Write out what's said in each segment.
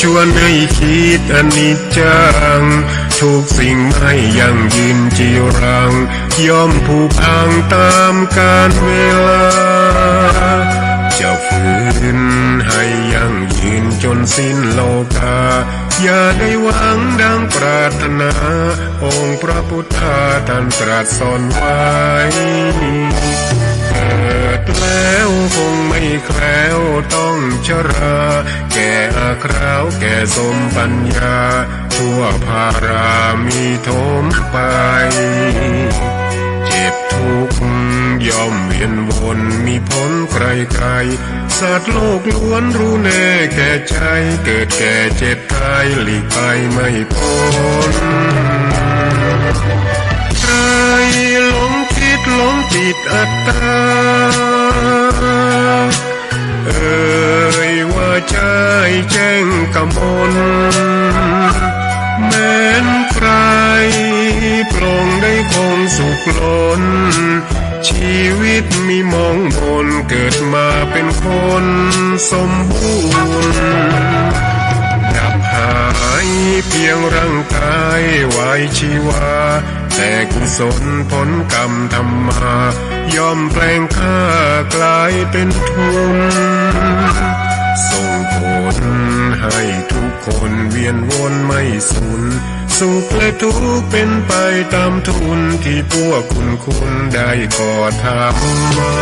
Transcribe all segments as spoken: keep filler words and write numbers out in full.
ชวนให้คิดอนิจจัง ทุกสิ่งไม่ยั่งยืนจีรัง ย่อมผุพังตามกาลเวลา จะฝืนให้ยั่งยืนจนสิ้นโลกา อย่าได้หวังดังปรารถนา องค์พระพุทธาท่านตรัสสอนไว้ เกิดแล้วคงไม่แคล้วต้องชรา แก่อาคราวแก่สมปัญญา ทั่วพารามีโถมไป เจ็บทุกข์ย่อมเวียนวนมีผลไกลๆ สัตว์โลกล้วนรู้แน่แก่ใจ เกิดแก่เจ็บตายหลีกไปไม่พ้น ใครหลงคิดหลงจิตอัตตา เอ่ยว่าใจแจ้งกมล แม้นใครปลงได้คงสุขล้น ชีวิตมีมองมน เกิดมาเป็นคนสมบูรณ์ ดับหายเพียงร่างกายไว้ชีวา แต่กุศลผลกรรมทำมา ย่อมแปลงค่ากลายเป็นทุน ส่งผลให้ทุกคนเวียนวนไม่สูญ สุขและทุกข์เป็นไปตามทุน ที่พวกคุณคุณได้ก่อทำมา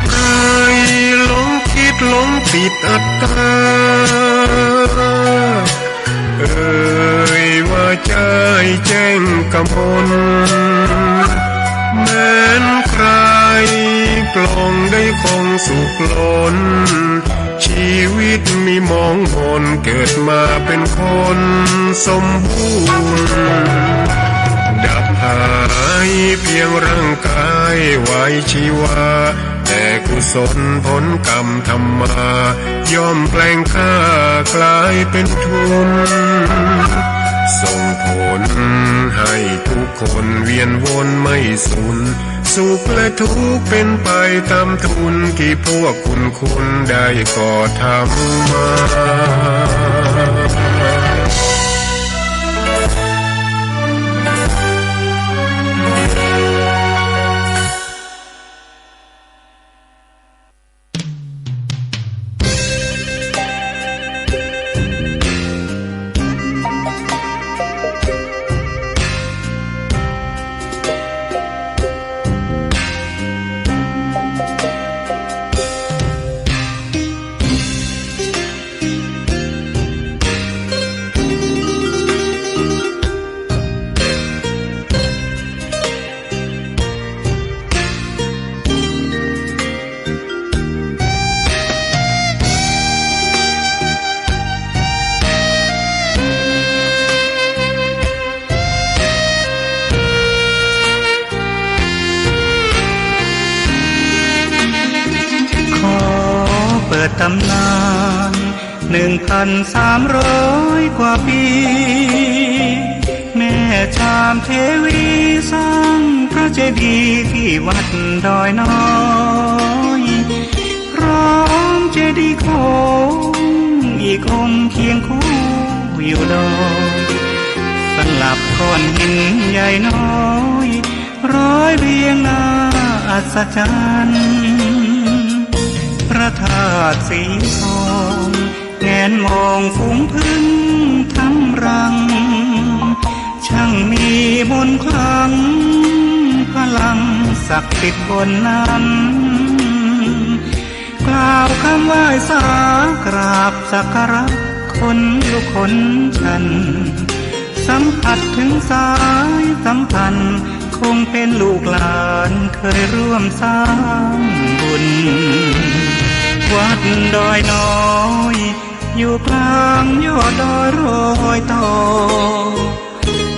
ใครหลงคิดหลงติดอัตตา เอ่ยว่าใจแจ้งกมล แม้นใครปลงได้คงสุขล้น ชีวิตมีมองมน เกิดมาเป็นคนสมบูรณ์ ดับหายเพียงร่างกายไว้ชีวา แต่กุศลผลกรรมทำมา ย่อมแปลงค่ากลายเป็นทุน ส่งผลให้ทุกคนเวียนวนไม่สูญ สุขและทุกข์เป็นไปตามทุน ที่พวกคุณคุณได้ก่อทำมา ขอเปิดตำนาน หนึ่งพันสามร้อยกว่าปี แม่ชามเทวีสร้างพระเจดีย์ที่วัดดอยน้อย พร้อมเจดีย์โค้งอีกองค์เคียงคู่อยู่ดอย สลับก้อนหินใหญ่น้อย ร้อยเรียงน่าอัศจรรย์ พระธาตุสีทอง แงนมองฝูงผึ้งทำรัง ช่างมีมนต์ขลัง พลังศักดิ์สิทธิ์บนนั้น กล่าวคำไหว้สากราบสักการะ ขนลุกขนชัน สัมผัสถึงสายสัมพันธ์ คงเป็นลูกหลานเคยร่วมสร้างบุญ วัดดอยน้อย อยู่กลางยอดดอยรอยต่อ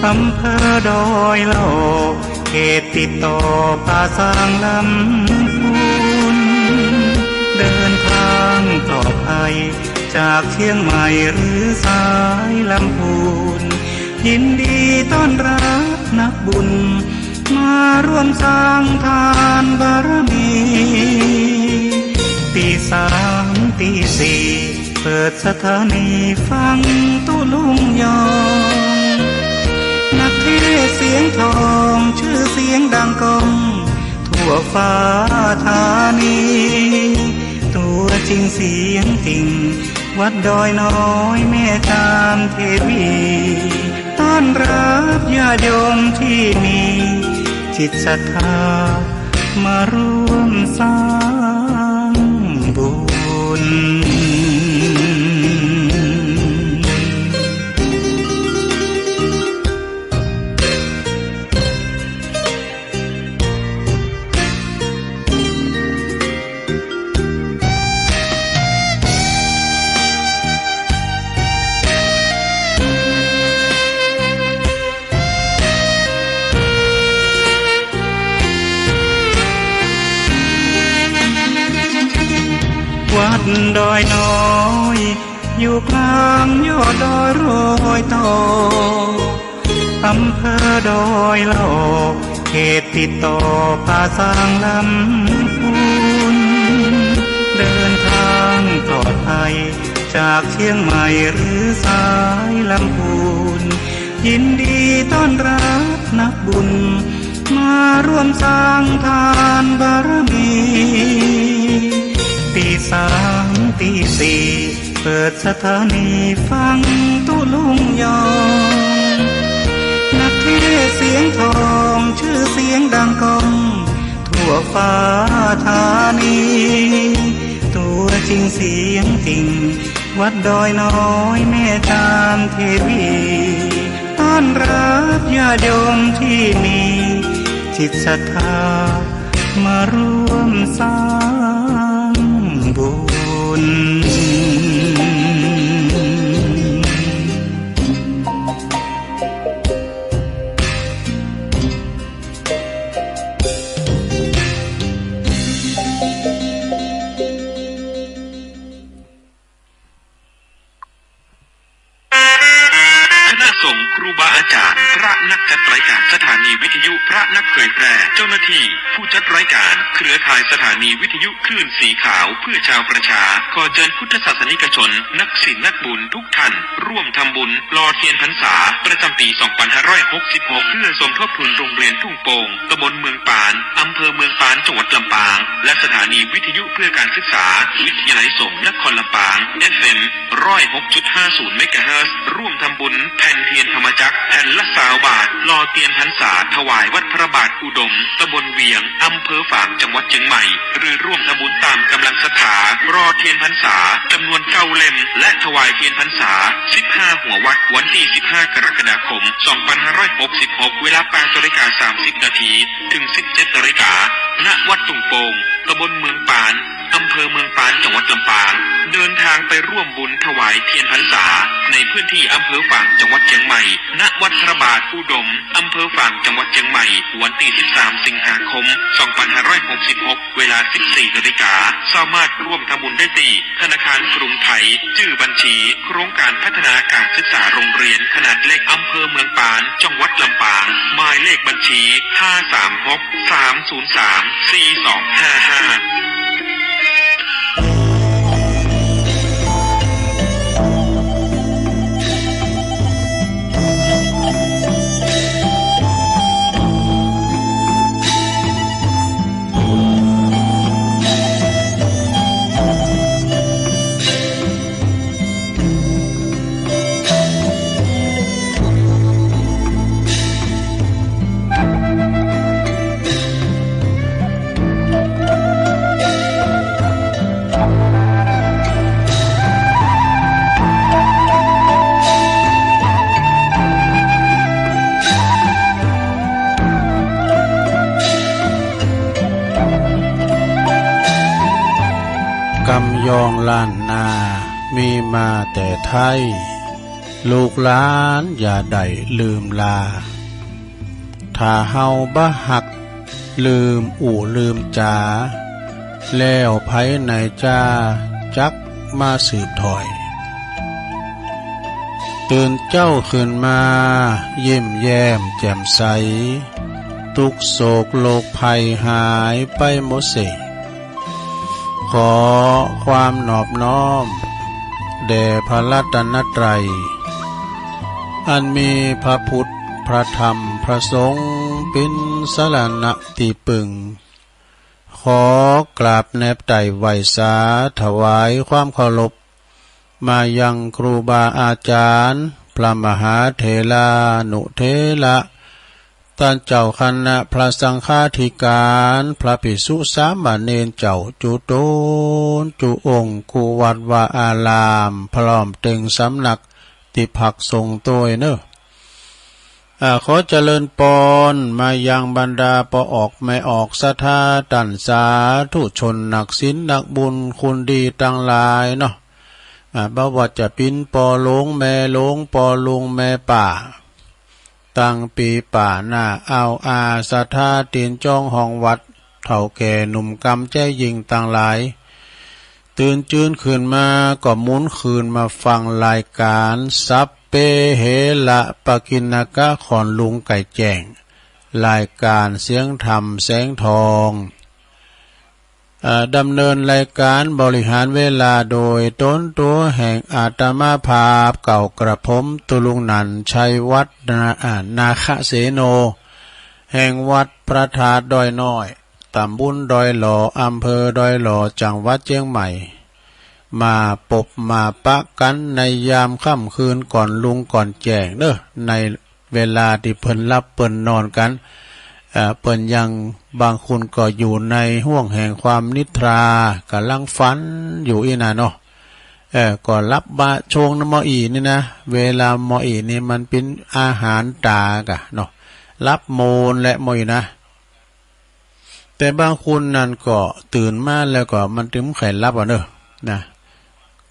อำเภอดอยหล่อ เขตติดต่อป่าซางลำพูน เดินทางปลอดภัย จากเชียงใหม่หรือสายลำพูน ยินดีต้อนรับนักบุญ มาร่วมสร้างทานบารมี ตีสามตีสี่ เปิดสถานีฟังตุลุงยอง นักเทศน์เสียงทอง ชื่อเสียงดังก้อง ทั่วฟ้าธานี ตัวจริงเสียงจริง วัดดอยน้อยแม่จามเทวี ต้อนรับญาติโยมที่มีจิตศรัทธา มาร่วมสร้างบุญ วัดดอยน้อย อยู่กลางยอดดอยรอยต่อ อำเภอดอยหล่อ เขตติดต่อป่าซางลำพูน เดินทางปลอดภัย จากเชียงใหม่หรือสายลำพูน ยินดีต้อนรับนักบุญ มาร่วมสร้างทานบารมี ตีสามตีสี่ เปิดสถานีฟังตุลุงยอง นักเทศน์เสียงทอง ชื่อเสียงดังก้อง ทั่วฟ้าธานี ตัวจริงเสียงจริง วัดดอยน้อยแม่จามเทวี ต้อนรับญาติโยมที่มีจิตศรัทธา มาร่วมสร้างบุญ คณะสงฆ์ ครูบาอาจารย์ พระนักจัดรายการสถานีวิทยุ พระนักเผยแพร่ เจ้าหน้าที่ ผู้จัดรายการ เครือข่ายสถานีวิทยุคลื่นสีขาวเพื่อชาวประชา ขอเชิญพุทธศาสนิกชน นักศีลนักบุญทุกท่าน ร่วมทำบุญหล่อเทียนพรรษา ประจำปี สองพันห้าร้อยหกสิบหก เพื่อสมทบทุนโรงเรียนทุ่งโป่ง ตำบลเมืองปาน อำเภอเมืองปาน จังหวัดลำปาง และสถานีวิทยุเพื่อการศึกษา วิทยาลัยสงฆ์นครลำปาง เอฟเอ็ม ร้อยหกจุดห้าศูนย์ เมกะเฮิรตซ์ ร่วมทำบุญแผ่นเทียนธรรมจักร แผ่นละซาวบาท หล่อเทียนพรรษา ถวายวัดพระบาทอุดม ตำบลเวียง อำเภอฝาง จังหวัดเชียงใหม่ หรือร่วมทำบุญตามกำลังศรัทธา หล่อเทียนพรรษา จำนวนเก้าเล่ม และถวายเทียนพรรษา สิบห้าหัววัด วันที่ สิบห้า กรกฎาคม สองพันห้าร้อยหกสิบหก เวลา แปดนาฬิกา สามสิบนาที ถึง สิบเจ็ดนาฬิกา ณ วัดทุ่งโป่ง ตำบลเมืองปาน อำเภอเมืองปาน จังหวัดลำปาง เดินทางไปร่วมบุญถวายเทียนพรรษา ในพื้นที่อำเภอฝาง จังหวัดเชียงใหม่ ณ วัดพระบาทอุดม อำเภอฝาง จังหวัดเชียงใหม่ วันที่ สิบสาม สิงหาคม สองพันห้าร้อยหกสิบหก เวลา สิบสี่นาฬิกา สามารถร่วมทำบุญได้ที่ ธนาคารกรุงไทย ชื่อบัญชี โครงการพัฒนาการศึกษาโรงเรียนขนาดเล็ก อำเภอเมืองปาน จังหวัดลำปาง หมายเลขบัญชี ห้าสามหก สามศูนย์สาม สี่สองห้าห้า ยองล้านนา มีมาแต่ไทย ลูกหลานอย่าได้ลืมลา ถ้าเฮาบ่ฮัก ลืมอู้ลืมจา แล้วไผไหนจา จักมาสืบถ้อย ตื่นเจ้าขึ้นมา ยิ้มแย้มแจ่มใส ทุกข์โศกโรคภัยหายไปหมดสิ้น ขอความนอบน้อม แด่พระรัตนตรัย อันมีพระพุทธ พระธรรม พระสงฆ์ เป็นสรณะที่พึ่ง ขอกราบแนบไตร่ไหว้สา ถวายความเคารพ มายังครูบาอาจารย์ พระมหาเถรานุเถระ ต้านเจ้าคณะพระสังฆาธิการ พระภิกษุสามเณรเจ้าจุ๊ตนจุ๊องค์ กู้วัดวาอาราม พร้อมเต็งสำนัก ตี้พักสงฆ์ตวยเน่อ อ่า ขอเจริญปอน มายังบรรดาป้อออกแม่ออกศรัทธา ต้านสาธุชน นักศีลนักบุญ คนดีตังหลายเนาะ อ่า บ่ว่าจะเป๋นป้อหลวงแม่หลวง ป้อลุงแม่ป้า ตังปี้ป้าน้าอาวอา ศรัทธาตี้จองห้องวัด เฒ่าแก่หนุ่มกำแจ๋ยิ่งตังหลาย ตื่นจื้นขึ้นมาก็หมุนคืนมาฟังรายการ สัพเพเหระปกิณณกะ ขอนลุงไก่แจ้ง รายการเสียงธรรมแสงทอง เอ่อ ดำเนินรายการบริหารเวลาโดยตนตั๋วแห่งอาตมาภาพ เก่ากระผมตุลุงนันท์ ชัยวัฒน์ นา อ่า นาคเสโน แห่งวัดพระธาตุดอยน้อย ตำบลดอยหล่อ อำเภอดอยหล่อ จังหวัดเจียงใหม่ มาปบมาปะกั๋นในยามค่ำคืน ก่อนลุงก่อนแจ้งเน่อ ในเวลาตี้เปิ้นหลับเปิ้นนอนกั๋น เอ่อ เปิ้นยัง บางคนก็อยู่ในห้วงแห่งความนิทรา ก่ำลังฝันอยู่อี้นะเนาะ เอ่อ ก็หลับบ่าช่วงนั้นมออีนี่นะ เวลามออีนี่มันเป๋นอาหารต๋ากะเนาะ หลับโมนและมออีนะ แต่บางคนนั้นก็ตื่นมาแล้วก็มันตึงใค่หลับอ่ะเน่อ นะ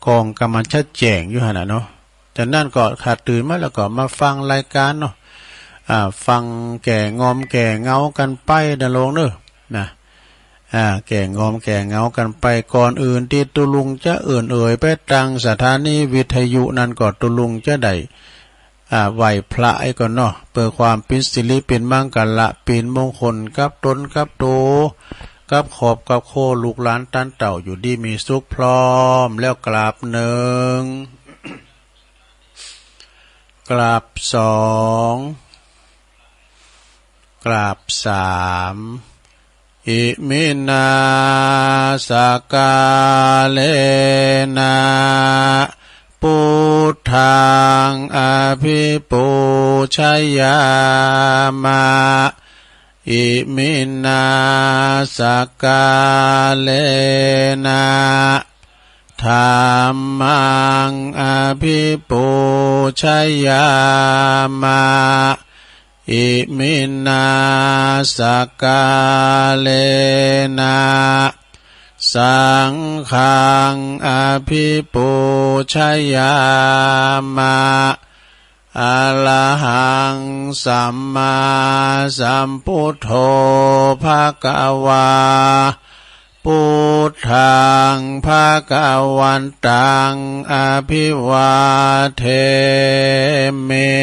กองกำมันชัดแจ้งอยู่หั่นน่ะเนาะ จากนั้นก็ถ้าตื่นมาแล้วก็มาฟังรายการเนาะ อ่า ฟังแก้งอมแก้เหงากั๋นไปนะลุงเน่อ นะ อ่า แก้งอมแก้เหงากั๋นไป ก่อนอื่นตี้ตุลุงจะเอิ่นเอ่ยไปตังสถานีวิทยุนั้นก็ตุลุงจะได้ อ่า ไหว้พระไอ้ก่อนเนาะ เปื้อความเป๋นสิริเป๋นมังคละ เป๋นมงคลกับตนกับตั๋ว กับครอบกับครัว ลูกหลานต้านเต้าอยู่ดีมีสุขพร้อม แล้วกราบหนึ่ง กราบสอง กราบสาม อิมินา สกาเลนะ ปุทธัง อภิปูชยามะ อิมินา สกาเลนะ ธัมมัง อภิปูชยามะ อิมินา สกาเลนะ สังฆัง อภิปูชยามะ อะระหัง สัมมาสัมพุทโธ ภะคะวา พุทธัง ภะคะวันตัง อภิวาเทมิ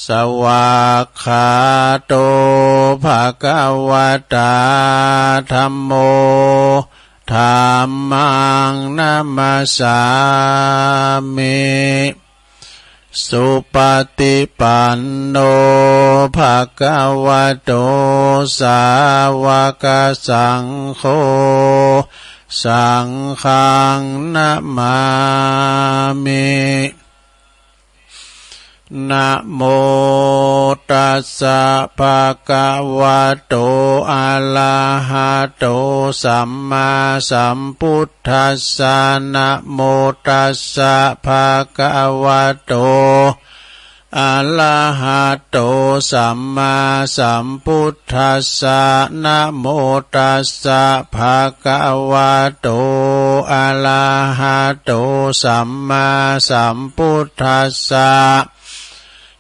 สวากขาโต ภะคะวะตา ธัมโม ธัมมัง นะมัสสามิ สุปฏิปันโน ภะคะวะโต สาวกสังโฆ สังฆัง นะมามิ นะโมตัสสะ ภะคะวะโต อะระหะโต สัมมาสัมพุทธัสสะ นะโมตัสสะ ภะคะวะโต อะระหะโต สัมมาสัมพุทธัสสะ นะโมตัสสะ ภะคะวะโต arahato sammāsambuddhassa.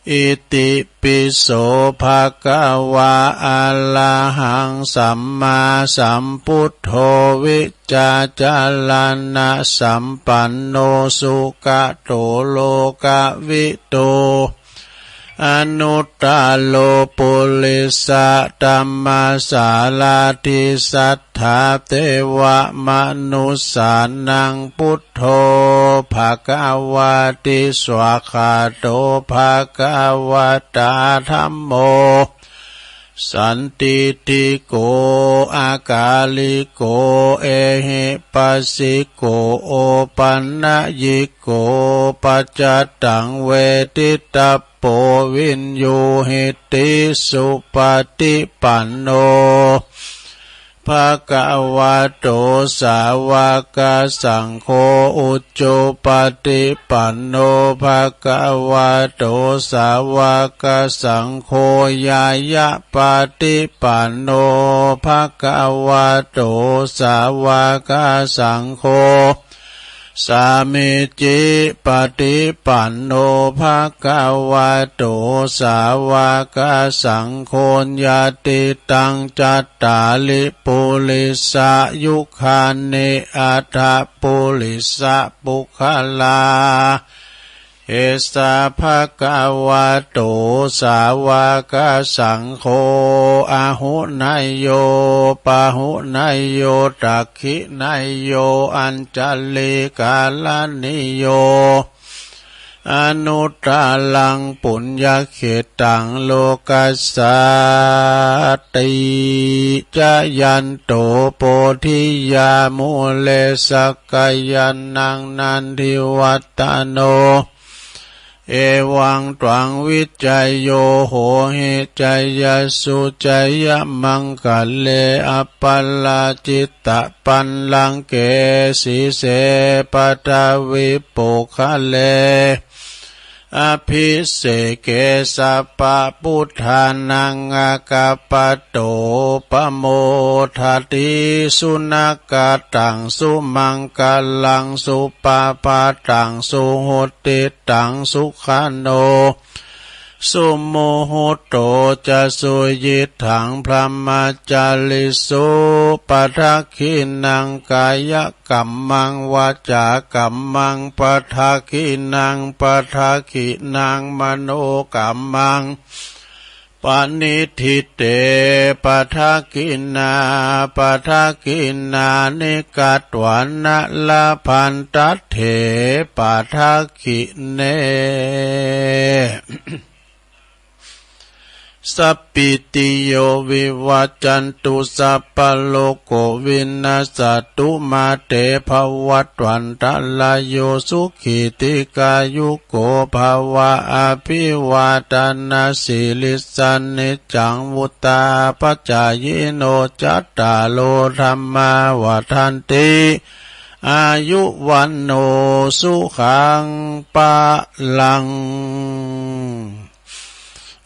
Itipi so bhagavā arahaṃ sammāsambuddho vijjācaraṇasampanno sugato lokavidū anuttaro purisadammasārathi satthā devamanussānaṃ buddho bhagavāti. Svākkhāto bhagavatā dhammo sandiṭṭhiko akāliko ehipassiko opanayiko paccattaṃ veditabbo viññūhīti. Supaṭipanno bhagavato sāvakasaṅgho, ujupaṭipanno bhagavato sāvakasaṅgho, ñāyapaṭipanno bhagavato sāvakasaṅgho, sāmīcipaṭipanno bhagavato sāvakasaṅgho, yadidaṃ cattāri purisayugāni aṭṭha purisapuggalā, esa bhagavato sāvakasaṅgho, āhuneyyo pāhuneyyo dakkhiṇeyyo añjalikaraṇīyo, anuttaraṃ puññakkhettaṃ lokassāti. Jayanto bodhiyā mūle sakyānaṃ nandivaḍḍhano, evaṃ tvaṃ vijayo hohi jayassu jayamaṅgale, aparājitapallaṅke sīse paṭhavipokkhare, abhiseke sabbabuddhānaṃ aggappatto pamodati. Sunakkhattaṃ sumaṅgalaṃ supabhātaṃ suhuṭṭhitaṃ, sukhaṇo sumuhutto ca suyiṭṭhaṃ brahmacārisu, padakkhiṇaṃ kāyakammaṃ vācākammaṃ padakkhiṇaṃ, padakkhiṇaṃ manokammaṃ paṇidhī te padakkhiṇā, padakkhiṇāni katvāna labhantatthe padakkhiṇe. Sabbītiyo vivajjantu sabbarogo vinassatu, mā te bhavatvantarāyo sukhī dīghāyuko bhava. Abhivādanasīlissa niccaṃ vuḍḍhāpacāyino cattāro dhammā vaḍḍhanti āyu vaṇṇo sukhaṃ balaṃ.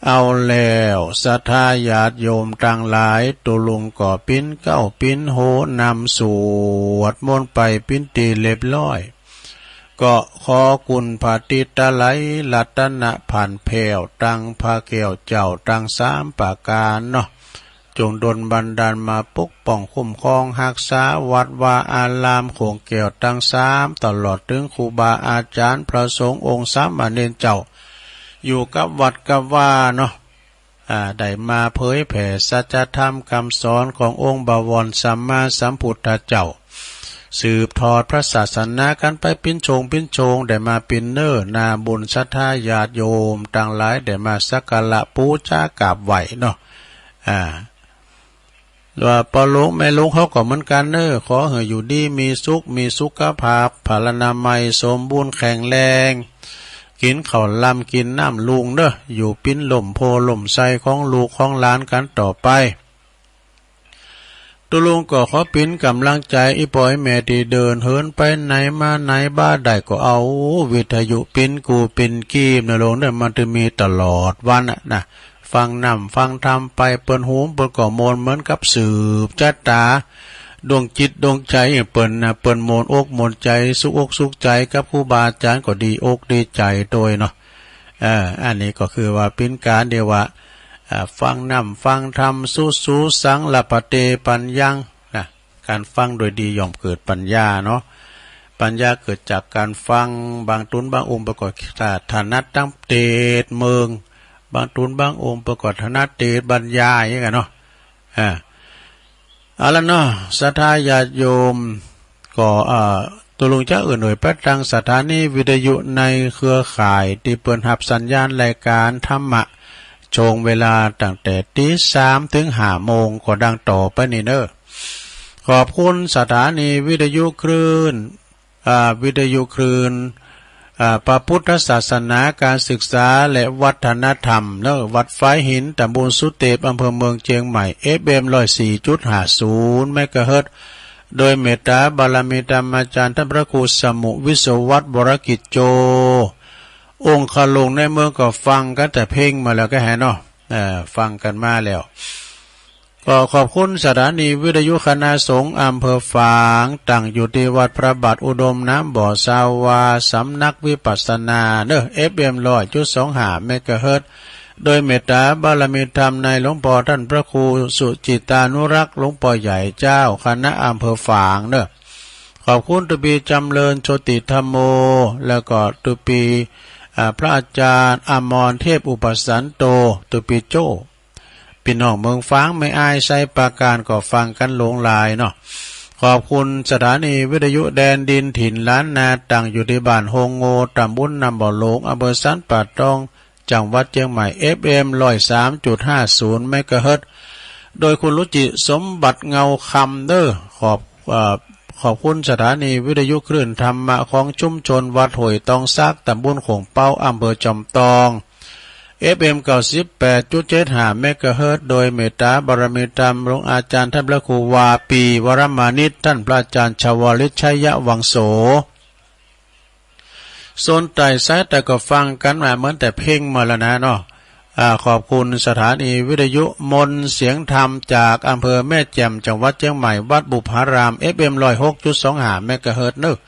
เอาแล้ว ศรัทธาญาติโยมตังหลาย ตุ๊ลุงก็ปิ้นเก๊าปิ้นโฮนำสวดมนต์ไปปิ้นตี้เรียบร้อย ก็ขอคุณพระติตไลยรัตนพันแผ้ว ตังพระแก้วเจ้าตังสามประก๋านเนาะ จงดลบันดาลมาปกป้องคุ้มครองฮักษาวัดวาอารามโขงแก้วตังสาม ตลอดเถิงครูบาอาจ๋ารย์พระสงฆ์องค์สามเณรเจ้า อยู่กับวัดกับวาเนาะ อ่า ได้มาเผยแผ่สัจธรรมกำสอนขององค์บวรสัมมาสัมพุทธเจ้า สืบทอดพระศาสนากั๋นไปปิ้นโชงปิ้นโชง ได้มาปิ้นเน้อหน้าบุญศรัทธาญาติโยมตังหลาย ได้มาสักการะปู๋จากราบไหว้เนาะ อ่า ว่าป้อลุงแม่ลุงเขาก็เหมือนกั๋นเน้อ ขอหื้ออยู่ดีมีสุข มีสุขภาพ พลานามัยสมบูรณ์แข็งแรง กิ๋นข้าวลำกิ๋นน้ำลุงเน้อ อยู่ปิ้นล่มโพธิ์ล่มไทรของลูกของหลานกั๋นต่อไป ตุ๊ลุงก็ขอปิ้นก๋ำลังใจ๋อี่ป้ออี่แม่ตี้เดินเหินไปไหนมาไหน บ่าได้ก็เอาวิทยุปิ้นกู้ปิ้นกีบเน้อลุงเน้อ มันจะมีตลอดวันน่ะนะ ฟังน้ำฟังธรรมไป เปิ้นหูเปิ้นก็ม่วนเหมือนกับสืบชะตา ดวงจิตดวงใจ๋เปิ้นนะ เปิ้นม่วนอกม่วนใจ๋ สุขอกสุขใจ๋กับครูบาอาจ๋ารย์ก็ดีอกดีใจ๋โตยเนาะ เอ่อ อันนี้ก็คือว่าเป๋นก๋านเดียวว่า อ่า ฟังน้ำฟังธรรม สุ สุ สัง ละปะเต ปัญญัง นะ ก๋านฟังโดยดีย่อมเกิดปัญญาเนาะ ปัญญาเกิดจากก๋านฟัง บางตุ๊นบางองค์เปิ้นก็ถนัดตางเตสเมือง บางตุ๊นบางองค์เปิ้นก็ถนัดเตสบรรยายอย่างเงี้ยเนาะ อ่า เอาละเนาะ ศรัทธาญาติโยม ก็ เอ่อ ตกลงจะเอื้อนหน่วยไปตางสถานีวิทยุในเครือข่ายตี้เปิ้นฮับสัญญาณรายก๋านธรรมะ ช่วงเวลาตั้งแต่ตีสามถึงห้าโมง ก็ดังต่อไปนี้เน้อ ขอบคุณสถานีวิทยุคลื่น อ่า วิทยุคลื่น อ่า พระพุทธศาสนา การศึกษาและวัฒนธรรมเนอะ วัดฝายหิน ตำบลสุเตพ อำเภอเมืองเชียงใหม่ เอฟเอ็ม ร้อยสี่จุดห้าศูนย์ เมกะเฮิรตซ์ โดยเมตตาบารมีธรรมอาจารย์ท่านพระครูสมุวิศวัตร วรกิจโจ องคลุงในเมืองก็ฟังกันแต่เพลงมาแล้วก็แหนเนาะ เอ่อ ฟังกันมาแล้ว ก็ขอบคุณสถานีวิทยุคณะสงฆ์อำเภอฝาง ตั้งอยู่ที่วัดพระบาทอุดมน้ำบ่อสาวา สำนักวิปัสสนาเนอะ เอฟเอ็ม ร้อยจุดสองห้า เมกะเฮิรตซ์ โดยเมตตาบารมีธรรมในหลวงพ่อท่านพระครูสุจิตานุรักษ์ หลวงพ่อใหญ่เจ้าคณะอำเภอฝางเนอะ ขอบคุณตุปีจำเริญโชติธรรมโม แล้วก็ตุปี อ่า พระอาจารย์อมรเทพอุปสันโต ตุปีโจ้ พี่น้องเมืองฝาง แม่อาย ไชยปราการ ก็ฟังกันหลวงหลายเนาะ ขอบคุณสถานีวิทยุแดนดินถิ่นล้านนา ตั้งอยู่ที่บ้านโฮงโง ตำบลน้ำบ่อหลวง อำเภอสันป่าตอง จังหวัดเชียงใหม่ เอฟเอ็ม ร้อยสามจุดห้าศูนย์ เมกะเฮิรตซ์ โดยคุณรุจิสมบัติเงาคำเด้อ ขอบ เอ่อ ขอบคุณสถานีวิทยุคลื่นธรรมะของชุมชนวัดห้วยตองซาก ตำบลโขงเป๊า อำเภอจอมตอง เอฟเอ็ม เก้าสิบแปดจุดเจ็ดห้า เมกะเฮิรตซ์ โดยเมตตาบารมีธรรมหลวงอาจารย์ท่านพระครูวาปี วรมานิต ท่านพระอาจารย์ชวลิต ชัยวังโส ส่วนใต้สายใต้ก็ฟังกันมาเหมือนแต่เพลงมาแล้วนะเนาะ อ่า ขอบคุณสถานีวิทยุมนต์เสียงธรรมจากอำเภอแม่แจ่ม จังหวัดเชียงใหม่ วัดบุพาราม เอฟเอ็ม ร้อยหกจุดสองห้า เมกะเฮิรตซ์เนอะ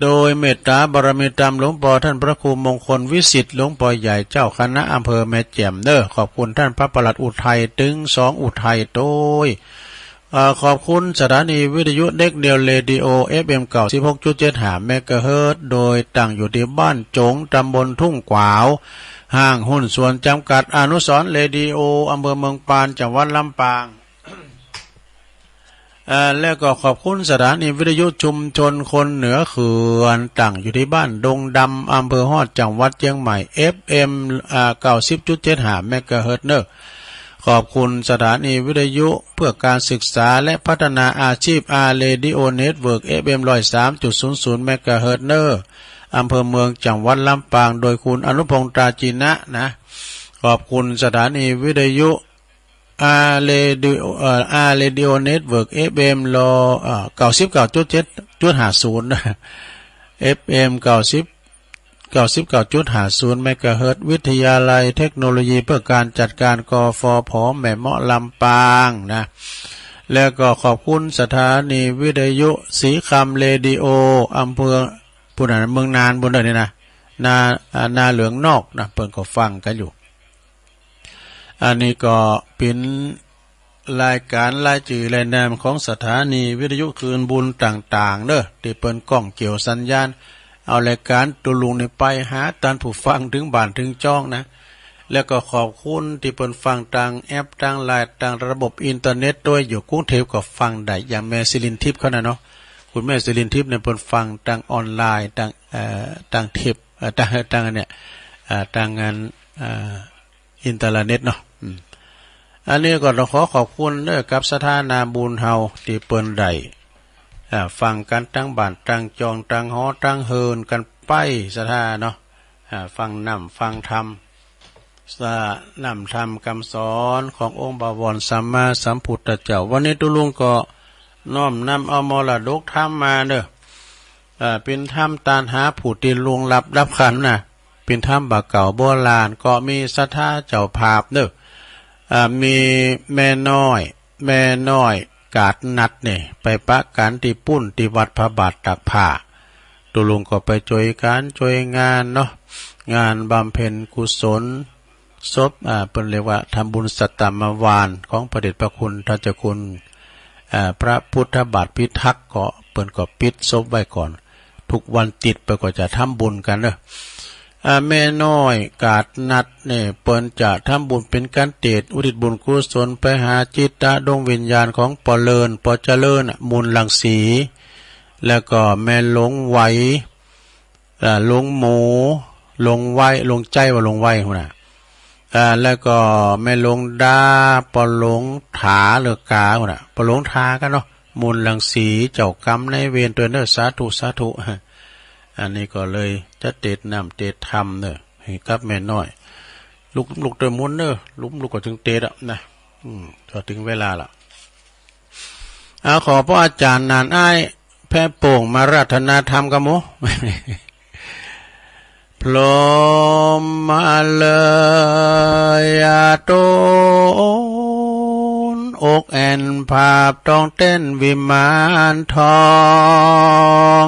โดยเมตตาบารมีธรรมหลวงพ่อท่านพระครูมงคลวิสิทธิ์ หลวงพ่อใหญ่เจ้าคณะอำเภอแม่แจ่มเนอะ ขอบคุณท่านพระประหลัดอุทัย ตึงสองอุทัยโตย เอ่อ ขอบคุณสถานีวิทยุเด็กเดียวเรดิโอ เอฟเอ็ม เก้าสิบหกจุดเจ็ดห้า เมกะเฮิรตซ์ โดยตั้งอยู่ที่บ้านจง ตำบลทุ่งขวาว ห้างหุ้นส่วนจำกัดอนุสรณ์เรดิโอ อำเภอเมืองปาน จังหวัดลำปาง เอ่อ แล้วก็ขอบคุณสถานีวิทยุชุมชนคนเหนือเขื่อน ตั้งอยู่ที่บ้านดงดำ อำเภอฮอด จังหวัดเชียงใหม่ เอฟเอ็ม อ่า เก้าสิบจุดเจ็ดห้า เมกะเฮิรตซ์เนอะ ขอบคุณสถานีวิทยุเพื่อการศึกษาและพัฒนาอาชีพ อาร์ Radio Network เอฟเอ็ม ร้อยสามจุดศูนย์ศูนย์ เมกะเฮิรตซ์เนอะ อำเภอเมือง จังหวัดลำปาง โดยคุณอนุพงษ์ ตราจีนะนะ ขอบคุณสถานีวิทยุ อาร์ Radio เอ่อ อาร์ Radio Network เอฟเอ็ม ร้อย เอ่อ เก้าสิบเก้าจุดเจ็ด จุดห้าศูนย์ เอฟเอ็ม เก้าสิบ เก้าสิบเก้าจุดห้าศูนย์ เมกะเฮิรตซ์ วิทยาลัยเทคโนโลยีเพื่อการจัดการ กฟผ แม่เมาะ ลำปางนะ แล้วก็ขอบคุณสถานีวิทยุสีคำเรดิโอ อำเภอ พุ้นน่ะ เมืองน่านพุ้นเด้อนี่นะ นา อ่า นาเหลืองนอกนะ เปิ้นก็ฟังกันอยู่ อันนี้ก็เป๋นรายก๋านรายจื่อรายนามของสถานีวิทยุคลื่นบุญต่างๆ เด้อ ตี้เปิ้นก้องเกี่ยวสัญญาณ เอารายก๋านตุลุงนี่ไปหาต้านผู้ฟังเถิงบ้านเถิงจ้องนะ แล้วก็ขอบคุณตี้เปิ้นฟังตางแอป ตางไลน์ ตางระบบอินเทอร์เน็ตโตย อยู่กรุงเทพฯก็ฟังได้ อย่างแม่สิรินทิพย์เขาน่ะเนาะ คุณแม่สิรินทิพย์เนี่ยเปิ้นฟังตางออนไลน์ ตาง เอ่อ ตางเทป เอ่อ ตาง ตางอันเนี่ย เอ่อ ตางอัน เอ่อ อินเทอร์เน็ตเนาะ อืม อันนี้ก็ต้องขอขอบคุณเด้อกับศรัทธานาบุญเฮาตี้เปิ้นได้ อ่า ฟังกันตางบ้านตางจ้อง ตางหอตางเฮือนกันไป ศรัทธาเนาะ อ่า ฟังน้ำฟังธรรม สะ น้ำธรรมกำสอนขององค์บวรสัมมาสัมพุทธเจ้า วันนี้ตุลุงก็น้อมนำเอามรดกธรรมมาเด้อ เอ่อ เป๋นธรรมต้านหาผู้ตี้ล่วงลับดับขันธ์นะ เป๋นธรรมบ่าเก่าโบราณ ก็มีศรัทธาเจ้าภาพเด้อ เอ่อ มีแม่น้อย แม่น้อย กาดนัดเนี่ย ไปปะกันตี้ปุ้น ตี้วัดพระบาทตากผ้า ตกลงก็ไปจ้วยกันจ้วยงานเนาะ งานบำเพ็ญกุศลศพ อ่า เปิ้นเรียกว่าทำบุญสัตตมวานของพระเดชพระคุณท่านเจ้าคุณ อ่า พระพุทธบาทพิทักษ์ ก็เปิ้นก็ปิดศพไว้ก่อน ทุกวันติดเปิ้นก็จะทำบุญกันเนอะ อ่า แม่น้อยกาดนัดเนี่ย เปิ้นจะทำบุญเป็นการเตศน์ อุทิศบุญกุศลไปหาจิตตะดวงวิญญาณของปอเลิน ปอเจริญน่ะ มูลรังสี แล้วก็แม่หลวงไหว อ่า หลวงหมู หลวงไหว หลวงใจว่าหลวงไหวหั้นน่ะ อ่า แล้วก็แม่หลวงดา ปอหลวงถาหรือกาหั้นน่ะ ปอหลวงถากันเนาะ มูลรังสี เจ้ากรรมนายเวรตวยเนอะ สาธุ สาธุ อันนี้ก็เลยจะเตศน์น้ำเตศน์ธรรมเนอะ ให้กับแม่น้อย ลุก ลุกเตอร์มุนเนอะ ลุก ลุกก็ถึงเตศน์อะนะ อืม ก็ถึงเวลาละ เอา ขอพระอาจารย์นานอ้ายแพร่โป่งมาราธนาธรรมกับหมู่ พร้อมมาเลยอาตูน อกแอ่นภาพต้องเต้นวิมานทอง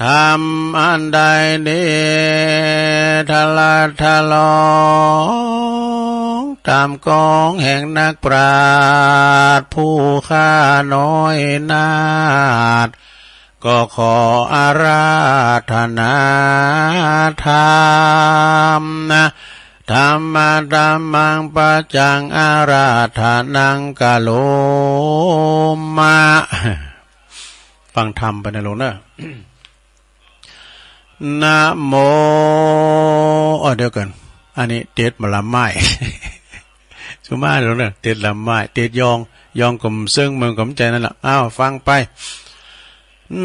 ทำอันใดนี้ทะละทะลอง ตามกองแห่งนักปราชญ์ผู้ข้าน้อยนาถ ก็ขออาราธนาธรรม ธรรมะธรรมังปัจจังอาราธนังกะโลมะ ฟังธรรมไปนะโลมเนอะ นะโม เอ้อ เดี๋ยวก่อน อันนี้เตศน์มาลำไม้ สุมาโลมเนอะ เตศน์ลำไม้ เตศน์ยอง ยองกลมเซิงเมืองกลมใจนั่นแหละ อ้าว ฟังไป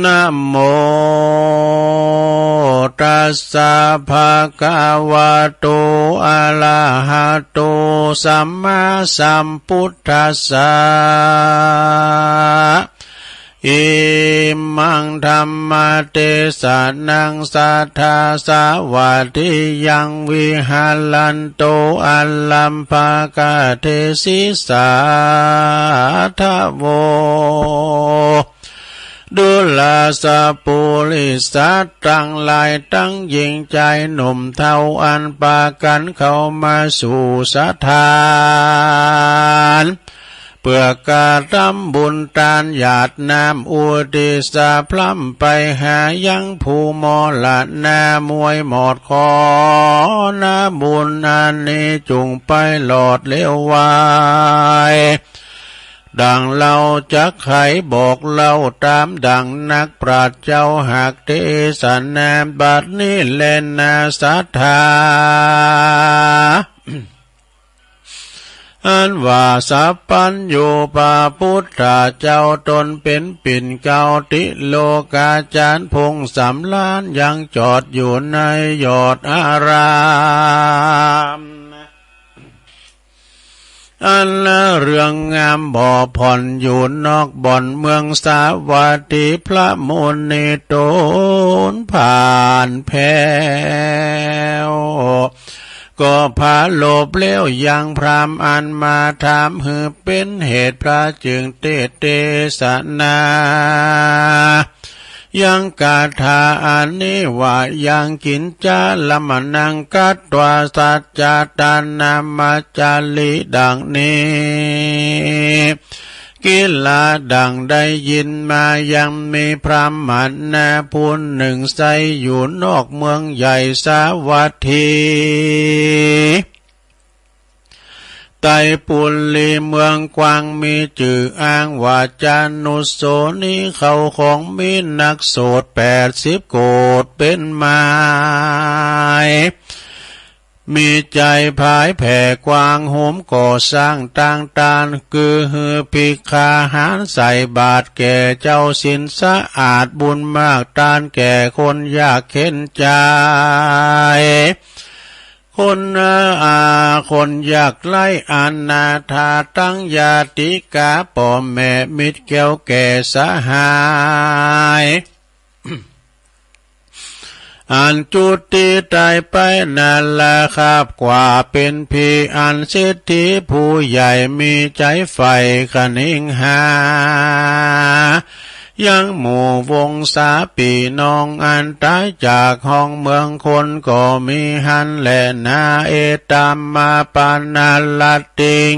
นะโมตัสสะภะคะวะโต อะระหะโต สัมมาสัมพุทธัสสะ อิมังธัมมะเตสะนัง สัทธาสะวะทิยัง วิหะรันโต อะรัมภะกะเทสิสาทะโว ดูราสะปุริสะตังหลาย ตังหญิงจายหนุ่มเฒ่า อันปากั๋นเข้ามาสู่สถาน เปื้อกระทำบุญตานหยาดน้ำ อุทิศสะพร่ำไปหายังผู้มรณะมวยหมด ขอนะบุญอันนี้จุ่งไปหลอดเลววาย ดังเฮาจักไขบอกเล่าต๋ามดังนักปราชญ์เจ้าหากเตสนา บัดนี้แลนาศรัทธา อันว่าสัพพัญญูพระพุทธเจ้าต๋นเป๋นปิ่นเกล้าติโลกาจารย์พงษ์สำราญยังจอดอยู่ในยอดอาราม อันเลื่องงามบ่ผ่อนอยู่นอกบ่อนเมืองสาวัตถี พระมุนีต๋นผ่านแผ้ว ก็ผลบแล้วยังพราหมณ์อันมาถามหื้อเป๋นเหตุ พระจึงเตสน์เตสนา ยังคาถาอันนี้ว่า ยังกิญจะละมะนังคัตวา สัจจะตานามาจาริ ดังนี้ กิลา ดังได้ยินมา ยังมีพราหมณะผู้หนึ่งใช้อยู่นอกเมืองใหญ่สาวัตถี ไตรปุรีเมืองกว้าง มีจื้ออ้างว่าจานุสโสนี เขาของมีนักโสดแปดสิบโกฏเป๋นหมาย มีใจ๋ผายแผ่กว้าง โฮมก่อสร้างต่างๆ คือหื้อภิกขาหารใส่บาตรแก่เจ้าศีลสะอาด บุญมากตานแก่คนยากเข็ญใจ๋ คนอา คนยากไร้อนาถา ตังญาติกาป้อแม่มิตรแก้วแก่สหาย อ อันจุติได้ไปนั่นแหละครับ กว่าเป็นผี อันเศรษฐีผู้ใหญ่มีใจใฝ่คะนิงหา ยังหมู่วงศาพี่น้องอันต๋ายจากห้องเมืองคนก็มีหั้นแลนา เอตัมมาปานาราติง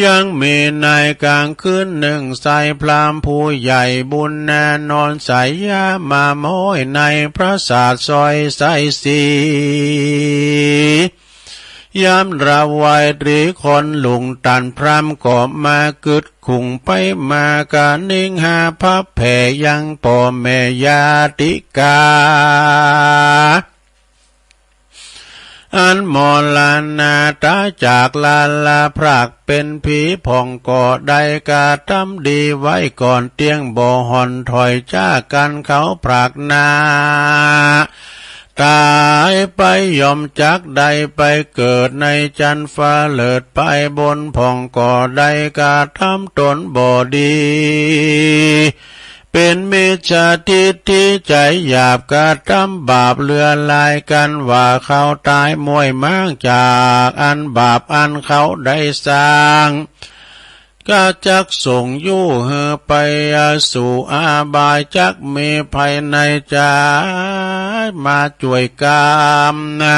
ยังมีในกลางคืนหนึ่ง ไซร้พราหมณ์ผู้ใหญ่บุญแน่นอน ไสยามาม้อยในปราสาทซอยไสสี ยามราวัยตรีคนลุงต้านพราหมณ์ก็มากึ๊ด คุ่งไปมาคะนิงหา พระแผ่ยังป้อแม่ญาติกา อันมรณาต๋ายจากลาลาพรากเป็นผีพ่อง ก็ได้กระทำดีไว้ก่อน เตี้ยงบ่ห่อนถอยจากกั๋น เขาพรากหน้า ต๋ายไปย่อมจักได้ไปเกิด ในจันทร์ฟ้าเลิศไปบนพ่อง ก็ได้กระทำต๋นบ่ดี เป็นมิจฉาทิฏฐิใจ๋หยาบ กระทำบาปเหลือหลายกั๋น ว่าเขาต๋ายม้วยม้างจากอันบาปอันเขาได้สร้าง ก็จักส่งอยู่หื้อไปสู่อบาย จักมีภัยในใจ๋ มาจ้วยกำนะ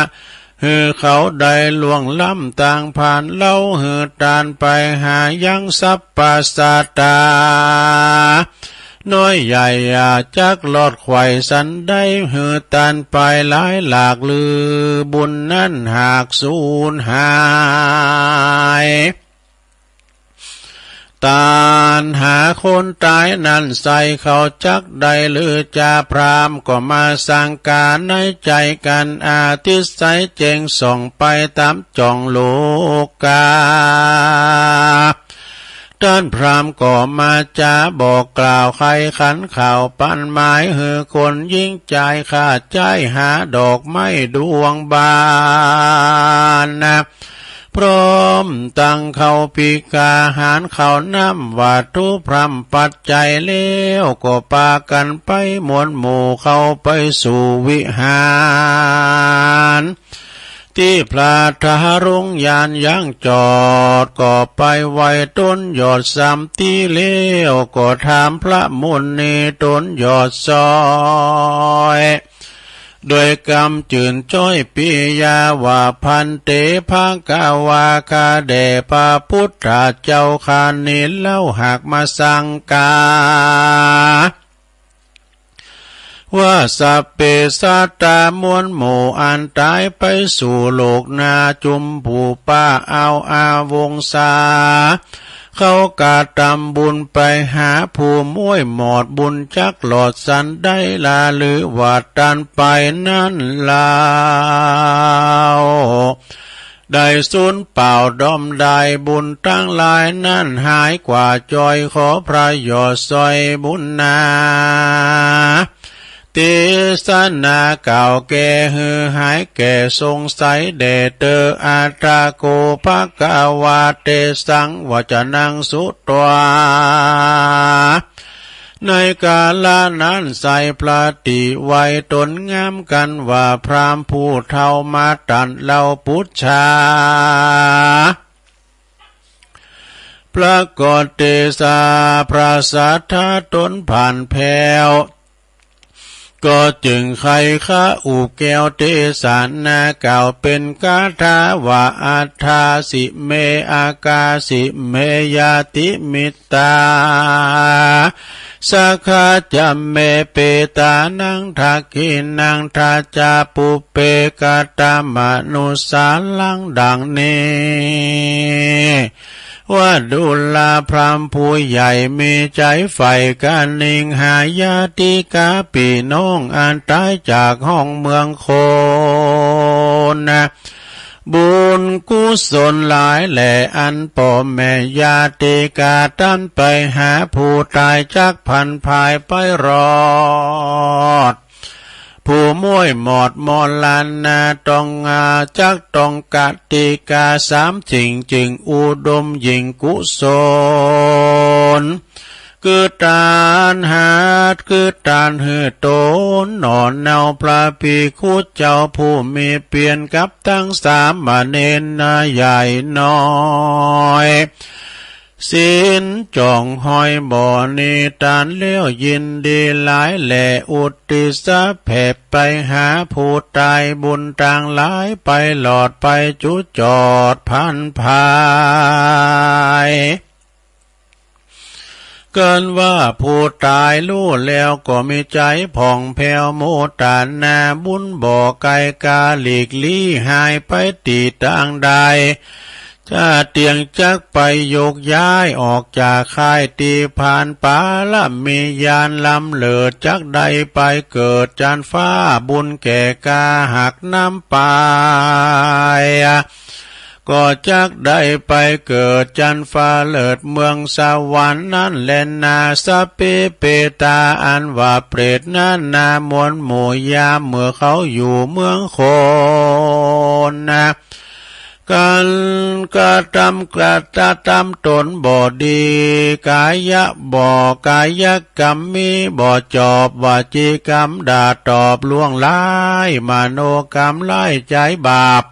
หื้อเขาได้ล่วงล้ำตางผ่าน เล่าหื้อต้านไปหายังสรรพสัตตา น้อยใหญ่อย่าจักรอดไขว่สันใด หื้อต้านไปหลายหลากลือ บุญนั้นหากสูญหาย ต้านหาคนต๋ายนั้นใส่ เขาจักได้หรือจา พราหมณ์ก็มาสังกาในใจ๋กั๋น อาทิตย์ใสเจ่งส่องไปต๋ามจ่องโลกา ต้านพราหมณ์ก็มาจ๋าบอกกล่าว ไขขันข่าวปันหมาย หื้อคนหญิงจายข้าใจ๊หาดอกไม้ดวงบานนะ พร้อมตังข้าวปีกอาหารข้าวน้ำวัตถุพร่ำปัจจัยแล้ว ก็ปากั๋นไปมวลหมู่เข้าไปสู่วิหาร ตี้พระทารุงยานยังจอด ก็ไปไหว้ต๋นยอดสามตี้แล้ว ก็ถามพระมุนีต๋นยอดซอย ด้วยกำจื่นจ้อยปิยาว่า ภันเต ภะคะวา ข้าแด่พระพุทธเจ้าข้านี้เล่าหากมาสังกา ว่าสัพเพสัตตามวลหมู่อันต๋ายไปสู่โลกหน้า จุมผู้ป้าเอาอาวงศา เขากระทำบุญไปหาผู้ม้วยหมอด บุญจักรอดสันได้ลา หรือว่าต้านไปนั้นลาว ได้สูญเปล่าดอมดาย บุญตังหลายนั้นหายกว่าจ้อย ขอพระยอดซอยบุญนา เตสนาก่าวแก่หื้อหายแก่สงสัยแด่เตอ อัตถะโข ภะคะวา เตสัง วจนัง สุตวา ในกาละนั้นไซร้พระตี้ไหว้ต๋นงามกั๋นว่า พราหมณ์ผู้เฒ่ามาตรัสเล่าปุจฉา ปรากฏเตสาพระสัตถาต๋นผ่านแผ้ว ก็จึงไขคะอุแก้วเตสนาก่าวเป๋นคาถาว่า อัฏฐาสิเม อากาสิเม ญาติมิตตา สะขะจะเม เปตานัง ทักขิณัง ทาจา ปุพเพ กะตะมะนุสสารัง ดังนี้ ว่าดูราพราหมณ์ผู้ใหญ่มีใจ๋ใฝ่คะนิงหาญาติกาปี้น้องอันต๋ายจากห้องเมืองคนนะ บุญกุศลหลายแหล่อันป้อแม่ญาติกาต้านไปหาผู้ต๋ายจักผันผายไปรอด ผู้ม้วยหมอดมรณาต้องอาจักต้องกติกาสามสิ่งจึงอุดมยิ่งกุศล คือตานหัด คือตานหื้อตนหนอเนา พระภิกขุเจ้าผู้มีเปียรกับตังสามเณรใหญ่น้อย ศีลจ่องห้อยบ่หนีตานแล้วยินดีหลายแล อุทิศแผ่ไปหาผู้ตาย บุญตังหลายไปหลอดไปจุจอดพันภาย กันว่าผู้ตายรู้แล้วก็มีใจผ่องแผ้วโมทนาบุญ บ่ไกลกาหลีกลี้หายไปตี้ตางใด จะเตียงจักไปโยกย้ายออกจากค่ายตี้ผ่าน ปารมีญาณล้ำเลิศ จักได้ไปเกิดจันฟ้าบุญแก่กาหักน้ำไป ก็จักได้ไปเกิดจันฟ้าเลิศเมืองสวรรค์นั้นแลนา สัพเพเปตา อันว่าเปรตนั้นนามวลหมู่ยามเมื่อเขาอยู่เมืองคนนะ การกระทำกระทำตนบ่ดี กายะบ่กายกรรมมีบ่จอบ วจีกรรมด่าตอบล่วงร้าย มโนกรรมร้ายใจบาป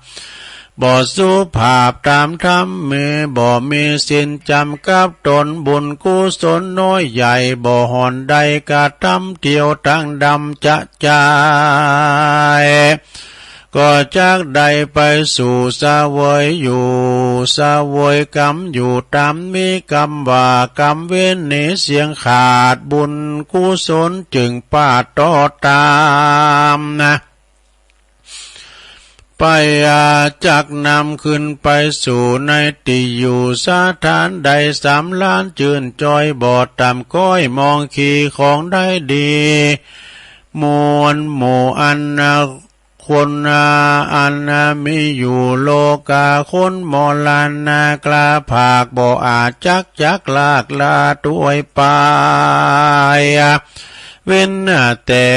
บ่สุภาพตามธรรมมี บ่มีศีลจำกับตน บุญกุศลน้อยใหญ่ บ่ห่อนได้กระทำเที่ยวทั้งดำจะใจ ก็จักได้ไปสู่เสวยอยู่ เสวยกรรมอยู่ตามมี กรรมว่ากรรมเว้นหนีเสียงขาด บุญกุศลจึงปาดต่อตามนะ ไปอาจักนำขึ้นไปสู่ในตี้อยู่สถานใด สำราญจื่นจอยบ่ต่ำก้อยมองขี่ของได้ดี มวลหมู่อัน คนอันมีอยู่โลกา คนมรณะกล้าผากบ่อาจจักจักลากลาตวยไป เว้นแต่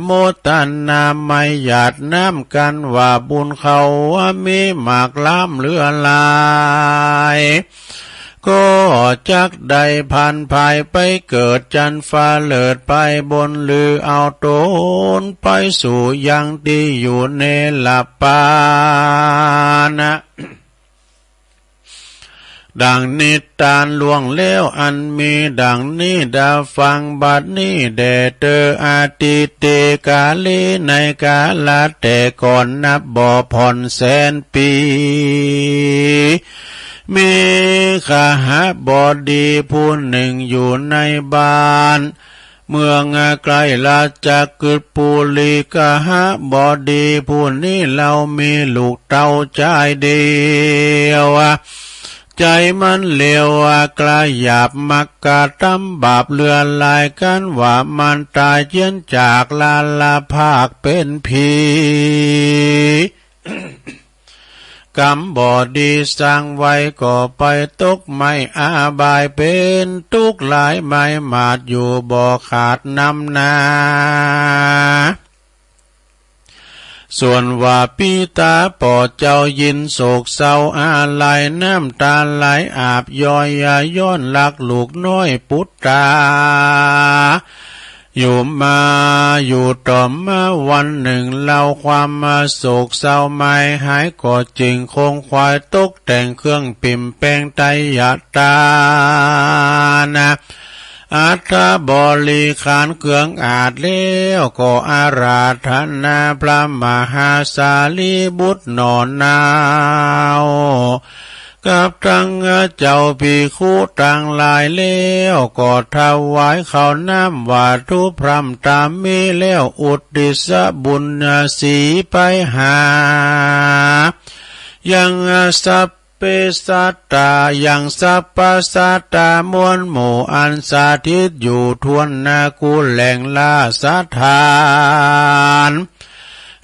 โมทนาไม่หยาดน้ำกันว่าบุญเขามีมากล้ำเหลือหลาย ก็จักได้ผ่านภายไปเกิดจันฟ้าเลิศไปบน หรือเอาตนไปสู่ยังตี้อยู่เนรปานะ ดังนิทานล่วงแล้วอันมีดังนี้ ดาฟังบัดนี้แด่เธอ อทิเตกาเล ในกาลแต่ก่อนนับบ่ผ่อนแสนปี มีขหบดีผู้หนึ่งอยู่ในบ้าน เมืองใกล้ราชคฤห์ปุรี ขหบดีผู้นี้เล่ามีลูกเต้าชายเดียว ใจมันเลวกระหยาบมักกระทำบาปเหลือหลาย กันว่ามันตายเจียนจากลาลาภาคเป็นผี กรรมบ่ดีสร้างไว้ก็ไปตกไหม้อาบาย เป็นทุกข์หลายไหม้หมาดอยู่บ่ขาดนำนา ส่วนว่าปิตาพ่อเจ้ายินโศกเศร้าอาลัย น้ำตาไหลอาบย้อยย้อนรักลูกน้อยปุตตา อยู่มาอยู่ต่อมาวันหนึ่งเล่าความมาโศกเศร้าไม่หาย ก็จึงคงควายตกแต่งเครื่องปิ่มแปงไตรยตานะ อัฐบริขารเครื่องอาดแล้ว ก็อาราธนาพระมหาสารีบุตรหน่อหนาว กับทั้งเจ้าภิกขุตังหลายแล้ว ก็ถวายข้าวน้ำวาทุพร่ำตามมีแล้ว อุทิศบุญสีไปหา ยังสัพเพสัตตา ยังสรรพสัตตามวลหมู่อันสถิตอยู่ทั่วหน้ากู้แหล่งราชฐาน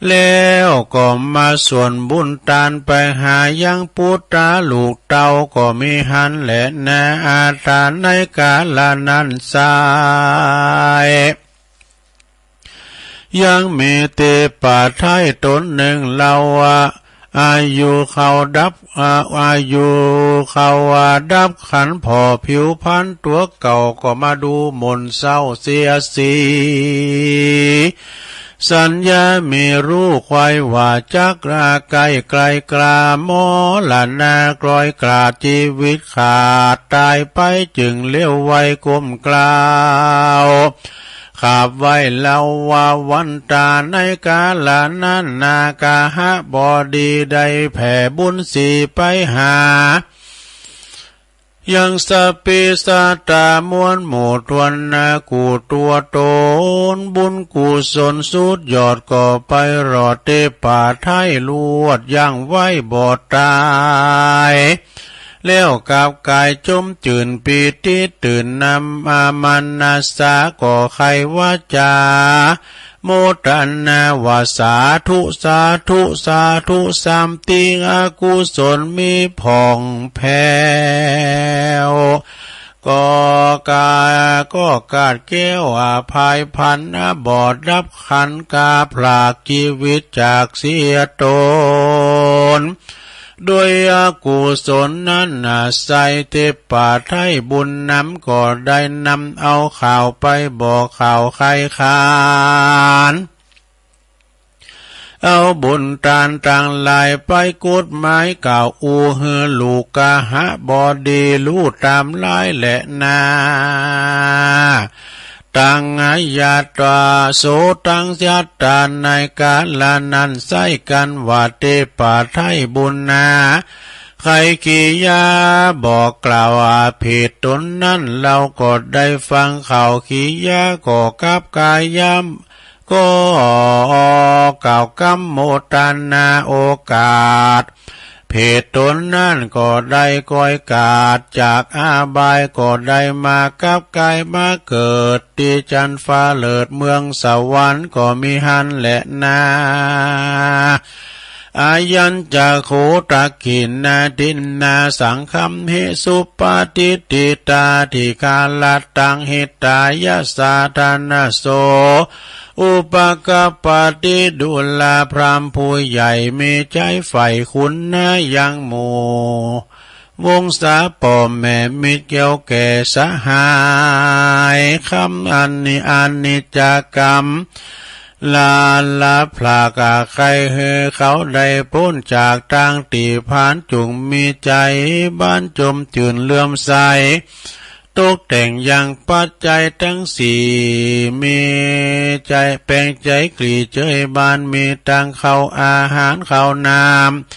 แล้วก็มาส่วนบุญตานไปหายังปุตตาลูกเต้าก็มีหันแหละนา อาตาในกาลนั้นไซร้ ยังมีเตปาไทยตนหนึ่งเล่าว่า อายุเขาดับ อาอายุ เขาว่าดับขันธ์ผ่อผิวพรรณตัวเก่าก็มาดูหม่นเศร้าเสียสี สัญญามีรู้ควายว่าจักราไกลไกลกลามรณะกลอยกลาดชีวิตขาดตายไปจึงเลี้ยวไวก้มกล่าว ขาบไหว้เล่าว่าวันตาในกาลนั้นนากาหะบดีได้แผ่บุญสีไปหา ยังสะเปสะตามวลหมู่ทวนนากูตัวตน บุญกุศลสุดยอดก็ไปรอดเตป่าไทยลวดยังไหว้บ่ตาย แล้วกลับกายจมจื่นปีติตื่นนำอามานัสสาก็ใครว่าจา โมทนาว่าสาธุสาธุสาธุสามติอกุศลมีผ่องแผ้ว ก็กาก็กาดแก้วอภัยพันธ์บอดดับขันธ์กาผลากชีวิตจากเสียตน ด้วยอกุศลนั้นน่ะใส่เทพป่าไทยบุญนำก็ได้นำเอาข่าวไปบอกข่าวใครขาน เอาบุญตานต่างหลายไปกฎหมายกล่าวอู้หือลูกกาหะบดีรู้ตามหลายแหละนา ตังอาญาตาโสตังยัตตาในกาลนั้นใส่กันว่าเทพป่าไทยบุญนา ใครขียาบอกกล่าวอาผิดตนนั้นเราก็ได้ฟังข่าวขียาก็กลับกายย้ำ ก็กล่าวกำโมทนาโอกาส เพศตนนั้นก็ได้ก้อยกาดจากอาบายก็ได้มากับกายมาเกิดที่จันฟ้าเลิศเมืองสวรรค์ก็มีหันแหละนา อายัญจะโขตักขินาทินนาสังคัมหิสุปาทิฏฐิตาทิคารัตตังหิตายะสาธนโส อุปกปปติดูลาพรามผู้ใหญ่มีใจใฝ่คุณนะยังหมู่ วงศาพ่อแม่มิตรเกี่ยวแก่สหายคำอันนี้อันนิจจกรรม ลาลาผลากาใครหือเขาได้พ้นจากทางตีพานจุงมีใจบ้านจมจื่นเลื่อมใส ตกแต่งยังปัจจัยทั้งสี่ มีใจแปลงใจกลีเจยบานมีตังข้าวอาหารข้าวน้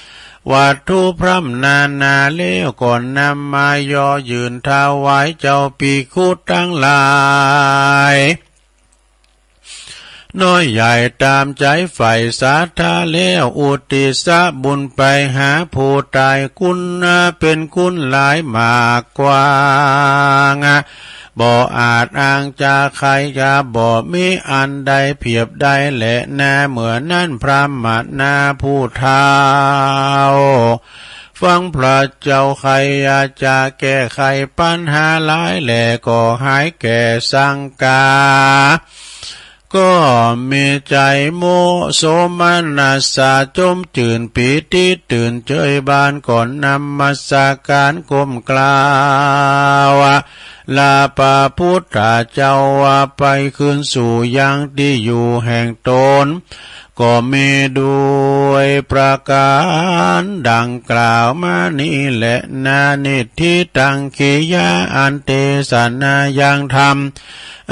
ำ วัตถุพร่ำนานาแล้วก็นำมาย่อยืนถวายเจ้าภิกขุทั้งหลาย น้อยใหญ่ตามใจใฝ่ศรัทธาแล้วอุทิศบุญไปหาผู้ตายคุณเป็นคุณหลายมากกว้าง บ่อาจอ้างจะใครจะบ่มีอันใดเปรียบได้แลนาเมื่อนั้นพระมหาผู้เฒ่า ฟังพระเจ้าใครอยากจะแก้ไขปัญหาหลายแลก็หายแก่สังกา ก็มีใจโมโสมนัสสะจมจื่นปีติตื่นเจยบานก่อนนมัสการก้มกราบ ลาพระพุทธเจ้าว่าไปคืนสู่ยังที่อยู่แห่งตน ก็มีด้วยประการดังกล่าวมานี้แหละนา นิทธิตังขียาอันเทศนายังธรรม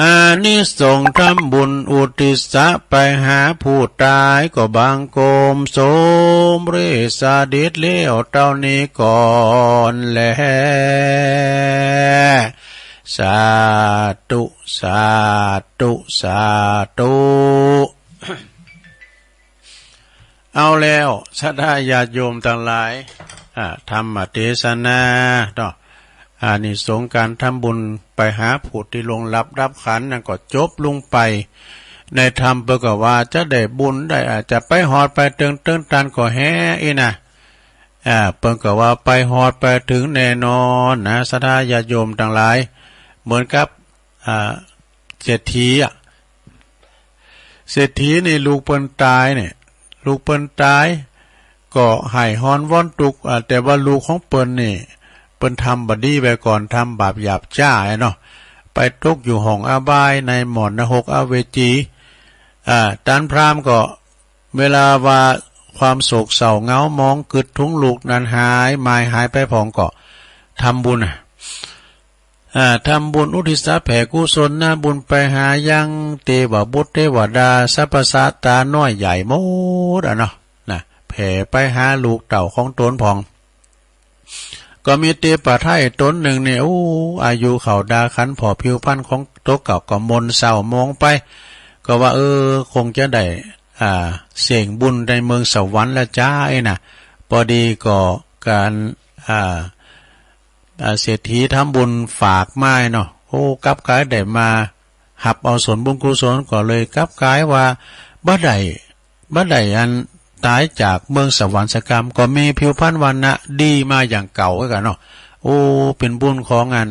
อานิสงส์ทำบุญอุทิศไปหาผู้ตายก็บังคมสมเร็จสดิดแล้วเท่านี้ก่อนแล สาธุ สาธุ สาธุ เอาแล้วศรัทธาญาติโยมทั้งหลาย อ่า ธรรมเทศนาเนาะ อานิสงส์การทำบุญไปหาผู้ที่ล่วงลับดับขันธ์นั่นก็จบลงไป ในธรรมเปิ้นก็ว่าจะได้บุญได้ อาจจะไปฮอดไปเถิงเถิงตันก็แฮอีนะ อ่า เปิ้นก็ว่าไปฮอดไปเถิงแน่นอนนะ ศรัทธาญาติโยมทั้งหลาย เหมือนกับ อ่า เศรษฐีอะ เศรษฐีนี่ลูกเปิ้นตายเนี่ย ลูกเปิ้นตาย ก็ไห้ฮ้อนว้อนตุ๊กข์ อ่า แต่ว่าลูกของเปิ้นนี่ เปิ้นทำบ่ดีไว้ก่อน ทำบาปหยาบช้าไอ้เนาะ ไปตกอยู่ห้องอบายในหมอนนรกอเวจี อ่า ต้านพราหมณ์ก็ เวลาว่าความโศกเศร้าเหงาหมองกึดทุงลูกนั้นหาย หมายหายไปพ่องก็ทำบุญน่ะ อ่า ทำบุญอุทิศแผ่กุศลนะบุญไปหายังเตวบุตรเตวดา สรรพสัตว์ตาน้อยใหญ่หมดอ่ะเนาะ นะ แผ่ไปหาลูกเต้าของตนพ่อง ก็มีเตปะไท้ตนหนึ่งเนี่ย โอ้ อายุเข้าดาขัน ผ่อผิวพรรณของตัวเก่าก็หม่นเศร้าหมองไป ก็ว่า เออ คงจะได้ อ่า เส้งบุญในเมืองสวรรค์แล้วจ้าไอ้น่ะ พอดีก็การ อ่า อ่า เศรษฐีทำบุญฝากมาไอ้เนาะ โอ้ กลับกลายได้มา หับเอาส่วนบุญกุศลก็เลยกลับกลายว่าบ่ได้ บ่ได้อันตายจากเมืองสวรรค์สักกำ ก็มีผิวพรรณวรรณะดีมาอย่างเก่าไว้กันเนาะ โอ้ เป็นบุญของอัน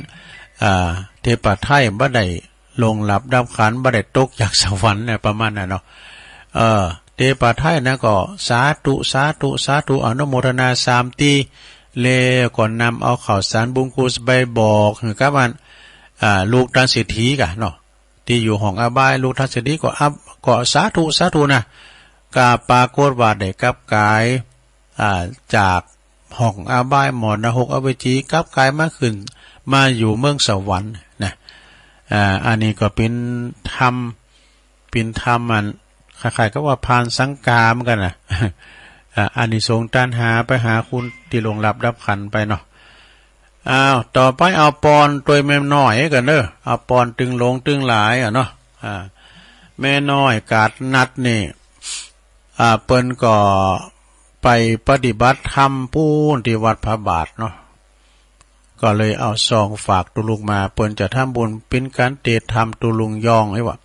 อ่า เตปะไท้บ่ได้ลงหลับดับขัน บ่ได้ตกจากสวรรค์เนี่ย ประมาณนั้นเนาะ เออ เตปะไท้นะก็สาธุ สาธุ สาธุ อนุโมทนาสามที แล้วก็นำเอาข่าวสารบุญกุศลไปบอกให้กับอัน อ่า ลูกต้านเศรษฐีกะเนาะ ที่อยู่ห้องอบาย ลูกต้านเศรษฐีก็อับ ก็สาธุ สาธุนะ ก็ปรากฏว่าได้กลับกลาย อ่า จากห้องอบายหมอนนรกอเวจี กลับกลายมาขึ้น มาอยู่เมืองสวรรค์นะ อ่า อันนี้ก็เป็นธรรม เป็นธรรมอัน คล้ายๆกับว่าผ่านสังกาเหมือนกันนะ อ่า อานิสงส์ต้านหาไปหาคุณที่ล่วงลับดับขันไปเนาะ อ้าว ต่อไปเอาปอนตวยแม่น้อยกันเด้อ เอาปอนตึงหลวงตึงหลายอ่ะเนาะ อ่า แม่น้อยกาดนัดนี่ อ่า เปิ้นก็ไปปฏิบัติธรรมปู้นที่วัดพระบาทเนาะ ก็เลยเอาซองฝากตุลุงมา เปิ้นจะทำบุญปิ้นกันเตะทำตุลุงยองไอ้วะ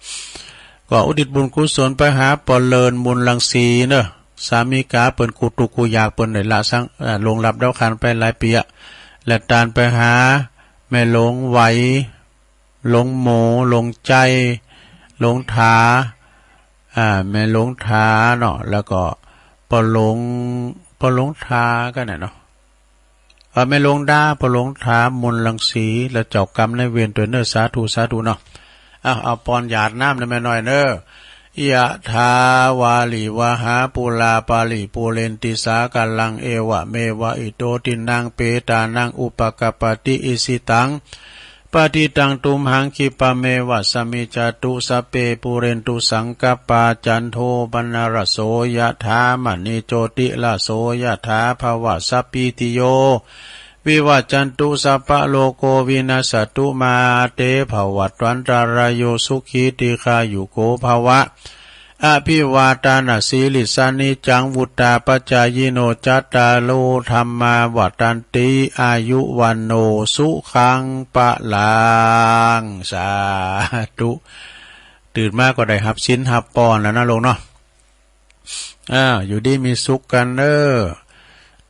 ก็อุทิศบุญกุศลไปหาปอเลินบุญรังสีเนอะ สามีกาเปิ้นกูตุกกูอยาก เปิ้นได้ละสัง อ่า ลงรับดาวขันไปหลายปีอะ และตานไปหาแม่หลวงไหว หลวงหมู หลวงใจ หลวงถา อ่า แม่หลวงถาเนาะ แล้วก็ปอหลวง ปอหลวงถากันเนี่ยเนาะ เอ่อ แม่หลวงดา ปอหลวงถา มนต์รังสี และเจ้ากรรมนายเวรตวยเนอ สาธุ สาธุเนาะ อ่ะ เอาปอนหยาดน้ำนะแม่น้อยเนอ ยะถาวาริวหาปูราปาริปูเรนติสากลัง เอวะเมวะอิโตทินังเปตานังอุปกัปปติ อิสิตังปฏิตังตุมหังคิปะเมวะสมิจจตุ สัพเพปูเรนตุสังกัปปา จันโทปนรสโส ยะถามณีโจติรสโส ยะถาภวะสัพพีติโย วิวัจจันตุ สัพพะโลโกวินัสสตุ มาเตภวัตวันตรายโย สุขีทีฆายุโกภวะ อภิวาทานาสีลิสสานิจัง วุตตาปจจายิโน จัตตาโรธัมมาวัตตันติ อายุวันโนสุขังพลัง สาธุ ตื่นมาก็ได้หับศีลหับปอนแล้วนะลุงเนาะ อ่า อยู่ดีมีสุขกันเนอ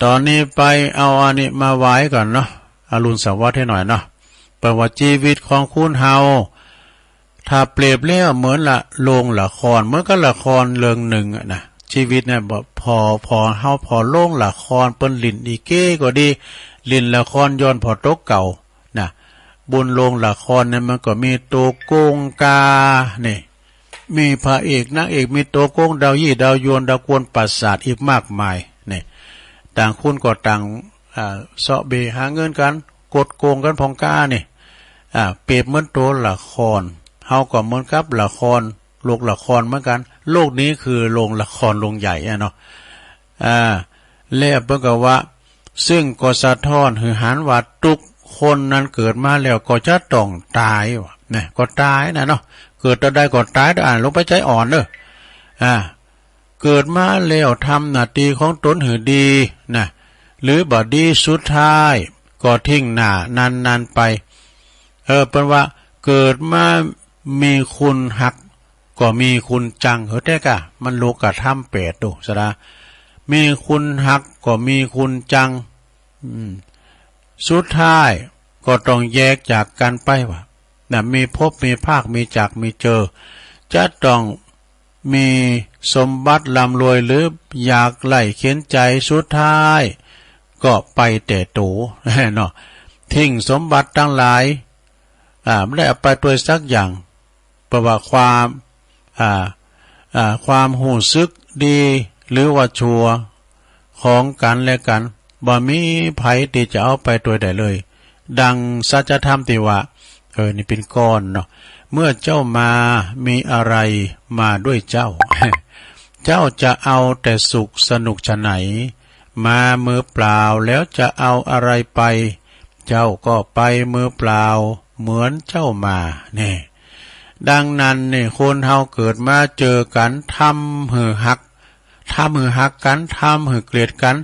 ตอนนี้ไปเอาอันนี้มาไหว้ก่อนเนาะ อรุณสวัสดิ์ให้หน่อยเนาะ เปิ้นว่าชีวิตของคนเฮา ถ้าเปรียบแล้วเหมือนละโรงละคร เหมือนกับละครเรื่องหนึ่งอะนะ ชีวิตเนี่ย พอ พอเฮา พอโรงละครเปิ้นหลิ้นอีเก้ก็ดี หลิ้นละครย้อนผ่อโต๊ะเก่านะ บนโรงละครเนี่ยมันก็มีตัวโกงกา นี่ มีพระเอกนางเอก มีตัวโกงดาวยี่ดาวยวนดาวกวนประสาทอีกมากมาย นี่ ต่างคนก็ต่าง อ่า เซาะเบหาเงินกัน กดโกงกันพ่องกา นี่ อ่า เปรียบเหมือนตัวละคร เฮาก็เหมือนกับละคร โลกละครเหมือนกัน โลกนี้คือโรงละครโรงใหญ่อะเนาะ อ่า แล้วเปิ้นก็ว่า ซึ่งก็สะท้อนหื้อหันว่าทุกคนนั้นเกิดมาแล้วก็จะต้องตายว่ะ นะ ก็ตายนะเนาะ เกิดตอนใดก็ตาย อ่านลงไปใจอ่อนเนอะ อ่า เกิดมาแล้วทำหน้าที่ของตนหื้อดีนะ หรือบ่ดีสุดท้ายก็ทิ้งหน้านั้นๆไป เออ เปิ้นว่าเกิดมามีคนฮัก ก็มีคนจัง เฮ้ย แต่กะ มันโลกธรรมแปดโต สะดา มีคนฮัก ก็มีคนจัง อืม สุดท้ายก็ต้องแยกจากกันไปว่ะ นะ มีพบมีพราก มีจากมีเจอ จะต้องมีสมบัติร่ำรวยหรืออยากไร้เข็ญใจ สุดท้ายก็ไปแต่โต เนาะ ting สมบัติตังหลาย อ่า ไม่ได้เอาไปด้วยสักอย่าง เพราะว่าความ อ่า อ่า ความรู้สึกดีหรือว่าชั่วของกันและกัน บ่มีใผที่จะเอาไปด้วยได้เลย ดังสัจธรรมที่ว่า เออ นี่เป็นก้อนเนาะ เมื่อเจ้ามามีอะไรมาด้วยเจ้า เจ้าจะเอาแต่สุขสนุกฉะไหน มามือเปล่าแล้วจะเอาอะไรไป เจ้าก็ไปมือเปล่าเหมือนเจ้ามา นี่ ดังนั้นนี่ คนเฮาเกิดมาเจอกัน ทำหื้อฮัก ทำหื้อฮักกัน ทำหื้อเกลียดกัน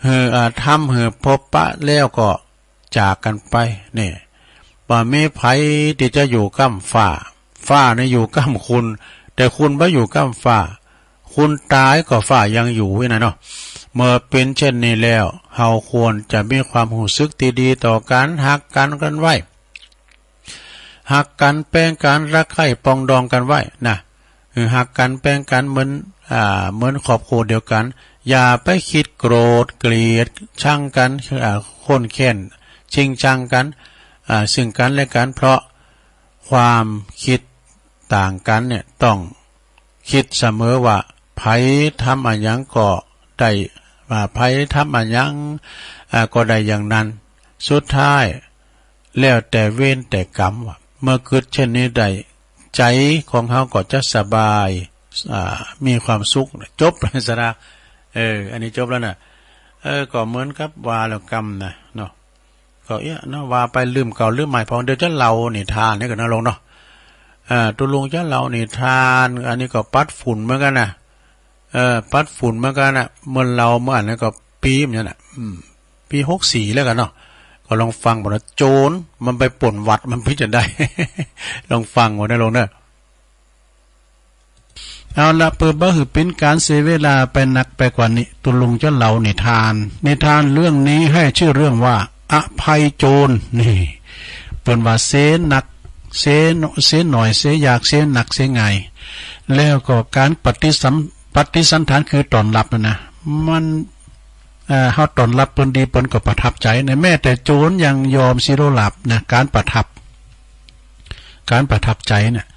หื้อ อ่า ทำหื้อพบปะแล้วก็จากกันไป นี่ บ่มีใผที่จะอยู่ก้ำฟ้า ฟ้านี่อยู่ก้ำคุณ แต่คุณบ่อยู่ก้ำฟ้า คุณตายก็ฟ้ายังอยู่นี่นะเนาะ เมื่อเป็นเช่นนี้แล้ว เฮาควรจะมีความรู้สึกที่ดีต่อกัน ฮักกันกันไว้ ฮักกันแป้งกัน รักใคร่ปรองดองกันไว้นะ คือฮักกันแป้งกันเหมือน อ่า เหมือนครอบครัวเดียวกัน อย่าไปคิดโกรธเกลียดชังกัน อ่า ข้นแค้นชิงชังกัน อ่า ซึ่งกันและกัน เพราะความคิดต่างกันเนี่ย ต้องคิดเสมอว่า ใผทำอะหยังก็ได้ ว่าใผทำอะหยัง อ่า ก็ได้อย่างนั้น สุดท้าย แล้วแต่เวรแต่กรรมว่ะ เมื่อคิดเช่นนี้ได้ ใจของเฮาก็จะสบาย อ่า มีความสุข จบแล้วสนะ เออ อันนี้จบแล้วนะ เออ ก็เหมือนกับว่าแล้วกรรมนะเนาะ ก็เอ๊ะเนาะ ว่าไปลืมเก่าลืมใหม่ พอเดี๋ยวจะเล่านิทานให้กันนะลงเนาะ อ่า ตุลุงจะเล่านิทาน อันนี้ก็ปัดฝุ่นเหมือนกันนะ เออ ปัดฝุ่นเหมือนกันนะ เมื่อเล่าเมื่ออันนั้นก็ปีเหมือนกันนะ อืม ปีหกสี่แล้วกันเนาะ ก็ลองฟังบ่นะ โจรมันไปปล้นวัด มันเป๋นจั่งใด ลองฟังบ่นะลงเนาะ เอาละ เปื้อบ่หื้อเป๋นก๋านเสียเวลาไปนักไปกว่านี้ ตุลุงจะเล่านิทาน นิทานเรื่องนี้ให้ชื่อเรื่องว่า อภัยโจร นี่ เปิ้นว่าเสียหนัก เสีย เสียหน่อย เสียยาก เสียหนัก เสียง่าย แล้วก็การปฏิสัม ปฏิสันถานคือต้อนรับนั่นนะ มัน เอ่อ เฮาต้อนรับเปิ้นดี เปิ้นก็ประทับใจนะ แม้แต่โจรยังยอมสิโลหลับนะ การประทับ การประทับใจน่ะ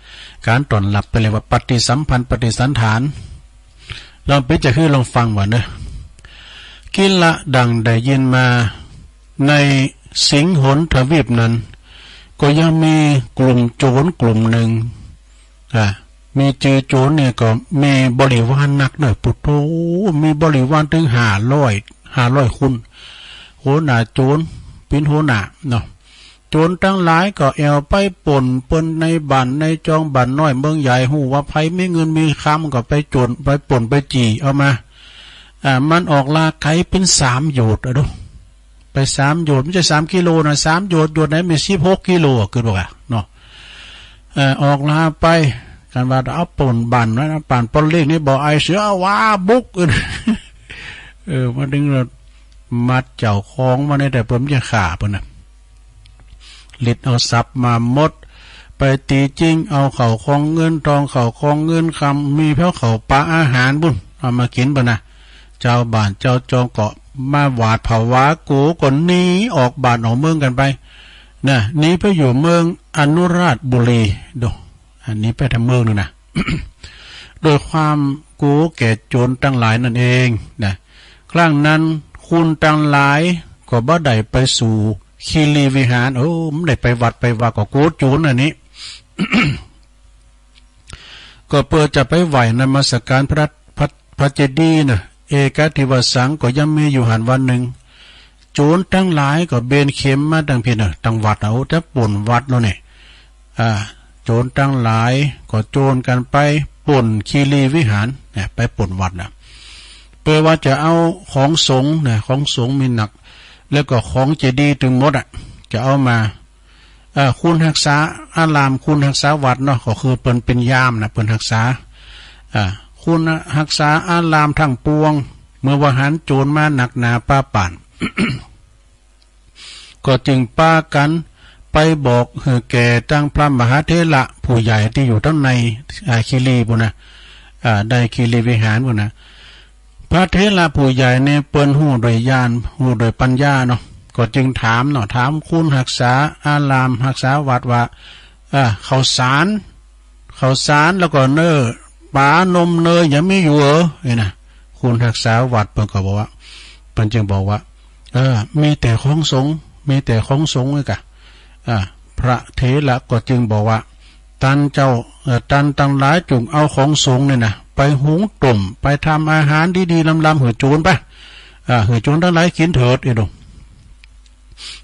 การต้อนรับเปิ้นเรียกว่าปฏิสัมพันธ์ ปฏิสันถาน ลองเป๋นจั่งใดหื้อ ลองฟังบ่เนาะ กิลละดังได้ยินมา ในสิงหนทวีปนั้น ก็ยังมีกลุ่มโจรกลุ่มหนึ่ง อ่ะ มีจื้อโจรเนี่ยก็มีบริวารนักเนาะ ปุโธ มีบริวารถึงห้าร้อย ห้าร้อยคน หัวหน้าโจรเป๋นหัวหน้าเนาะ โจรตังหลายก็แอ่วไปปล้นเปิ้นในบ้านในจอง บ้านน้อยเมืองใหญ่ ฮู้ว่าใผมีเงินมีคำก็ไปโจร ไปปล้นไปจี้เอามา อ่า มันออกลาไก๋เป๋นสามโยชน์อะดู ไปสามโยชน์ ไม่ใช่สามกิโลนะ สามโยชน์ โยชน์ไหนมีสิบหกกิโลอะ คือบอกอะเนาะ เอ่อ ออกลาไป กันว่าเอาปล้นบ้านนะ บ้านปล้นเล็กนี่บ่อายเสือ ว้าบุก เออ มาถึงแล้ว มัดเจ้าของมาในแต่เปิ้นจะฆ่าเปิ้นนะ ลิดเอาทรัพย์มาหมด ไปตีจิงเอาเข้าของเงินทอง เข้าของเงินคำ มีเพียงเข้าปลาอาหารบุ่น เอามากินเปิ้นนะ เจ้าบ้านเจ้าจองก็มาหวาดผวา กูก็หนีออกบ้านออกเมืองกันไป นะ หนีไปอยู่เมืองอนุราชบุรี ดู อันนี้ไปทางเมืองนึงนะ โดยความกลัวแก่โจรตังหลายนั่นเองนะ ครั้งนั้นคนตังหลายก็บ่ได้ไปสู่คีรีวิหาร โอ้ บ่ได้ไปวัดไปวา ก็กลัวโจรอันนี้ ก็เปื้อจะไปไหว้นมัสการพระ พระ พระเจดีย์นะ เอกทิวสังก็ยังมีอยู่หั้นวันหนึ่ง โจรตังหลายก็เบนเข็มมาตังพี้นะ ตังวัดนะ โอ้ จะปล้นวัดแล้วเนี่ย อ่า โจรตังหลายก็โจรกันไปปล้นคีรีวิหารเนี่ย ไปปล้นวัดนะ เปื้อว่าจะเอาของสงฆ์นะ ของสงฆ์มีนัก แล้วก็ของเจดีย์ตึงหมดอะ จะเอามา เอ่อ คนฮักษาอาราม คนฮักษาวัดเนาะ ก็คือเปิ้นเป๋นยามนะ เปิ้นฮักษา อ่า คนฮักษาอารามทั้งปวง เมื่อว่าหันโจรมานักหนาป้าป่าน ก็จึงปากันไปบอกหื้อแก่ตังพระมหาเถระผู้ใหญ่ตี้อยู่ตังใน อ่า คีรีปุ้นนะ อ่า ในคีรีวิหารปุ้นนะ พระเถระผู้ใหญ่เนี่ยเปิ้นฮู้โดยญาณ ฮู้โดยปัญญาเนาะ ก็จึงถามเนาะ ถามคุณหักษาอาราม หักษาวัดว่า เออ ข้าวสาร ข้าวสารแล้วก็เนย ปลานมเนยยังมีอยู่เหรอ เนี่ยนะ คุณหักษาวัดเปิ้นก็บอกว่า เปิ้นจึงบอกว่า เออ มีแต่ของสงฆ์ มีแต่ของสงฆ์นี่กะ อ่า พระเถระก็จึงบอกว่า ตันเจ้า เอ่อ ตันตังหลายจุ่งเอาของสงฆ์เนี่ยนะ ไปหุงต้ม ไปทำอาหารดีๆ ลำๆ หือโจรไป อ่า หือโจรตังหลายกินเถิด อีหนอ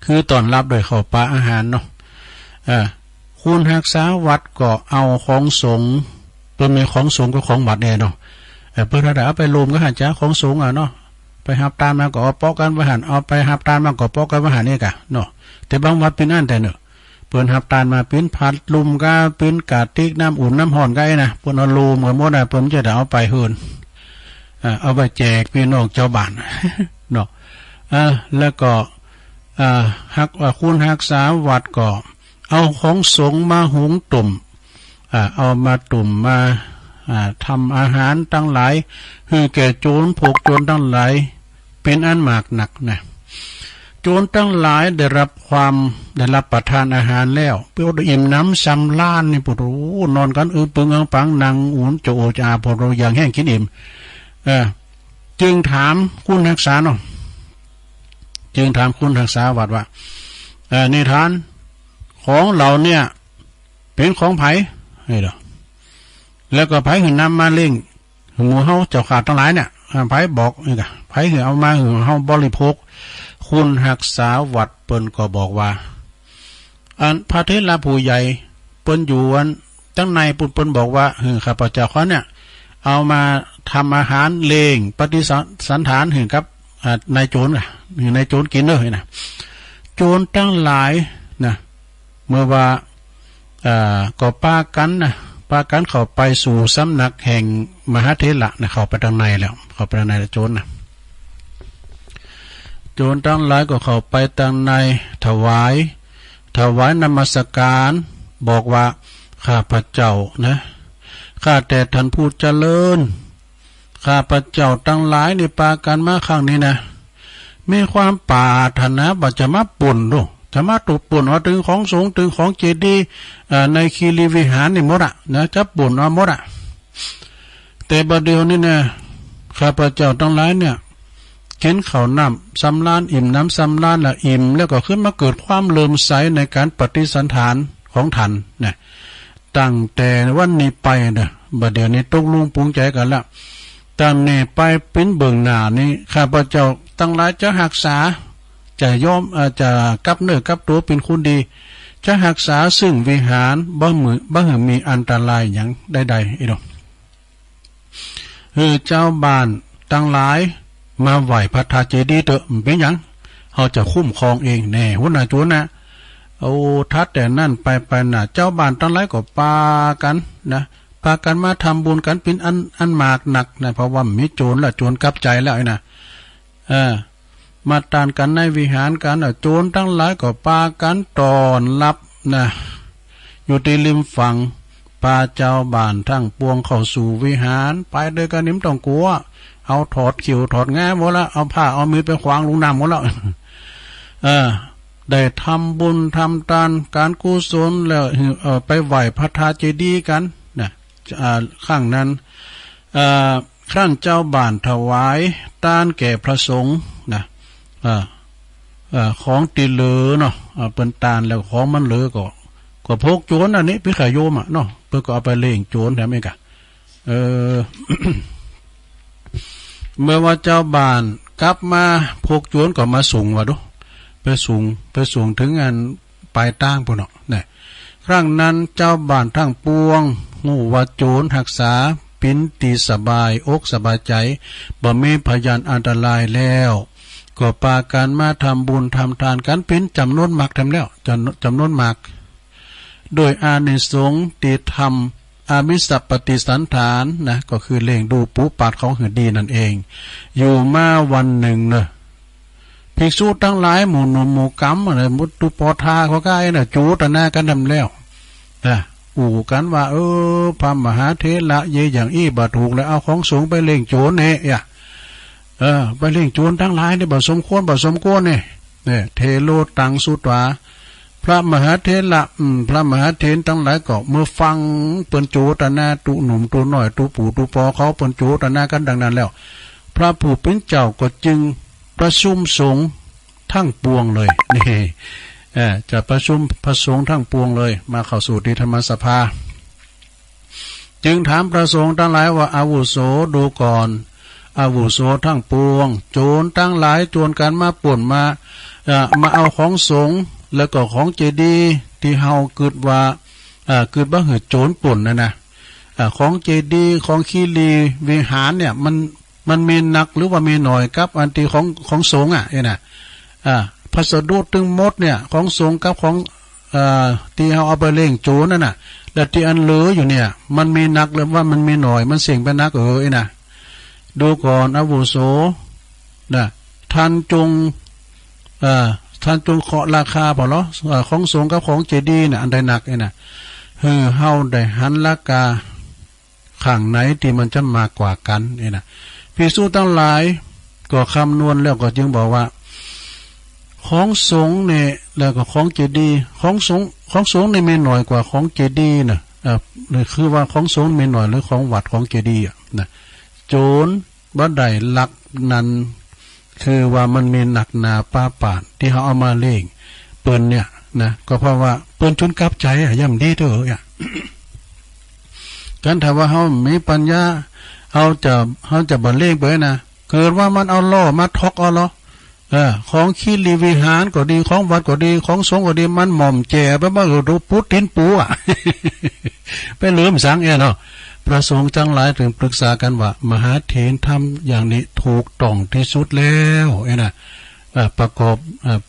คือต้อนรับด้วยข้าวปลาอาหารเนาะ อ่า คุณหักษาวัดก็เอาของสงฆ์ เปิ้นมีของสงฆ์กับของวัดแน่เนาะ เอ่อ เปิ้นถ้าได้เอาไปรวมกับหันจ้าของสงฆ์อ่ะเนาะ ไปฮับตานมาก็เอาเปาะกันไว้หัน เอาไปฮับตานมาก็เปาะกันไว้หันนี่กะเนาะ แต่บางวัดเปิ้นอั้นแต่เนาะ เปิ้นฮับตานมาปิ้นผัดลุ่มกะปิ้นกะติกน้ำอุ่นน้ำฮ้อนกะไอ้นะ เปิ้นเอารวมกันหมดนะ เปิ้นจะได้เอาไปเฮิ่น อ่า เอาไปแจกพี่น้องชาวบ้าน เนาะ อ่า แล้วก็ อ่า หัก อ่า คุณหักษาวัดก็เอาของสงฆ์มาหุงต้ม อ่า เอามาต้มมา อ่า ทำอาหารตังหลาย หื้อแก่โจร พวกโจรตังหลาย เป๋นอันมากนักนะ โจรตังหลายได้รับความ ได้รับประทานอาหารแล้ว เปิ้นอิ่มหนำสำราญนี่ โผดโอ้ นอนกั๋นอื้อปึงอังปัง นั่งอุ่นโจโอจา โผดโอ้ อย่างแห้งกิ๋นอิ่ม เออ จึงถามคุณหักษาเนาะ จึงถามคุณหักษาวัดว่า เออ นี่ท่าน ของเหล่าเนี่ย เป๋นของใผ นี่เด้อ แล้วก็ใผหื้อนำมาเลี้ยงหมู่เฮาเจ้าข้าตังหลายเนี่ย อ่า ใผบอกนี่กะ ใผหื้อเอามาหื้อเฮาบริโภค คุณหักษาวัดเปิ้นก็บอกว่า อันพระเถระผู้ใหญ่เปิ้นอยู่อันตังในปุ้น เปิ้นบอกว่า หื้อข้าพเจ้าข้อเนี่ย เอามาทำอาหารเลี้ยงปฏิสันถานหื้อกับ อ่า นายโจรน่ะ หื้อนายโจรกิ๋นเด้อนะ โจรตังหลายนะ เมื่อว่า อ่า ก็ปากั๋นนะ ปากั๋นเข้าไปสู่สำนักแห่งมหาเถระนะ เข้าไปตังในแล้ว เข้าไปตังในแล้วโจรนะ โจรตังหลายก็เข้าไปตังใน ถวาย ถวายนมัสการ บอกว่า ข้าพเจ้านะ ข้าแต่ท่านผู้เจริญ ข้าพเจ้าตังหลายนี่ปากั๋นมาครั้งนี้นะ มีความปรารถนาว่าจะมาป้นดู จะมาตุกป้นเอาตึงของสงฆ์ ตึงของเจดีย์ เอ่อ ในคีรีวิหารนี่หมดอะนะ จะป้นเอาหมดอะ แต่บัดเดี๋ยวนี้นะ ข้าพเจ้าตังหลายเนี่ย กิ๋นข้าวน้ำสำราญ อิ่มหนำสำราญละ อิ่มแล้วก็ขึ้นมาเกิดความเลื่อมใสในการปฏิสันถานของท่านนะ ตั้งแต่วันนี้ไปเด้อ บัดเดี๋ยวนี้ตกลงปลงใจ๋กั๋นละ ตั้งแต่นี้ไปเป๋นเบื้องหน้านี้ ข้าพเจ้าตังหลายจะฮักษา จะยอม เอ่อ จะกลับเนื้อกลับตั๋วเป๋นคนดี จะฮักษาซึ่งวิหาร บ่หื้อ บ่หื้อมีอันตรายหยังใดๆ อีหนอ หื้อเจ้าบ้านตังหลายมาไหว้พระธาตุเจดีย์เต๊อะ บ่เป๋นหยัง เฮาจะคุ้มครองเองแน่ หัวหน้าโจรนะ โอ้ ถัดแต่นั้นไป ไปนะ เจ้าบ้านตังหลายก็ปากั๋นนะ ปากั๋นมาทำบุญกั๋นเป๋นอัน อันมากนักนะ เพราะว่ามีโจรละ โจรกลับใจ๋แล้วไอ้นะ เออ มาต้อนกั๋นในวิหารกั๋น โจรตังหลายก็ปากั๋นต้อนรับนะ อยู่ตี้ริมฝั่ง ปาเจ้าบ้านตังปวงเข้าสู่วิหาร ไปด้วยกั๋น บ่ต้องกั๋ว เอาถอดเขี้ยวถอดงาหมดละ เอาผ้าเอามีดไปขวางลุงน้ำหมดละ เออ ได้ทำบุญทำตานก๋านกุศลแล้ว เออ ไปไหว้พระธาตุเจดีย์กั๋นนะ อ่า ครั้งนั้น เอ่อ ครั้นเจ้าบ้านถวายตานแก่พระสงฆ์นะ เอ่อ เอ่อ ของตี้เหลือเนาะ เอ่อ เปิ้นตานแล้วของมันเหลือก็ ก็พวกโจรอันนี้ พิฆโยมอะเนาะ เปิ้นก็เอาไปเลี้ยงโจรแถมอีกอะ เออ เมื่อว่าเจ้าบ้านกลับมา พวกโจรก็มาส่งว่าดู ไปส่ง ไปส่งเถิงอันปลายตางปู้นเนาะ นะ ครั้งนั้นเจ้าบ้านตังปวงฮู้ว่าโจรฮักษาเป๋นตี้สบายอกสบายใจ๋ บ่มีพยานอันตรายแล้ว ก็ปากั๋นมาทำบุญทำตานกั๋นเป๋นจ๋ำนวนมากแถมแล้ว จ๋ำ จ๋ำนวนมาก โดยอานิสงส์ตี้ทำอามิสปฏิสันถานนะ ก็คือเลี้ยงดูปูปัดเขาหื้อดีนั่นเอง อยู่มาวันหนึ่งเนอะ ภิกษุตังหลายหมู่หนุ่มหมู่ก๋ำอะไร หมู่ตุ๊ปอทาเขาก็ไอ้น่ะ จูตนากั๋นแถมแล้วนะ อู้กั๋นว่า เออ พระมหาเถระเยอะอย่างอี้บ่ถูกแล้ว เอาของสงฆ์ไปเลี้ยงโจรเนี่ย เออ ไปเลี้ยงโจรตังหลายนี่บ่สมควร บ่สมควรเนี่ย เนี่ย เถโรตังสุตวา พระมหาเถระ อืม พระมหาเถรทั้งหลายก็เมื่อฟัง เปิ้นโจทนา ตุ๊หนุ่มตุ๊น้อย ตุ๊ปู่ตุ๊ปอเขา เปิ้นโจทนากันดังนั้นแล้ว พระผู้เป็นเจ้าก็จึงประชุมสงฆ์ทั้งปวงเลย นี่ เอ่อ จะประชุมพระสงฆ์ทั้งปวงเลย มาเข้าสู่ที่ธรรมสภา จึงถามพระสงฆ์ทั้งหลายว่า อาวุโส ดูก่อน อาวุโสทั้งปวง โจรทั้งหลายจวนกันมาปล้นมา เอ่อ มาเอาของสงฆ์ แล้วก็ของเจดีย์ ที่เฮากึ๊ดว่า เอ่อ กึ๊ดบ่หื้อโจรปล้นนั่นนะ เอ่อ ของเจดีย์ ของคีรีวิหารเนี่ย มัน มันมีหนักหรือว่ามีหน่อยกับอันตี้ของ ของสงฆ์อ่ะ เอ้ยนะ อ่า พัสดุตึงหมดเนี่ย ของสงฆ์กับของ เอ่อ ตี้เฮาเอาไปเล่งโจรนั่นน่ะ แล้วตี้อันเหลืออยู่เนี่ย มันมีหนักหรือว่ามันมีหน่อย มันเสี้ยงไปหนัก เออ เอ้ยนะ ดูก่อน อาวุโส นะ ท่านจง เอ่อ ท่านจงเคาะราคาพอเหรอ เอ่อ ของสงฆ์กับของเจดีย์น่ะ อันใดหนัก เอ้ยนะ หื้อเฮาได้หันราคา ข้างไหนตี้มันจะมากกว่ากั๋น เอ้ยนะ ภิกษุทั้งหลายก็คำนวณแล้วก็จึงบอกว่า ของสงฆ์เนี่ย แล้วก็ของเจดีย์ ของสงฆ์ ของสงฆ์เนี่ยมีหน่อยกว่าของเจดีย์น่ะ เอ่อ หรือคือว่าของสงฆ์มีหน่อยหรือของวัดของเจดีย์อ่ะนะ โจรบ่ได้ลักนั้น คือว่ามันมีหนักหนาปาปานตี้เฮาเอามาเล่งเปิ้นเนี่ยนะ ก็เพราะว่าเปิ้นจุนกลับใจอ่ะ ย่ำดีเถอะอ่ะ กันถ้าว่าเฮามีปัญญา เฮาจะ เฮาจะบ่เล่งเปิ้นนะ เกิดว่ามันเอาล้อมาถอกเอาเหรอ เออ ของคีรีวิหารก็ดี ของวัดก็ดี ของสงฆ์ก็ดี มันหม่อมแจ่ไปบ่า เออ ดูปูดตีนปูอ่ะ ไปเหลือมสัง เอ้ยเนาะ พระสงฆ์ทั้งหลายจึงปรึกษากันว่า มหาเถรทำอย่างนี้ถูกต้องที่สุดแล้ว เอ้ยนะ เอ่อ ประกอบ เอ่อ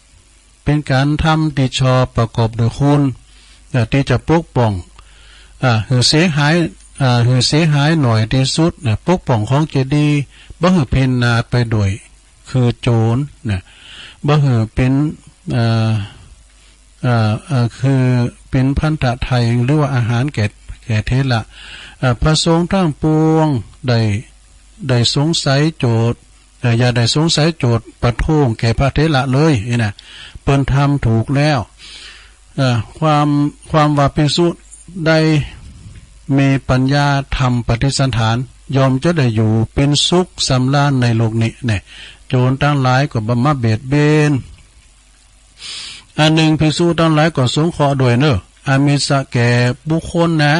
เป็นการทำตี้ชอบ ประกอบด้วยคุณ เอ่อ ตี้จะปกป้อง เอ่อ หื้อเสียหาย เอ่อ หื้อเสียหายหน่อยตี้สุดนะ ปกป้องของเจดีย์ บ่หื้อพินาศไปด้วย คือโจรนะ บ่หื้อเป็น เอ่อ เอ่อ เอ่อ คือเป็นภันตะไทย หรือว่าอาหารแก่ แก่เถระ เอ่อ พระสงฆ์ทั้งปวงได้ ได้สงสัยโจทย์ เอ่อ อย่าได้สงสัยโจทย์ประท้วงแก่พระเถระเลย เอ้ยนะ เปิ้นทำถูกแล้ว เอ่อ ความ ความว่าภิกษุได้มีปัญญาทำปฏิสันถาน ย่อมจะได้อยู่เป็นสุขสำราญในโลกนี้ เนี่ย โจรทั้งหลายก็บ่มาเบียดเบียน อันหนึ่ง ภิกษุทั้งหลายก็สงเคราะห์ด้วยเนอะ อามิสแก่บุคคลนะ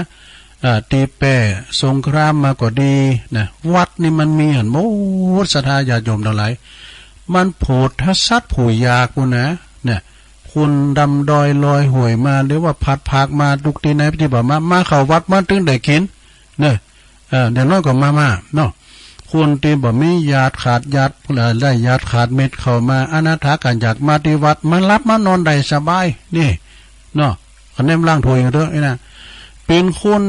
เอ่อ ตี้แป้สงครามมาก็ดีนะ วัดนี่มันมีหั้นหมด ศรัทธาญาติโยมทั้งหลาย มันโผดถ้าสัตว์ผู้อยากพุ้นนะ เนี่ย คนดำดอยลอยห้วยมา หรือว่าพัดพรากมา ทุกตี้ไหนตี้บ่ามา มาเข้าวัด มาตึงได้กิ๋น เนอะ เอ่อ อย่างน้อยก็มา มา เนาะ คนตี้บ่มีญาติขาดญาติ เอ่อ ได้ญาติขาดมิตรเข้ามา อนาถาก็อยากมาตี้วัด มาหลับมานอนได้สบาย นี่ เนาะ คะแนนล้างถ้วยอยู่เด้อ เอ้ยนะ เป็นคน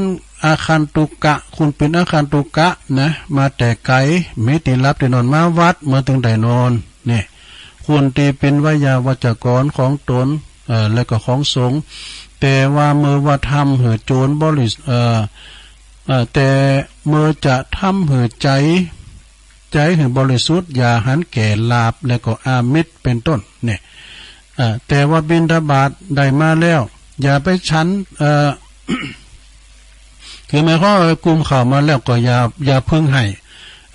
อาคันตุกะ คนเป็นอาคันตุกะนะ มาแต่ไก๋ มีตี้หลับตี้นอน มาวัด มาตึงได้นอน เนี่ย คนตี้เป็นไวยาวัจกรของตน เอ่อ แล้วก็ของสงฆ์ แต่ว่าเมื่อว่าทำหื้อโจรบริสุทธิ์ เอ่อ เอ่อ แต่เมื่อจะทำหื้อใจ๋ ใจ๋หื้อบริสุทธิ์ อย่าหันแก่ลาภ และก็อามิสเป็นต้น เนี่ย เอ่อ แต่ว่าบิณฑบาตได้มาแล้ว อย่าไปฉัน เอ่อ คือหมายความว่ากุมข้าวมาแล้วก็อย่า อย่าเพิ่งให้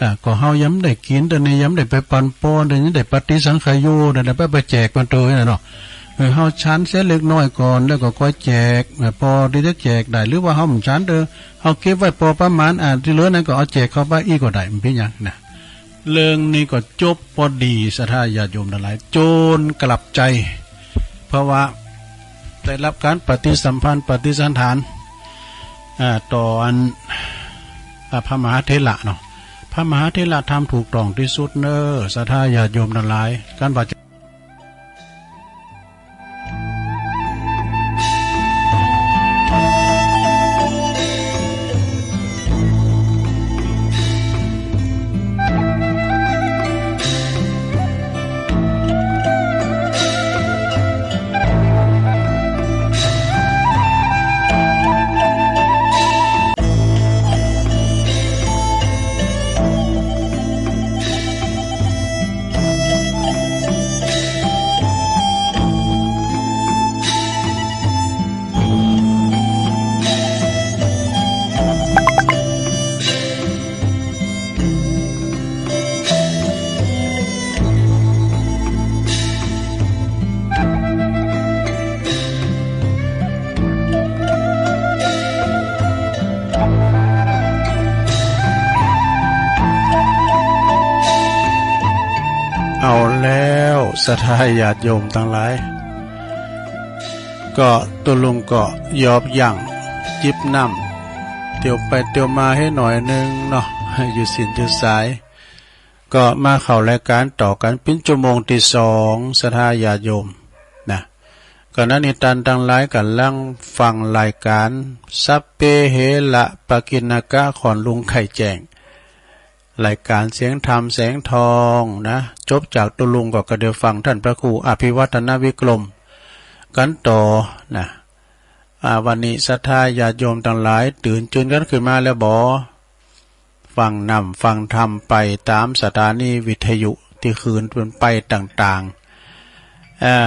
อ่า ก็เฮายังบ่ได้กิ๋น แต่นี่ยังบ่ได้ไปปันปอน แต่นี่ได้ปฏิสังขโย แต่ได้ไป ไปแจกมันเตอนะเนาะ เออ เฮาฉันเสียเล็กน้อยก่อน แล้วก็ค่อยแจก อ่า ปอตี้จะแจกได้ หรือว่าเฮาบ่ฉันเตอ เฮาเก็บไว้ปอประมาณ อ่า ตี้เหลือนั้นก็เอาแจกเข้าไปอีกก็ได้ มันเป็นหยังนะ เรื่องนี้ก็จบปอดี ศรัทธาญาติโยมทั้งหลาย โจรกลับใจ เพราะว่าได้รับการปฏิสัมพันธ์ ปฏิสันถาน อ่า ต่ออัน อ่า พระมหาเถระเนาะ พระมหาเถระทำถูกต้องตี้สุดเนอะ ศรัทธาญาติโยมทั้งหลาย กันว่าจะ ศรัทธาญาติโยมตังหลาย ก็ตุ๊ลุงก็ยอบยั่ง จิบน้ำ เตียวไปเตียวมาหื้อหน่อยหนึ่งเนาะ อยู่ศีลอยู่สาย ก็มาเข้ารายการต่อกั๋นเป๋นจั่วโมงตี้สอง ศรัทธาญาติโยมนะ ก็นั้นนี่ต้านตังหลายก่ำลังฟังรายการ สัพเพเหระปกิณณกะ ของลุงไข่แจ้ง รายการเสียงธรรมแสงทองนะ จบจากตุ๊ลุงก็ก็ได้ฟังต้านพระครูอภิวัฒนวิกรมกั๋นต่อนะ อ่า วันนี้ศรัทธาญาติโยมตังหลายตื่นจืนกั๋นขึ้นมาแล้วบ่ ฟังน้ำฟังธรรมไปต๋ามสถานีวิทยุตี้คืนเปิ้นไปต่างๆ อ่า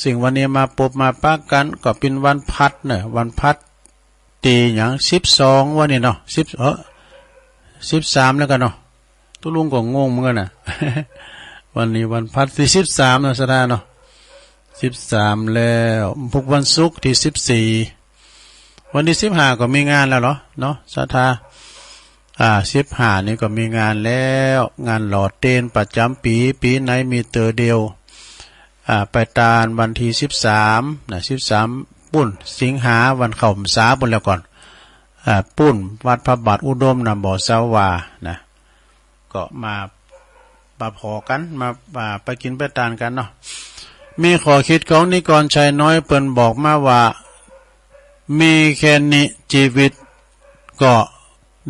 ซึ่งวันนี้มาปบมาปะกั๋นก็เป๋นวันพัดเนาะ วันพัด ตี้หยัง สิบสอง วันนี้เนาะ สิบ เออ สิบสาม แล้วกั๋นเนาะ ตุ๊ลุงก็งงเหมือนกั๋นนะ วันนี้วันพัดตี้สิบสามเนาะ ศรัทธาเนาะ สิบสาม แล้ว พุธ วันศุกร์ตี้สิบสี่ วันตี้สิบห้าก็มีงานแล้วเหรอเนาะ ศรัทธา อ่า สิบห้า นี่ก็มีงานแล้ว งานหล่อเตียนประจ๋ำปี๋ ปี๋ไหนมีเตื้อเดียว อ่า ไปตานวันตี้สิบสามนะ สิบสาม ปุ้น สิงหา วันเข้าพรรษาปุ้นแล้วก่อน อ่า ปุ้น วัดพระบาทอุดมนะ บ่อสาวานะ ก็มา มาผ่อกั๋น มา มาไปกิ๋นไปตานกั๋นเนาะ มีข้อคิดของนิกรชัยน้อยเปิ้นบอกมาว่า มีแค่นี้ชีวิตก็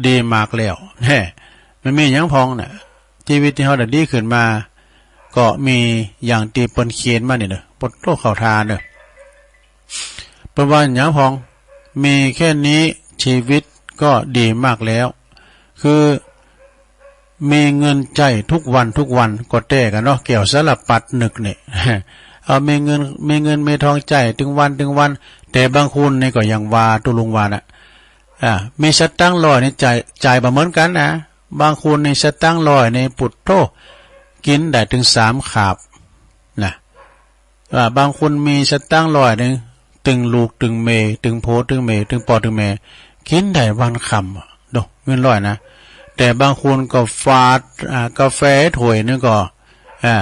ดีมากแล้ว แฮ่ มันมีหยังพ่องน่ะ ชีวิตตี้เฮาได้ดีขึ้นมา ก็มีอย่างตี้เปิ้นเขียนมานี่เนาะ ปดโตเข้าท่าเนาะ เปิ้นว่าหยังพ่อง มีแค่นี้ชีวิตก็ดีมากแล้ว คือ มีเงินใจ๊ทุกวันทุกวันก็แต๊กั๋นเนาะ แก้วสารพัดนึกนี่ เอามีเงิน มีเงินมีทองใจ๊ตึงวันตึงวัน แต่บางคนนี่ก็อย่างว่าตุ๊ลุงว่าน่ะ อ่า มีสตางค์ร้อยนี่จ่าย จ่ายบ่เหมือนกั๋นนะ บางคนนี่สตางค์ร้อยนี่ ปุดโธ่ กิ๋นได้ตึงสามคาบนะ อ่า บางคนมีสตางค์ร้อยนี่ ตึงลูกตึงเมย์ ตึงผัวตึงเมย์ ตึงป้อตึงแม่ กิ๋นได้วันค่ำเนาะ เงินร้อยนะ แต่บางคนก็ฝาด อ่า กาแฟถ้วยนึ่งก็ อ่า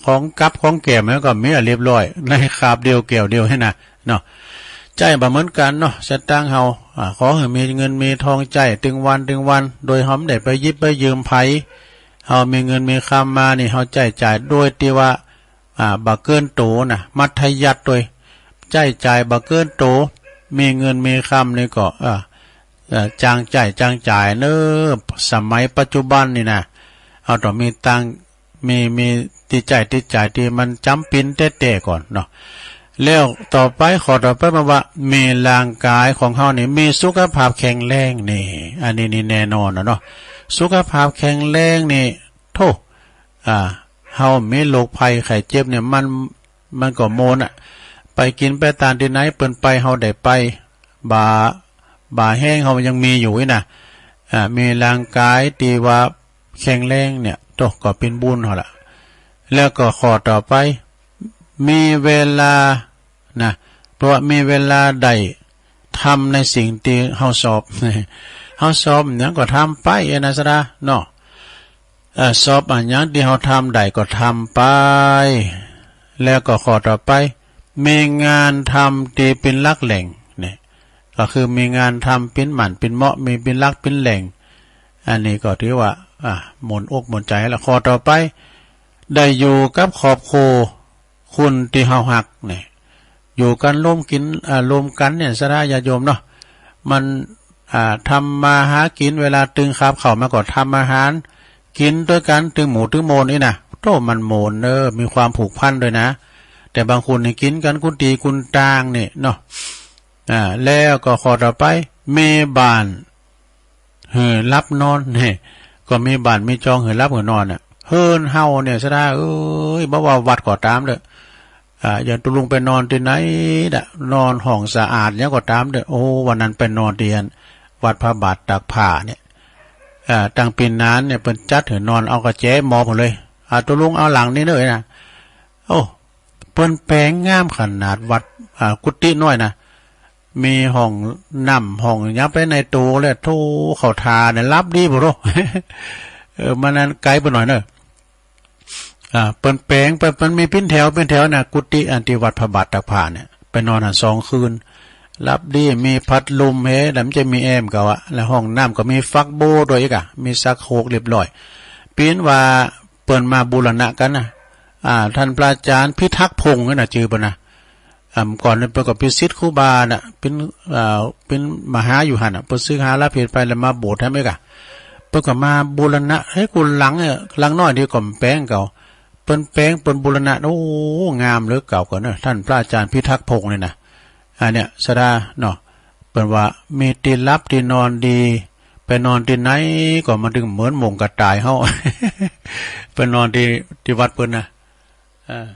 ของกับของแก้มมันก็มีเรียบร้อย ในคาบเดียวแก้วเดียวหั้นนะเนาะ ใจ๊บ่เหมือนกั๋นเนาะ สตางค์เฮา อ่า ขอหื้อมีเงินมีทองใจ๊ตึงวันตึงวัน โดยเฮาบ่ได้ไปหยิบไปยืมใผ เฮามีเงินมีคำมานี่ เฮาใจ๊จ่ายโดยตี้ว่า อ่า บ่เกินโตนะ มัธยัสถ์โดย ใจ๊จ่ายบ่เกินโต มีเงินมีคำนี่ก็ เอ่อ เอ่อ จ่างใจ๊จ่างจ่ายเนาะ สมัยปัจจุบันนี่นะ เฮาต้องมีตังค์ มี มีตี้ใจ๊ตี้จ่ายตี้มันจ๋ำเป๋นแต๊ๆ ก่อนเนาะ แล้วต่อไป ข้อต่อไปมาว่า มีร่างกายของเฮานี่ มีสุขภาพแข็งแรงนี่ อันนี้นี่แน่นอนนะเนาะ สุขภาพแข็งแรงนี่ โธ่ อ่า เฮามีโรคภัยไข้เจ็บเนี่ย มัน มันก็โมนอะ ไปกิ๋นไปตานตี้ไหน เปิ้นไป เฮาได้ไป บ่า บ่าแฮงเฮายังมีอยู่นี่นะ อ่า มีร่างกายตี้ว่าแข็งแรงเนี่ย โธ่ ก็เป๋นบุญเฮาละ แล้วก็ข้อต่อไป มีเวลานะ เพราะว่ามีเวลาได้ทำในสิ่งตี้เฮาชอบ เฮาชอบหยังก็ทำไปเอนะ ศรัทธาเนาะ เอ่อ ชอบอะหยังตี้เฮาทำได้ก็ทำไป แล้วก็ข้อต่อไป มีงานทำตี้เป๋นหลักแหล่งเนี่ย ก็คือมีงานทำเป๋นหมั่นเป๋นเหมาะ มีเป๋นหลักเป๋นแหล่ง อันนี้ก็ถือว่า อ่ะ หม่นอกหม่นใจ๋ละ ข้อต่อไป ได้อยู่กับครอบครัว คนตี้เฮาฮักเนี่ย อยู่กั๋นร่วมกิ๋น อ่า ร่วมกั๋นเนี่ย ศรัทธาญาติโยมเนาะ มัน อ่า ทำมาหากิ๋น เวลาตึงคาบข้าวมาก็ทำอาหาร กิ๋นตวยกั๋น ตึงหมู่ตึงโมนนี่นะ โธ่ มันโมนเนาะ มีความผูกพันด้วยนะ แต่บางคนนี่กิ๋นกั๋นกุนตี้กุนตางนี่เนาะ อ่า แล้วก็ข้อต่อไป มีบ้านหื้อหลับนอนเนี่ย ก็มีบ้านมีจองหื้อหลับหื้อนอนน่ะ เฮือนเฮาเนี่ย ศรัทธาเอ้ย บ่ว่าวัดก็ต๋ามเต๊อะ อ่า อย่างตุ๊ลุงไปนอนตี้ไหนน่ะ นอนห้องสะอาดหยังก็ต๋ามเต๊อะ โอ้ วันนั้นไปนอนตี้วัดพระบาทตากผ้าเนี่ย อ่า ตังปี๋นานเนี่ย เปิ้นจัดหื้อนอน เอากระแจมอบหื้อเลย อ่า ตุ๊ลุงเอาหลังนี้เนาะนะ โอ้ เปิ้นแป๋งงามขนาดวัด อ่า กุฏิน้อยนะ มีห้องน้ำห้องหยังไปในโตแล้ว โธ่ เข้าท่าเนี่ย หลับดีบ่โธ่ เออ มันนั้นไก๋ไปหน่อยเนาะ อ่า เปิ้นแป๋ง เปิ้น เปิ้นมีปิ้นแถว ปิ้นแถวนะ กุฏิอันตี้วัดพระบาทตากผ้าเนี่ย ไปนอนหั้นสองคืน หลับดี มีพัดลมเฮ แล้วมันจะมีแอร์ก็ว่า แล้วห้องน้ำก็มีฝักบัวด้วยอีกอะ มีชักโครกเรียบร้อย ปิ้นว่าเปิ้นมาบูรณะกันนะ อ่า ท่านพระอาจารย์พิทักษ์พงษ์นั่นนะ จื่อเปิ้นนะ อ่า ก่อนนั้นเปิ้นก็เป็นศิษย์ครูบาน่ะ เป็น อ่า เป็นมหาอยู่หั่นน่ะ เปิ้นศึกษาลาเพศไปแล้วมาบวชแถมอีกอะ เปิ้นก็มาบูรณะ เฮ้ย กูหลังเนี่ย หลังน้อยเดียวก็แป๋งเก่า เปิ้นแป๋ง เปิ้นบูรณะ โอ้ งามเหลือเก่าก่อนเนอะ ท่านพระอาจารย์พิทักษ์พงษ์เนี่ยนะ อันเนี้ย สดาเนาะ เปิ้นว่ามีตี้หลับตี้นอนดี ไปนอนตี้ไหนก็มันถึงเหมือนโมงกระต่ายเฮา ไปนอนตี้ ตี้วัดเปิ้นนะ อ่า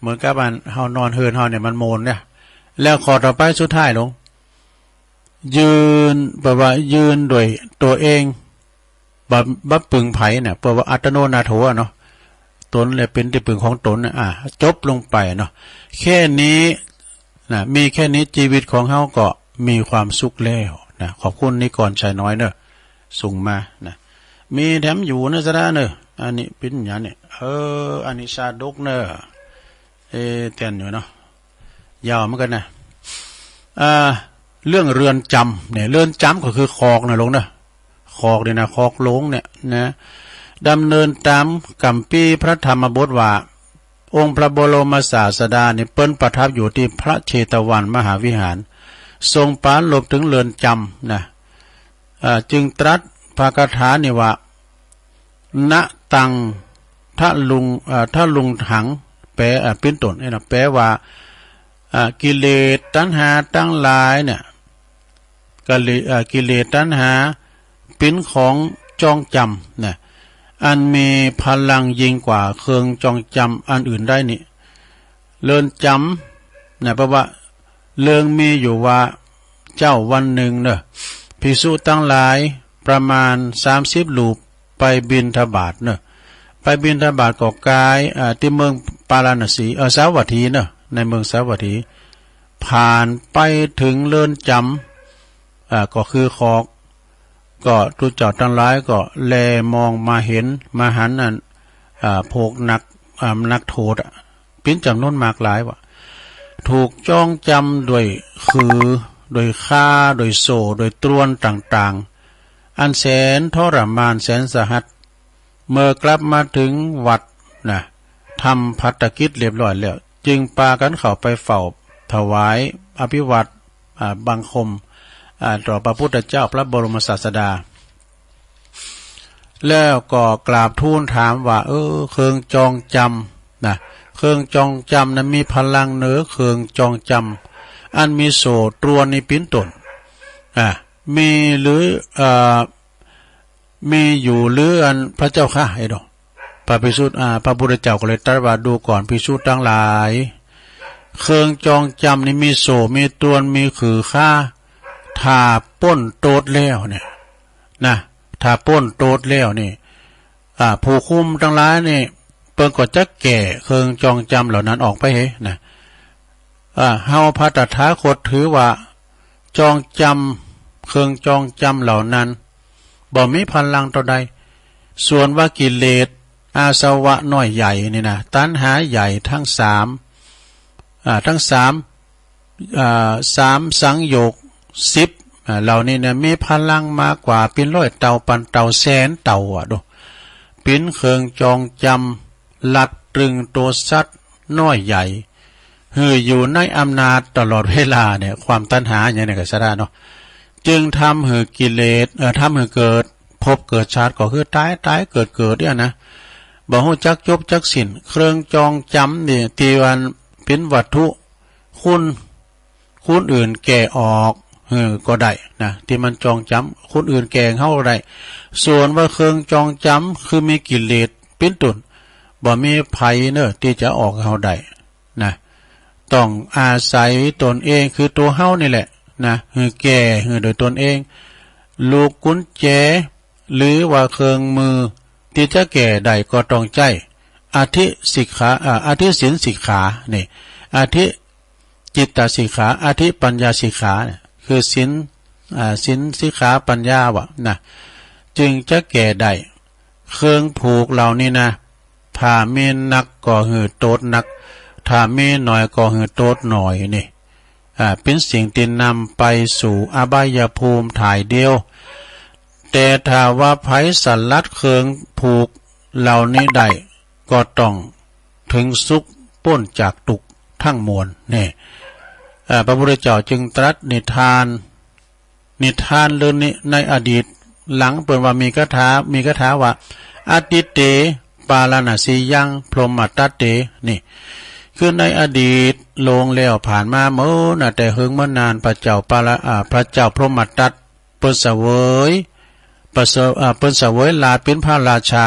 เหมือนกับอันเฮานอนเฮือนเฮาเนี่ยมันโมนเนี่ย แล้วข้อต่อไปสุดท้ายลง ยืน แปลว่ายืนด้วยตัวเอง บ่ บ่ปึงไผเนี่ย แปลว่าอัตโนนาโถอะเนาะ ตนและเป็นตี้ปึงของตนน่ะ อ่า จบลงไปเนาะ แค่นี้นะ มีแค่นี้ชีวิตของเฮาก็มีความสุขแล้วนะ ขอบคุณนิกรชัยน้อยเนอะ ส่งมานะ มีแถมอยู่เนอะ สดาเนอะ อันนี้ปิ้นหยังเนี่ย เออ อันนี้ชาดกเนอะ เออ เตียนอยู่เนาะ ยาวเหมือนกันนะ อ่า เรื่องเรือนจำเนี่ย เรือนจำก็คือคอกนะลงนะ คอกเนี่ยนะ คอกหลวงเนี่ยนะ ดำเนินตามคัมภีร์พระธรรมบทว่า องค์พระบรมศาสดาเนี่ยเปิ้นประทับอยู่ที่พระเชตวันมหาวิหาร ทรงปรารภถึงเรือนจำนะ อ่า จึงตรัสพระคาถานี่ว่า นะตังทะลุง อ่า ทะลุงหัง แปล อ่า ปิ้นต้นเนี่ยนะ แปลว่า อ่า กิเลสตัณหาทั้งหลายเนี่ย กิเลส อ่า กิเลสตัณหาปิ้นของจองจำนะ อันมีพลังยิ่งกว่าเครื่องจองจำอันอื่นได้นี่ เรือนจำนะ แปลว่า เรื่องมีอยู่ว่า เจ้าวันหนึ่งเนอะ ภิกษุทั้งหลายประมาณสามสิบรูปไปบิณฑบาตเนอะ ไปบิณฑบาตก็กาย อ่า ที่เมืองปาราณสี เออ สาวัตถีเนอะ ในเมืองสาวัตถี ผ่านไปถึงเรือนจำ อ่า ก็คือคอก ก็ตุ๊เจ้าทั้งหลายก็แลมองมาเห็น มาหันอัน อ่า พวกนัก อ่า นักโทษอะ ปิ้นจ๋ำนวนมากหลายว่ะ ถูกจองจำด้วยขื่อ ด้วยคา ด้วยโซ่ ด้วยตรวนต่างๆ อันแสนทรมานแสนสาหัส เมื่อกลับมาถึงวัดนะ ทำภัตตกิจเรียบร้อยแล้ว จึงปากั๋นเข้าไปเฝ้าถวายอภิวาท อ่า บังคม อ่า ต่อพระพุทธเจ้าพระบรมศาสดา แล้วก็กราบทูลถามว่า เออ เครื่องจองจำนะ เครื่องจองจำนั้นมีพลังเหนือเครื่องจองจำ อันมีโซ่ตรวนนี้ปิ้นต้น อ่า มีหรือ เอ่อ มีอยู่หรืออันพระเจ้าข้า ไอ้ดอก พระภิกษุ อ่า พระพุทธเจ้าก็เลยตรัสว่า ดูก่อนภิกษุทั้งหลาย เครื่องจองจำนี่มีโซ่ มีตรวน มีขื่อคา ถ้าป้นโตดแล้วเนี่ย นะ ถ้าป้นโตดแล้วนี่ อ่า ผู้คุมทั้งหลายนี่ เปิ้นก็จะแก่เครื่องจองจำเหล่านั้นออกไปเหนะ อ่า เฮาพระตถาคตถือว่า จองจำ เครื่องจองจำเหล่านั้น บ่มีพลังเต้าใด ส่วนว่ากิเลส อาสวะน้อยใหญ่นี่นะ ตัณหาใหญ่ทั้งสาม อ่า ทั้งสาม อ่า สามสังโยชน์สิบ อ่า เหล่านี้เนี่ยมีพลังมากกว่าปิ้นร้อยเต้า ปันเต้า แสนเต้าอะดู ปิ้นเครื่องจองจำ ลัดตรึงตัวสัตว์น้อยใหญ่ หื้ออยู่ในอำนาจตลอดเวลาเนี่ย ความตัณหาอย่างนี้ก็สาระเนาะ จึงทำหื้อกิเลส เอ่อ ทำหื้อเกิดภพเกิดชาติ ก็คือต๋ายต๋ายเกิดเกิดเนี่ยนะ บ่ฮู้จักจบจักสิ้น เครื่องจองจำนี่ ตี้วันปิ้นวัตถุ คุณ คนอื่นแก่ออก เออ ก็ได้นะ ตี้มันจองจำ คนอื่นแก่เฮาก็ได้ ส่วนว่าเครื่องจองจำ คือมีกิเลสปิ้นต้น บ่มีไผเนอะ ตี้จะออกเฮาได้นะ ต้องอาศัยตนเอง คือตัวเฮานี่แหละนะ หื้อแก่หื้อโดยตนเอง ลูกกุญแจ หรือว่าเครื่องมือ ตี้จะแก่ได้ก็ต้องใจ๊ อธิสิกขา อ่า อธิศีลสิกขา นี่ อธิจิตตสิกขา อธิปัญญาสิกขาเนี่ย คือศีล อ่า ศีลสิกขาปัญญาว่ะนะ จึงจะแก่ได้ เครื่องผูกเหล่านี้นะ พ ถ้ามีนักก็หื้อโตดนัก ถ้ามีหน่อยก็หื้อโตดหน่อย นี่ อ่า เป็นสิ่งที่นำไปสู่อบายภูมิถ่ายเดียว แต่ถ้าว่าไผสลัดเครื่องผูกเหล่านี้ได้ ก็ต้องถึงสุข ป๊นจากตุ๊กข์ทั้งมวล นี่ อ่า พระพุทธเจ้าจึงตรัสนิทาน นิทานเรื่องนี้ในอดีต หลังเปิ้นว่ามีคาถา มีคาถาว่า อตีเต ปาราณสียัง พรหมทัตเต นี่ คือในอดีตล่วงแล้วผ่านมาเมินน่ะ แต่เฮิงเมินนาน พระเจ้าปารา อ่า พระเจ้าพรหมทัต เปิ้นเสวย ประเสริฐ อ่า เปิ้นเสวยราชย์เป็นพระราชา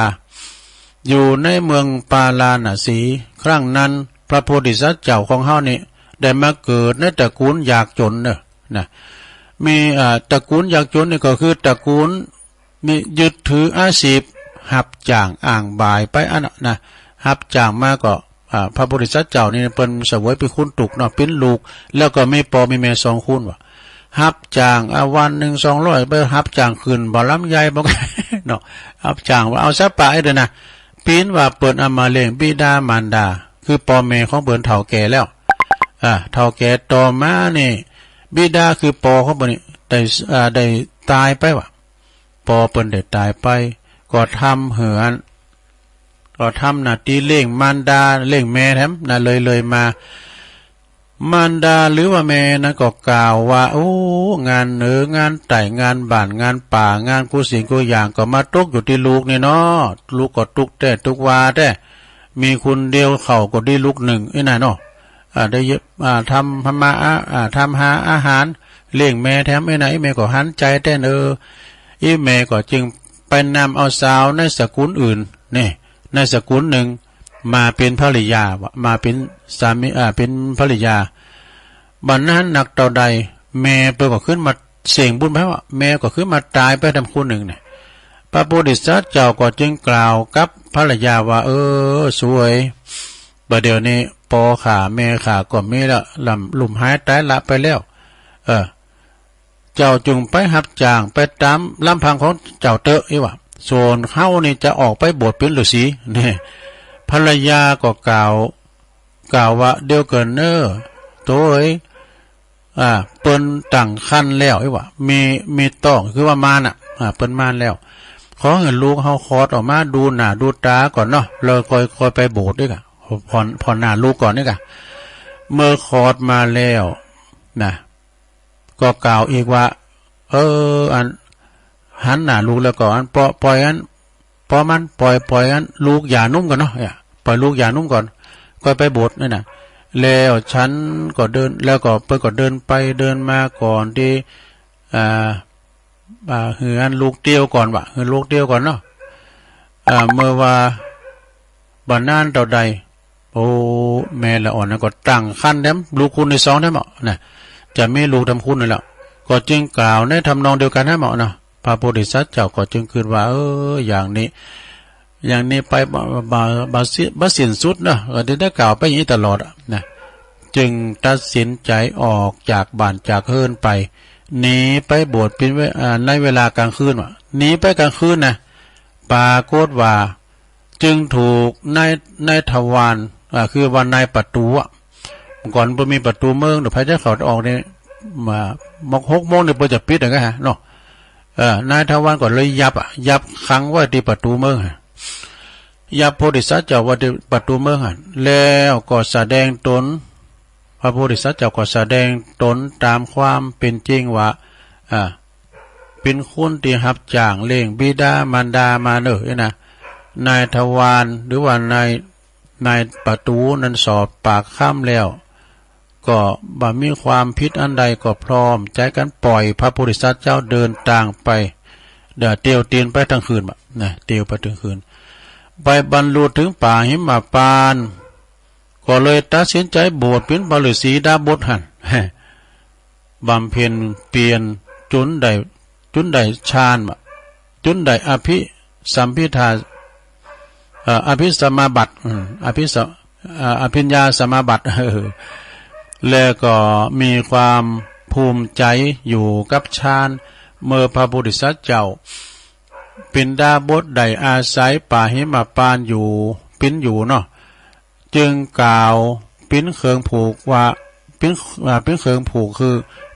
อยู่ในเมืองปาราณสี ครั้งนั้นพระโพธิสัตว์เจ้าของเฮานี่ ได้มาเกิดในตระกูลยากจนเนอะ นะ มี อ่า ตระกูลยากจนนี่ก็คือตระกูลนี่ยึดถืออาชีพ ฮับจ้างอ้างบ่ายไปอันน่ะ นะ ฮับจ้างมาก็ อ่า พระโพธิสัตว์เจ้านี่เปิ้นเสวยเป็นคนตุ๊กข์เนาะ เป็นลูก แล้วก็มีป้อมีแม่สองคนว่ะ ฮับจ้าง อ่า วันหนึ่งสองร้อย ไปฮับจ้างขึ้นบ่อลำไยบ่ เนาะ ฮับจ้างว่าเอาสะปะไอ้เด้อนะ ปิ้นว่าเปิ้นเอามาเลี้ยงบิดามารดา คือป้อแม่ของเปิ้นเฒ่าแก่แล้ว อ่า เฒ่าแก่ต่อมานี่ บิดาคือป้อของเปิ้นนี่ ได้ อ่า ได้ตายไปว่ะ ป้อเปิ้นได้ตายไป ก็ทำเหือน ก็ทำหน้าที่เลี้ยงมารดา เลี้ยงแม่แถมนะ เลยเลยมา มารดาหรือว่าแม่นั้นก็กล่าวว่า โอ้ งานเหนืองานใต้ งานบ้าน งานป่า งานกู้สิ่งกู้อย่าง ก็มาตกอยู่ตี้ลูกนี่เนาะ ลูกก็ตุ๊กข์แต๊ตุ๊กข์ว่าแต๊ มีคนเดียวเข้าก็ดีลูกหนึ่ง อี้น่ะเนาะ อ่า ได้เยอะ อ่า ทำ ทำมา อ่า อ่า ทำหาอาหาร เลี้ยงแม่แถม อี้น่ะ อี้แม่ก็หันใจ๋แต๊เนอ อี้แม่ก็จึงไปนำเอาสาวในสกุลอื่น นี่ ในสกุลหนึ่ง มาเป็นภริยา มาเป็นสามี อ่า เป็นภริยา บัดนั้นนักเต้าใด แม่เปิ้นก็ขึ้นมาเสี่ยงบุญไปว่ะ แม่ก็ขึ้นมาตายไปแถมคนหนึ่งเนี่ย พระโพธิสัตว์เจ้าก็จึงกล่าวกับภรรยาว่า เออ สวย บัดเดี๋ยวนี้ป้อข้าแม่ข้าก็มีแล้ว ล้มลุมหายตายละไปแล้ว เออ เจ้าจงไปฮับจ้างไปต๋ามลำพังของเจ้าเต๊อะ อี้ว่ะ ส่วนเฮานี่จะออกไปบวชเป็นฤๅษี นี่ ภรรยาก็กล่าว กล่าวว่า เดี๋ยวก่อนเน้อ โตเอ๋ย อ่า เปิ้นตั้งครรภ์แล้ว อี้ว่ะ มี มีต๊อง คือว่ามารน่ะ อ่า เปิ้นมารแล้ว ขอหื้อลูกเฮาคลอดออกมาดูหน้าดูต๋าก่อนเนาะ แล้วค่อย ค่อยไปบวชอีกอะ ผ่อน ผ่อนหน้าลูกก่อนอีกอะ เมื่อคลอดมาแล้ว นะ ก็กล่าวอีกว่า เออ อัน หันหน้าลูกแล้วก็อัน ปล่อย ปล่อยอัน ปล่อยมัน ปล่อย ปล่อยอัน ลูกหย่านุ่มก่อนเนาะ เอ้ย ปล่อยลูกหย่านุ่มก่อน ค่อยไปบวช นี่น่ะ แล้วฉันก็เดิน แล้วก็เปิ้นก็เดินไปเดินมาก่อนตี้ อ่า อ่า หื้ออันลูกเตียวก่อนว่ะ หื้อลูกเตียวก่อนเนาะ อ่า เมื่อว่า บ่นานเต้าใด โอ้ แม่ละอ่อนนั้นก็ตั้งครรภ์แถม ลูกคนตี้สองแถมเนาะ นะ จะมีลูกแถมคนนั่นแหละ ก็จึงกล่าวในทำนองเดียวกันแถมเนาะ พระโพธิสัตว์เจ้าก็จึงคิดว่า เออ อย่างนี้ อย่างนี้ไปบ่ บ่ บ่ บ่สิ้นสุดเนาะ ก็ได้กล่าวไปอย่างนี้ตลอดอะ นะ จึงตัดสินใจออกจากบ้านจากเฮือนไป หนีไปบวชเป็นเว อ่า ในเวลากลางคืนว่ะ หนีไปกลางคืนนะ ปรากฏว่า จึงถูกนาย นายทวาร อ่า คือว่านายประตูอะ เมื่อก่อนบ่มีประตูเมือง เดี๋ยวไผจะเข้าออกนี่ มา มอกหกโมงนี่เปิ้นจะปิดอะนะเนาะ เออ นายทวารก็เลยยับอะ ยับขังไว้ตี้ประตูเมืองอะ ยับโพธิสัตว์เจ้าไว้ตี้ประตูเมืองอะ แล้วก็แสดงตน พระโพธิสัตว์เจ้าก็แสดงตนตามความเป็นจริงว่า อ่า เป็นคนตี้ฮับจ้างเลี้ยงบิดามารดามาเน้อ อี้น่ะ นายทวาร หรือว่านาย นายประตูนั้นสอบปากคำแล้ว ก็บ่มีความผิดอันใด ก็พร้อมใจ๋กันปล่อยพระโพธิสัตว์เจ้าเดินตางไป เดี๋ยวเตียวเตียนไปทั้งคืนบ่ะ นะ เตียวไปทั้งคืน ไปบรรลุถึงป่าหิมพานต์ ก็เลยตัดสินใจบวชเป็นพระฤๅษีดาบสหั้น บำเพ็ญเพียรจนได้ จนได้ฌานบ่ะ จนได้อภิสัมพิทา เอ่อ อภิสมาบัติ อืม อภิส เอ่อ อภิญญาสมาบัติ เออ แล้วก็มีความภูมิใจอยู่กับฌาน เมื่อพระโพธิสัตว์เจ้า เป็นดาบสได้อาศัยป่าหิมพานต์อยู่ เป ปินอยู่เนาะ จึงกล่าวปินเคิงผูกว่า ปิน อ่า ปินเคิงผูกคือ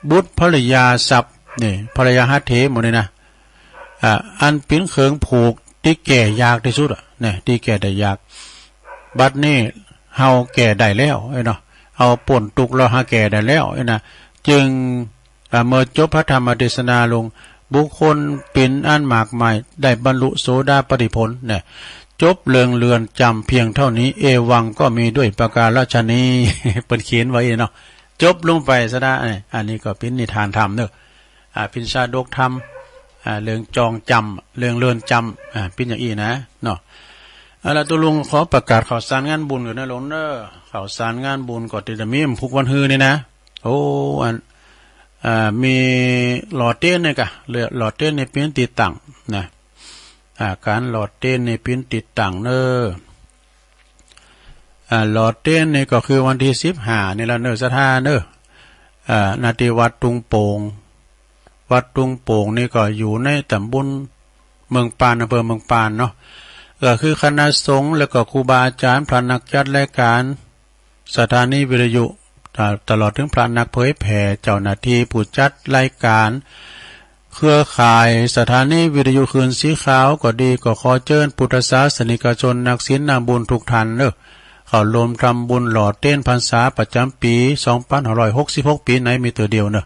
บุตรภรรยาทรัพย์ นี่ ภรรยาฮัตเถหมดนี่นะ อ่า อันปินเคิงผูกที่แก่ยากที่สุดอะ เนี่ย ที่แก่ได้ยาก บัดนี้เฮาแก่ได้แล้วเอ้ยเนาะ เฮาป๊นตุ๊กข์แล้ว เฮาแก่ได้แล้วเอ้ยนะ จึง อ่า เมื่อจบพระธรรมเทศนาลง บุคคลปินอันมากมายได้บรรลุโสดาปัตติผลเนี่ย จบเรื่องเรือนจำเพียงเท่านี้ เอวังก็มีด้วยประการฉะนี้ เปิ้นเขียนไว้เนาะ จบลงไปซะนะ อันนี้ก็เป็นนิทานธรรมเนอะ อ่า เป็นชาดกธรรม อ่า เรื่องจองจำ เรื่องเรือนจำ อ่า เป็นอย่างอี้นะเนาะ เอาละ ตุ๊ลุงขอประกาศข่าวสารงานบุญก่อนนะหลวงเนอะ ข่าวสารงานบุญก็จะมีพุกวันฮือนี่นะ โอ้ อัน อ่า มีหล่อเตียนนี่กะ หล่อเตียนนี่เป็นติดตั้งนะ อ่า การหล่อเตียนนี่เป็นติดตั้งเนอะ อ่า หล่อเตียนนี่ก็คือวันที่สิบห้านี่ละเนอะ ศรัทธาเนอะ อ่า ณ ที่วัดตุงโป่ง วัดตุงโป่งนี่ก็อยู่ในตำบลเมืองปาน อำเภอเมืองปานเนาะ ก็คือคณะสงฆ์แล้วก็ครูบาอาจารย์ พระนักจัดรายการ สถานีวิทยุ อ่า ตลอดถึงพระนักเผยแผ่ เจ้าหน้าที่ผู้จัดรายการ เครือข่ายสถานีวิทยุคลื่นสีขาวก็ดี ก็ขอเชิญพุทธศาสนิกชน นักศีลนักบุญทุกท่านเนอะ เข้าร่วมทำบุญหล่อเตียนพรรษาประจำปีสองพันห้าร้อยหกสิบหก ปีในมีเตื้อเดียวเนอะ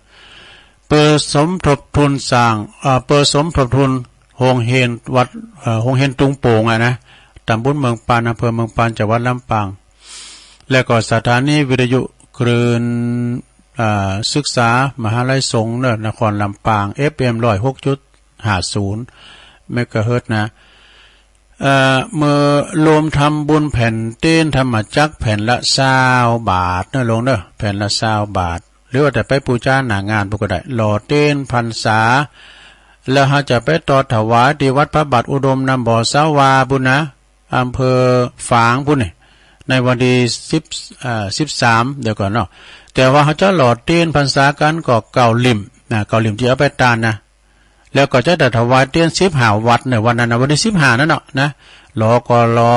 เพื่อสมทบทุนสร้าง อ่า เพื่อสมทบทุนโฮงเฮียนวัด เอ่อ โฮงเฮียนตุงโป่งอะนะ ตำบลเมืองปาน อำเภอเมืองปาน จังหวัดลำปาง และก็สถานีวิทยุคลื่น อ่า ศึกษามหาลัยสงฆ์เนอะ นครลำปาง เอฟเอ็ม ร้อยหกจุดห้าศูนย์ เมกะเฮิรตซ์นะ เอ่อ เมื่อรวมทำบุญแผ่นเตียนธรรมจักรแผ่นละซาวบาทเนอะหลวงเนอะ แผ่นละซาวบาท หรือว่าจะไปปูจาหน้างานพุ้นก็ได้ หล่อเตียนพรรษา แล้วเฮาจะไปต่อถวายที่วัดพระบาทอุดมนำบ่อสาวาพุ้นนะ อำเภอฝางพุ้นนี่ ในวันที่สิบ เอ่อ สิบสาม เดี๋ยวก่อนเนาะ แต่ว่าเฮาจะหล่อเตียนพรรษากันก็เก้าเล่มนะ เก้าเล่มที่เอาไปตานนะ แล้วก็จะได้ถวายเตียนสิบห้าวัตต์ในวันนั้นนะ วันที่สิบห้านั่นเนาะนะ หล่อก็หล่อ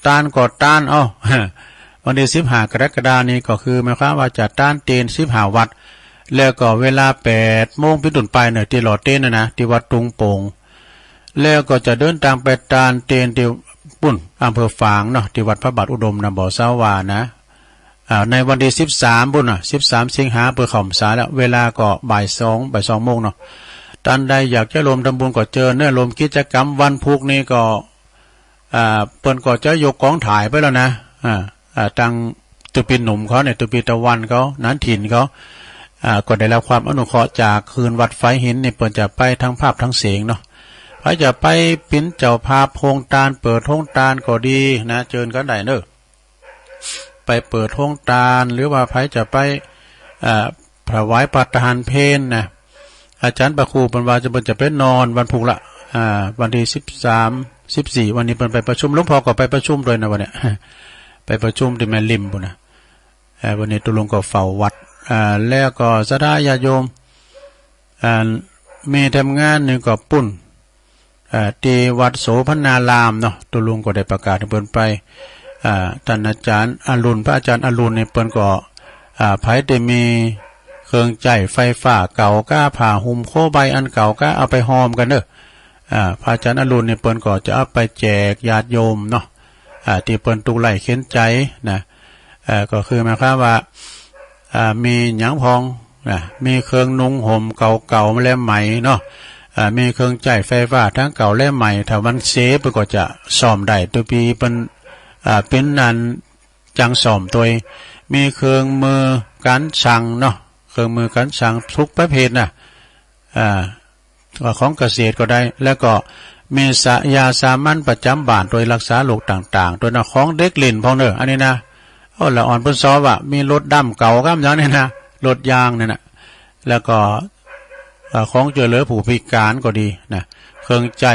ตานก็ตาน เอ้า วันที่สิบห้ากรกฎานี้ก็คือหมายความว่าจะตานเตียนสิบห้าวัตต์ แล้วก็เวลาแปดโมงเป็นต้นไปเนี่ย ที่หล่อเตียนนะนะ ที่วัดตุงโป่ง แล้วก็จะเดินทางไปตานเตียนที่ปุ้น อำเภอฝางเนาะ ที่วัดพระบาทอุดมนำบ่อสาวานะ อ่า ในวันที่สิบสามพุ้นน่ะ สิบสามสิงหา เปิ้นเข้าพรรษาแล้ว เวลาก็บ่ายสอง บ่ายสองโมงเนาะ ท่านใดอยากจะร่วมทำบุญก็เชิญเนอะ ร่วมกิจกรรมวันพุธนี้ก็ อ่า เปิ้นก็จะยกกองถ่ายไปแล้วนะ อ่า อ่า ตังตุปีหนุ่มเขาเนี่ย ตุปีตะวันเขา หนานถิ่นเขา อ่า ก็ได้รับความอนุเคราะห์จากคืนวัดไฟหินนี่ เปิ้นจะไปทั้งภาพทั้งเสียงเนาะ ใผจะไปเป็นเจ้าภาพโฮงตาน เปิดโฮงตานก็ดีนะ เชิญกันได้เนอะ ไปเปิดโฮงตาน หรือว่าใผจะไป เอ่อ ถวายภัตตาหารเพลนะ อาจารย์พระครูเปิ้นว่าจะ เปิ้นจะไปนอนวันพุธละ อ่า วันที่สิบสาม สิบสี่ วันนี้เปิ้นไปประชุม หลวงพ่อก็ไปประชุมด้วยนะวันเนี้ย ไปประชุมที่แม่ริมพุ้นนะ เอ่อ วันนี้ตุ๊ลุงก็เฝ้าวัด อ่า แล้วก็ศรัทธาญาติโยม อ่า มีทำงานหนึ่งก็ปุ้น อ่า ที่วัดโสพนารามเนาะ ตุ๊ลุงก็ได้ประกาศให้เปิ้นไป อ่า ท่านอาจารย์อรุณ พระอาจารย์อรุณนี่เปิ้นก็ อ่า ใผที่มีเครื่องใจ๊ไฟฟ้าเก่าก้า ผ้าห่มโคใบอันเก่าก้า เอาไปฮอมกันเนอะ อ่า พระอาจารย์อรุณนี่เปิ้นก็จะเอาไปแจกญาติโยมเนาะ อ่า ที่เปิ้นทุกข์ไร้เข็ญใจ๋นะ เอ่อ ก็คือหมายความว่า อ่า มีหยังพองนะ มีเครื่องนุ่งห่มเก่าๆและใหม่เนาะ อ่า มีเครื่องใจ๊ไฟฟ้าทั้งเก่าและใหม่ ถ้ามันเสียเปิ้นก็จะซ่อมได้ ตุ๊ปีเปิ้น อ่า เป็นอันจังซ่อมตวย มีเครื่องมือก๋านช่างเนาะ เครื่องมือก๋านช่างทุกประเภทนะ อ่า ว่าของเกษตรก็ได้ แล้วก็มีสะ ยาสามัญประจำบ้าน ตวยรักษาโรคต่างๆ ตวยนะ ของเด็กเล่นพองเนอะ อันนี้นะ โอ้ ละอ่อนเปิ้นซอว่า มีรถดำเก่าก้าอย่างนี้นะ รถยางเนี่ยนะ แล้วก็ เอ่อ ของช่วยเหลือผู้พิการก็ดีนะ เครื่องใจ๊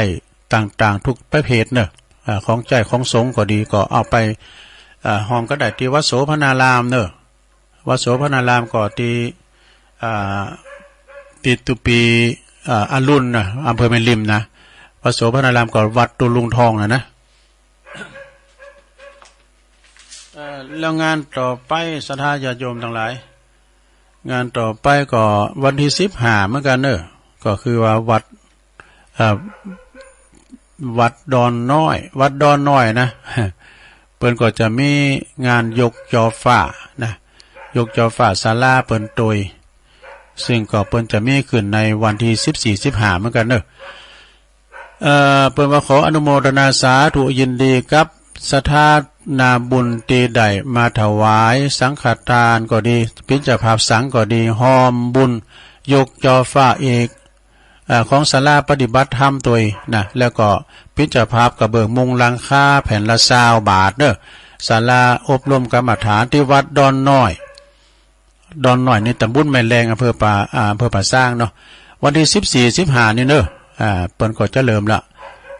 ต่างๆทุกประเภทเนอะ เอ่อ ของใจ๊ของสงฆ์ก็ดี ก็เอาไป เอ่อ ฮอมกันได้ที่วัดโสพนารามเนอะ วัดโสพนารามก็ที่ อ่า ที่ตุ๊ปี อ่า อรุณนะ อำเภอแม่ริมนะ วัดโสพนารามก็วัดตุ๊ลุงทองนะนะ แล้วงานต่อไปศรัทธาญาติโยมทั้งหลาย งานต่อไปก็วันที่สิบห้าเหมือนกันเนอะ ก็คือว่าวัด เอ่อ วัดดอนน้อย วัดดอนน้อยนะ เปิ้นก็จะมีงานยกจอฟ้านะ ยกจอฟ้าศาลาเปิ้นโตย ซึ่งก็เปิ้นจะมีขึ้นในวันที่สิบสี่ สิบห้าเหมือนกันเนอะ เอ่อ เปิ้นว่าขออนุโมทนาสาธุยินดีกับศรัทธานาบุญที่ได้มาถวายสังฆทานก็ดี เป็นเจ้าภาพสังก็ดี ฮอมบุญยกจอฟ้าเอก เอ่อ ของศาลาปฏิบัติธรรมโตยนะ แล้วก็เป็นเจ้าภาพกระเบื้องมุงหลังคาแผ่นละซาวบาทเนอะ ศาลาอบรมกรรมฐานที่วัดดอนน้อย ดอนน้อยนี่ตำบลแม่แลงอำเภอป่า อ่า อำเภอป่าซางเนาะ วันที่สิบสี่ สิบห้านี่เนอะ อ่า เปิ้นก็จะเริ่มละ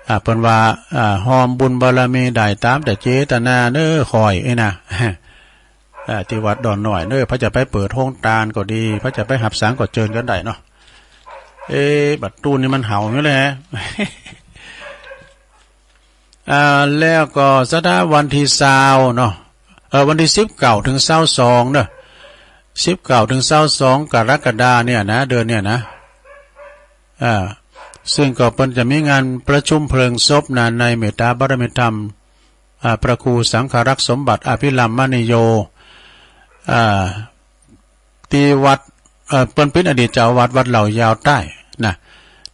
อ่า เปิ้นว่า อ่า ฮอมบุญบารมีได้ตามแต่เจตนาเนอะ คอยไอ้นะ อ่า ที่วัดดอนน้อยเนอะ พระจะไปเปิดโฮงตานก็ดี พระจะไปหับสังก็เจิญกันได้เนาะ เอ๊ะ บัดตู้นี่มันเห่าอยู่เลยฮะ อ่า แล้วก็ศรัทธาวันที่ซาวเนาะ เออ วันที่สิบเก้าถึงซาวสองเนอะ สิบเก้าถึงซาวสองกรกฎาเนี่ยนะ เดือนเนี่ยนะ อ่า ซึ่งก็เปิ้นจะมีงานประชุมเพลิงศพนะ ในเมตตาบารมีธรรม อ่า พระครูสังฆรักษ์สมบัติอภิรัมมณีโย อ่า ที่วัด เอ่อ เปิ้นเป็นอดีตเจ้าวัดวัดเหล่ายาวใต้นะ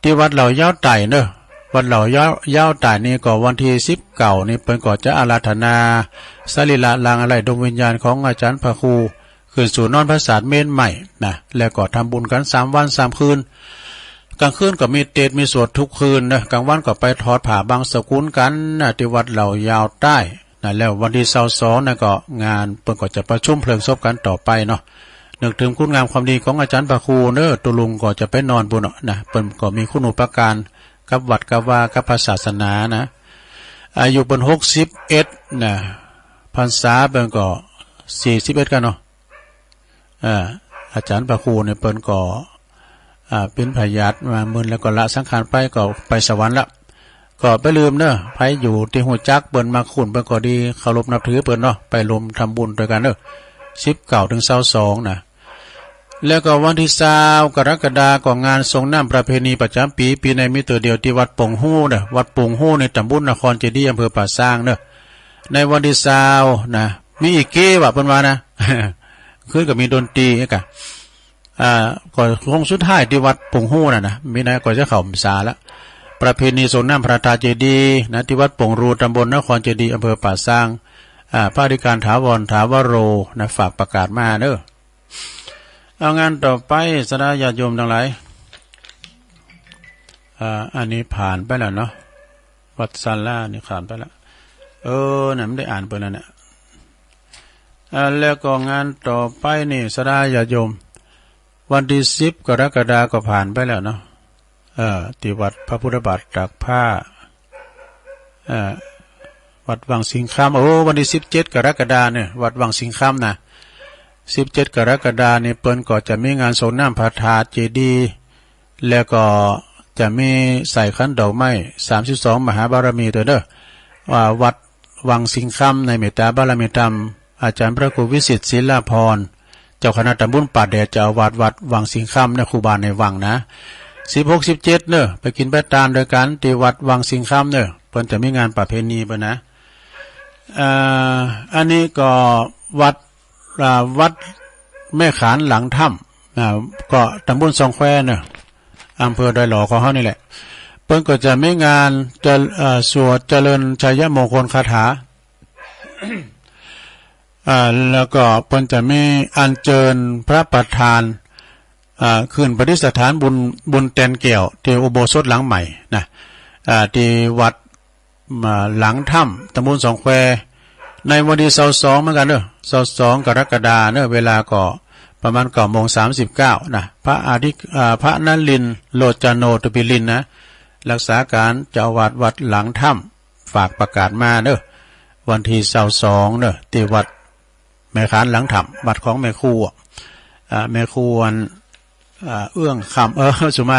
ที่วัดเหล่ายาวใต้เนอะ วัดเหล่ายาว ยาวใต้นี่ก็วันที่สิบเก้านี่เปิ้นก็จะอาราธนาสรีระลางอะไรดวงวิญญาณของอาจารย์พระครู ขึ้นสู่นอนพระศาสตร์เมนใหม่นะ แล้วก็ทำบุญกันสามวันสามคืน กลางคืนก็มีเทศน์มีสวดทุกคืนนะ กลางวันก็ไปถอดผ้าบังสกุลกันนะ ที่วัดเหล่ายาวใต้นะ แล้ววันที่ซาวสองนั่นก็งานเปิ้นก็จะประชุมเพลิงศพกันต่อไปเนาะ นึกถึงคุณงามความดีของอาจารย์พระครูเนอะ ตุลุงก็จะไปนอนบุญเนาะนะ เปิ้นก็มีคุณูปการกับวัดกับวากับพระศาสนานะ อายุเปิ้นหกสิบเอ็ดนะ พรรษาเปิ้นก็สี่สิบเอ็ดกันเนาะ เอ่อ อาจารย์พระครูเนี่ยเปิ้นก็ อ่า เป็นพยาธิมามึนแล้วก็ละสังขารไปก็ไปสวรรค์ละ ก็ไปลืมเนอะ ใผอยู่ที่ฮู้จักเปิ้นมาคุ้นเปิ้นก็ดี เคารพนับถือเปิ้นเนาะ ไปรวมทำบุญด้วยกันเนอะ สิบเก้าถึงซาวสองนะ แล้วก็วันที่ซาวกรกฎาก็งานส่งน้ำประเพณีประจำปี ปีในมีตัวเดียวที่วัดปงฮูเนอะ วัดปงฮูในตำบลนครเจดีย์อำเภอป่าซางเนอะ ในวันที่ซาวนะ มีอีกเก้วะเปิ้นว่านะ คืนก็มีดนตรีกะ อ่า ก็คงสุดท้ายที่วัดปงฮู้น่ะนะ มีนะก็จะเข้าพรรษาละ ประเพณีส่งน้ำพระธาตุเจดีย์นะ ที่วัดปงรูตำบลนครเจดีย์อำเภอป่าซาง อ่า พระอธิการถาวรถาวโรนะ ฝากประกาศมาเนอะ เอางานต่อไปศรัทธาญาติโยมทั้งหลาย อ่า อันนี้ผ่านไปแล้วเนาะ วัดศาลานี่ผ่านไปแล้ว เออ นั่นไม่ได้อ่านไปแล้วเนี่ย อ่า แล้วก็งานต่อไปนี่ศรัทธาญาติโยม วันที่สิบกรกฎาก็ผ่านไปแล้วเนาะ เอ่อ ที่วัดพระพุทธบาทตากผ้า เอ่อ วัดวังสิงห์คำ โอ้ วันที่สิบเจ็ดกรกฎาเนี่ย วัดวังสิงห์คำนะ สิบเจ็ดกรกฎาเนี่ย เปิ้นก็จะมีงานส่งน้ำพระธาตุเจดีย์ แล้วก็จะมีใส่ขันดอกไม้ สามสิบสองมหาบารมีตัวเด้อ ว่าวัดวังสิงห์คำในเมตตาบารมีธรรม อาจารย์พระครูวิสิทธิ์ศิลาพร เจ้าคณะตำบลป่าแดด เจ้าอาวาสวัดวังสิงห์คำนะ ครูบาในวังนะ สิบหก สิบเจ็ดเนอะ ไปกินไปตานด้วยกันที่วัดวังสิงห์คำเนอะ เปิ้นจะมีงานประเพณีเปิ้นนะ เอ่อ อันนี้ก็วัด อ่า วัดแม่ขานหลังถ้ำ อ่า ก็ตำบลซองแควเนอะ อำเภอดอยหล่อของเฮานี่แหละ เปิ้นก็จะมีงานจะ เอ่อ สวดเจริญชัยมงคลคาถา อ่า แล้วก็เปิ้นจะมีอัญเชิญพระประธาน อ่า ขึ้นประดิษฐานบุญ บุญแตนแก้วที่อุโบสถหลังใหม่นะ อ่า ที่วัด อ่า หลังถ้ำ ตำบลซองแคว ในวันที่ซาวสองเหมือนกันเนอะ ซาวสองกรกฎาเนอะ เวลาก็ประมาณเก้าโมงสามสิบเก้านะ พระอธิ อ่า พระนลินทร์โลจโนตปิลินนะ รักษาการเจ้าอาวาสวัดหลังถ้ำ ฝากประกาศมาเนอะ วันที่ซาวสองเนอะ ที่วัดแม่ขานหลังถ้ำ วัดของแม่ครู อ่า แม่ครูอัน อ่า เอื้องคำ เออ สุมา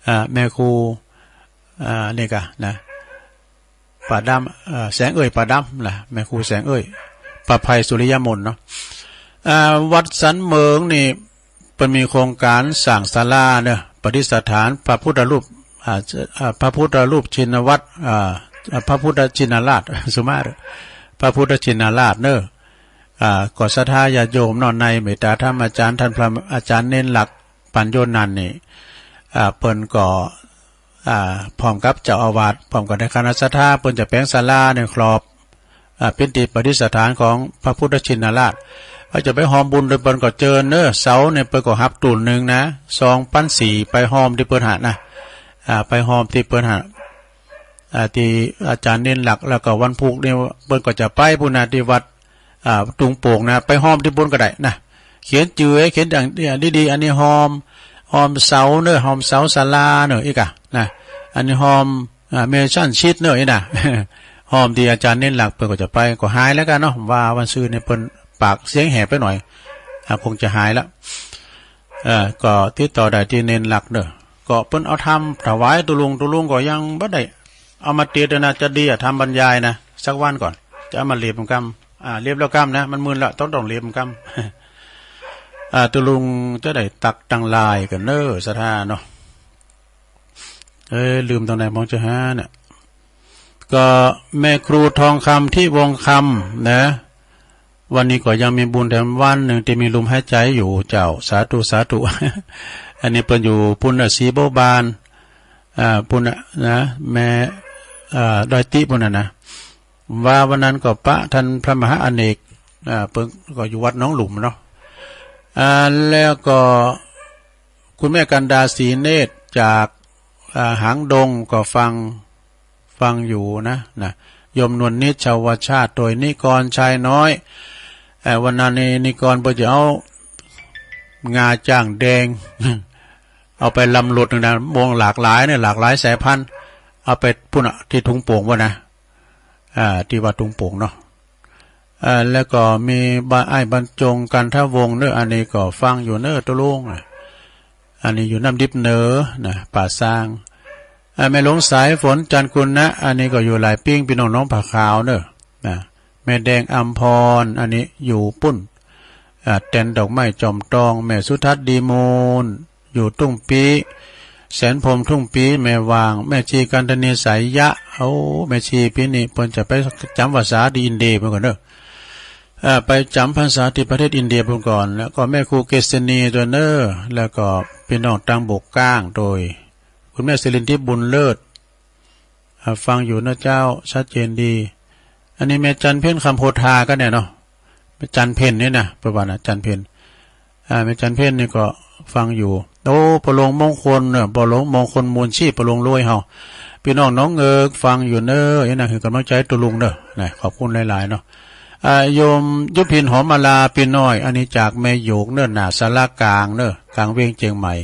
อ่า แม่ครู อ่า นี่กะนะ ป่าดำ เอ่อ แสงเอ้ย ป่าดำนะ แม่ครูแสงเอ้ย ประไพยสุริยมนต์เนาะ อ่า วัดสันเมิงนี่ เปิ้นมีโครงการสร้างศาลาเนอะ ประดิษฐานพระพุทธรูป อ่า อ่า พระพุทธรูปชินวัตร อ่า พระพุทธชินราช สุมาเถอะ พระพุทธชินราชเนอะ อ่า ก็ศรัทธาญาติโยมเนาะ ในเมตตาธรรมอาจารย์ ท่านพระอาจารย์เน้นหลัก ปัญโยนันท์นี่ อ่า เปิ้นก็ อ่า พร้อมกับเจ้าอาวาส พร้อมกับในคณะศรัทธา เปิ้นจะแป๋งศาลาในครอบ อ่า เป๋นตี้ประดิษฐานของพระพุทธชินราช ว่าจะไปฮอมบุญโดยเปิ้นก็เจิญเนอะ เสาเนี่ยเปิ้นก็หับตูนหนึ่งนะ สองปันสี่ ไปฮอมตี้เปิ้นหานะ อ่า ไปฮอมตี้เปิ้นหา อ่า ตี้อาจารย์เน้นหลัก แล้วก็วันพุธเนี่ยเปิ้นก็จะไปปู้นนะ ตี้วัด อ่า ตุงโป่งนะ ไปฮอมตี้ปู้นก็ได้นะ เขียนจื่อ เขียนอย่างดีๆ อันนี้ฮอม ฮอมเสาเนอะ ฮอมเสาศาลาเนอะ อีกอะนะ อันนี้ฮอม อ่า เมชันชิดเนอะ อีกนะ ฮอมตี้อาจารย์เน้นหลัก เปิ้นก็จะไป ก็หายแล้วกันเนาะ ว่าวันซื่อเนี่ยเปิ้นปากเสียงแหบไปหน่อย อ่า คงจะหายแล้ว เออ ก็ติดต่อได้ตี้เน้นหลักเนอะ ก็เปิ้นเอาธรรมถวายตุ๊ลุง ตุ๊ลุงก็ยังบ่ได้เอามาเตรียมนะ จะดีอะ ธรรมบรรยายนะ สักวันก่อน จะเอามาเรียบกำ อ่า เรียบแล้วกำนะ มันมึนแล้ว ต้อง ต้องเรียบกำ อ่า ตุ๊ลุงจะได้ตักตังหลายกั๋นเนอะ ศรัทธาเนาะ เอ้ย ลืมตรงไหน มองจะหาเนี่ย ก็แม่ครูทองคำ ทิวงศ์คำ นะ วันนี้ก็ยังมีบุญแถมวันหนึ่งที่มีลมหายใจอยู่เจ้า สาธุ สาธุ อันนี้เปิ้นอยู่ปู้นน่ะ ศรีบัวบาน อ่า ปู้นน่ะนะ แม่ อ่า ดอยติปู้นน่ะนะ ว่าวันนั้นก็ปะท่านพระมหาอเนก อ่า เปิ้นก็อยู่วัดหนองหลุมเนาะ อ่า แล้วก็คุณแม่กันดา ศรีเนตร จาก อ่า หางดงก็ฟัง ฟังอยู่นะ นะ โยมนวลนิช ชาวชาติ โดยนิกร ชายน้อย เอ่อ วันนั้นนี่นิกรเปิ้นจะเอางาจ้างแดง เอาไปลำรถหนึ่งนะ วงหลากหลายเนี่ย หลากหลายสายพันธุ์ เอาไปปู้นน่ะ ตี้ตุงโป่งวะนะ อ่า ตี้วัดตุงโป่งเนาะ อ่า แล้วก็มีบ้านอ้ายบรรจง กันทวงศ์เนอะ อันนี้ก็ฟังอยู่เนอะ ตุ๊ลุงอ่ะ อันนี้อยู่น้ำดิบเหนือนะ ป่าซาง อ่า แม่หลวงสายฝน จันทร์กุณนะ อันนี้ก็อยู่หลายปิ้ง พี่น้องหนองผาขาวเนอะ นะ แม่แดงอัมพร อันนี้อยู่ปู้น อ่า แตนดอกไม้จอมตอง แม่สุทัศน์ ดีมูล อยู่ทุ่งปี แสนพรหม ทุ่งปี แม่วาง แม่ชีกันทนี สายยะ โอ้ แม่ชีปี๋นี้เปิ้นจะไปจ๋ำพรรษาตี้อินเดียปู้นก่อนเนอะ เอ่อ ไปจ๋ำพรรษาตี้ประเทศอินเดียปู้นก่อน แล้วก็แม่ครูเกษณีด้วยเนอะ แล้วก็พี่น้องตางบกก้าง โดยคุณแม่สิรินทิพย์ บุญเลิศ อ่า ฟังอยู่นะเจ้า ชัดเจนดี อันนี้แม่จันเพ็ญ คำโพธาก็เนี่ยเนาะ แม่จันเพ็ญนี่นะ ประวัตินะ จันเพ็ญ อ่า แม่จันเพ็ญนี่ก็ฟังอยู่ โอ้ ปอหลวงมงคลเนี่ย ปอหลวงมงคล มูลชีพ ปอหลวงรวยเฮา พี่น้องหนองเอิก ฟังอยู่เนอะ นี่นะ หื้อกำลังใจ๋ตุ๊ลุงเนอะ นะ ขอบคุณหลายๆ เนาะ อ่า โยมยุพิน หอมมาลา ปี๋น้อย อันนี้จากแม่โยกเนอะ หน้าศาลากลางเนอะ กลางเวียงเจียงใหม่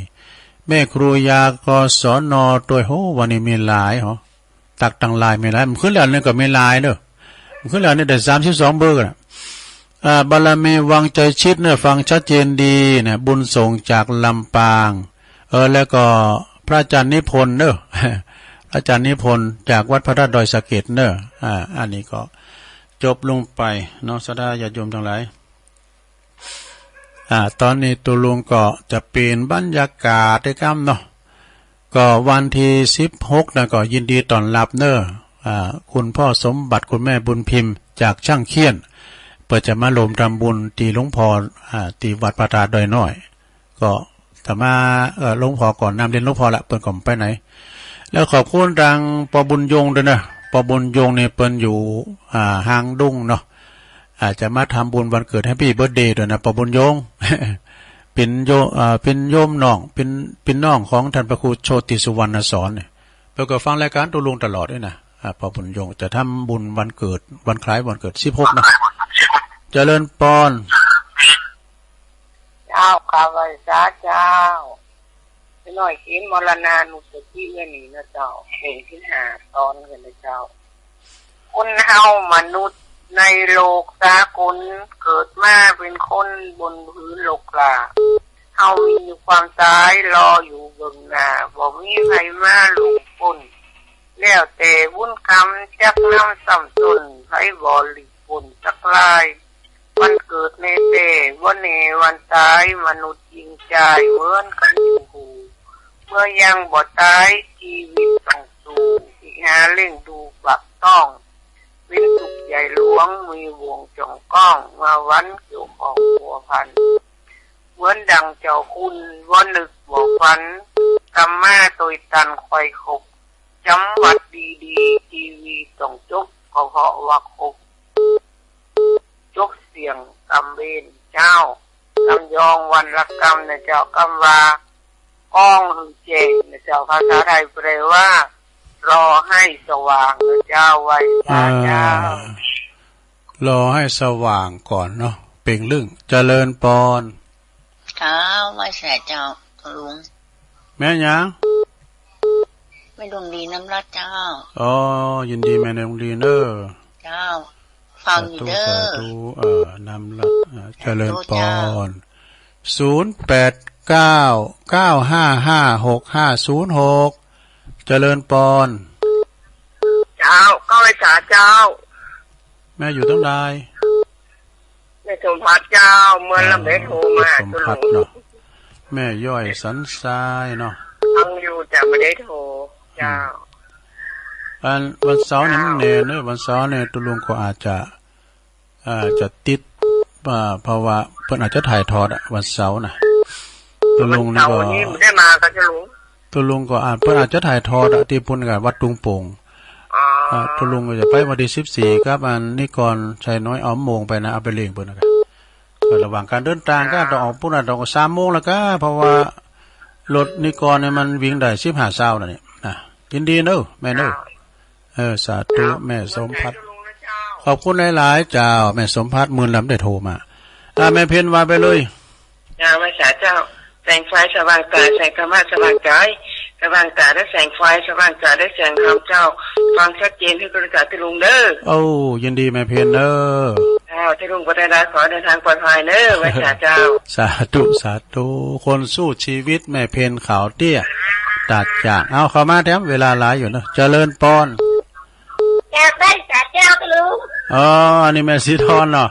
แม่ครูยา กศน ด้วย โห วันนี้มีหลายหอ ตักตังหลาย มีหลาย มันขึ้นแล้วนี่ก็มีหลายเนอะ มันขึ้นแล้วนี่ได้สามสิบสองเบอร์กันน่ะ อ่า บารมีวังใจชิดเนอะ ฟังชัดเจนดีนะ บุญส่งจากลำปาง เออ แล้วก็พระอาจารย์นิพนธ์เนอะ พระอาจารย์นิพนธ์จากวัดพระธาตุดอยสะเก็ดเนอะ อ่า อันนี้ก็จบลงไปเนาะ ศรัทธาญาติโยมทั้งหลาย อ่า ตอนนี้ตุ๊ลุงก็จะเป๋นบรรยากาศด้วยกำเนาะ ก็วันตี้สิบหกนะ ก็ยินดีต้อนรับเนอะ อ่า คุณพ่อสมบัติ คุณแม่บุญพิมพ์ จากช่างเขี้ยน เปิ้นจะมาร่วมทำบุญตี้หลวงพ่อ อ่า ตี้วัดพระธาตุดอยน้อย ก็จะมา เอ่อ หลวงพ่อก่อน นำเรียนหลวงพ่อละ เปิ้นก็บ่ไปไหน แล้วขอบคุณตางปอบุญยงด้วยนะ ปอบุญยงนี่เปิ้นอยู่ อ่า หางดงเนาะ อาจจะมาทำบุญวันเกิด Happy Birthday ด้วยนะ ปอบุญยง เป๋นโย อ่า เป๋นโยมน้อง เป๋น เป๋นน้องของท่านพระครูโชติสุวรรณสอนเนี่ย เปิ้นก็ฟังรายการตุ๊ลุงตลอดด้วยนะ อ่า ปอบุญยงจะทำบุญวันเกิด วันคล้ายวันเกิด สิบหกนะ เจริญปอน เจ้า ข้าพเจ้า เจ้า น้อยเขียนมรณานุสติไว้นี่นะเจ้า เล่มที่ห้า ตอนกันนะเจ้า คนเฮามนุษย์ในโลกสากล เกิดมาเป็นคนบนพื้นโลกา เฮามีความตายรออยู่เบื้องหน้า บ่มีไผมาล่วงป๊น แล้วแต่บุญกรรมจักนำซ้ำต้น ไผบ่หลีกป๊นจักลาย วันเกิดแม่แต่วันแน่วันตายมนุษย์ยิงใจเหมือนกันอยู่หูเมื่อยังบ่ตายชีวิตต้องสู้ที่หาเลี้ยงดูปากต้อง วินสุขใหญ่หลวงมีวงจงก้องมาวันเกี่ยวของพัวพันเหมือนดังเจ้าคุณว่านึกบ่ฝันกำมาโดยตันคอยขบจำวัดดีๆทีวีต้องจบก็เพราะว่าขบจบเสียงกำเบนเจ้ากำยองวันละกำนะเจ้ากำว่า ก้องหือแจ้งนะเจ้าภาษาไทยแปลว่ารอให้สว่างนะเจ้าไหว้พระเจ้า อ่ารอให้สว่างก่อนเนาะเป่งลึ่งเจริญปอนเจ้าไหว้สาเจ้าลุงแม่หยังแม่ดวงดีน้ำรัดเจ้าอ๋อยินดีแม่ดวงดีเนอะเจ้าฟังอยู่เด้อสาธุสาธุเออน้ำรัดเออเจริญปอน ศูนย์แปดเก้า เก้าห้าห้า หกห้าศูนย์หก เจริญปอน เจ้า เก้าไอ้สาเจ้า แม่อยู่ตั้งใดแม่สมพัดเจ้า เมื่อลำได้โทรมาสมพัดเนาะแม่ย่อยสันทรายเนาะฟังอยู่แต่ไม่ได้โทร เจ้า อันวันเสาร์นี่มันแน่เนอะวันเสาร์เนี่ยตุลุงก็อาจจะ อ่าจะติดอ่าเพราะว่าเพิ่นอาจจะถ่ายทอดอะวันเสาร์นะตุลุงนี่ก็วันเสาร์นี้ไม่ได้มาก็จะลุงตุลุงก็อาจเพิ่นอาจจะถ่ายทอดอะที่พุ่นกับวัดตุงโป่งอ๋ออ่าตุลุงก็จะไปวันที่สิบสี่ครับอันนิกรชัยน้อยเอาโมงไปนะเอาไปเลี้ยงเพิ่นนะครับก็ระหว่างการเดินทางก็ต้องออกพุ่นอ่ะต้องสามโมงแล้วก็เพราะว่ารถนิกรเนี่ยมันวิ่งได้สิบห้าเช้านั่นนี่นะยินดีเนอะแม่เนอะ เออสาธุแม่สมพัดขอบคุณหลายๆเจ้าแม่สมพัดหมื่นลำได้โทรมาอ่าแม่เพ็ญว่าไปเลยเจ้าแม่สาเจ้าแสงไฟสว่างตาแสงธรรมะสว่างกายสว่างตาได้แสงไฟสว่างใจได้แสงธรรมเจ้าฟังชัดเจนที่กระจาที่ลุงเด้อโอ้ยินดีแม่เพ็ญเด้อเจ้าที่ลุงก็ได้ได้ขอเดินทางปลอดภัยเด้อแม่สาเจ้าสาธุสาธุคนสู้ชีวิตแม่เพ็ญขาวเตี้ย ตัดจากเอาเข้ามาแถมเวลาหลายอยู่เนอะเจริญปอนจากบ้านจากเจ้าก็รู้อ๋ออันนี้แม่สีทอนเนาะ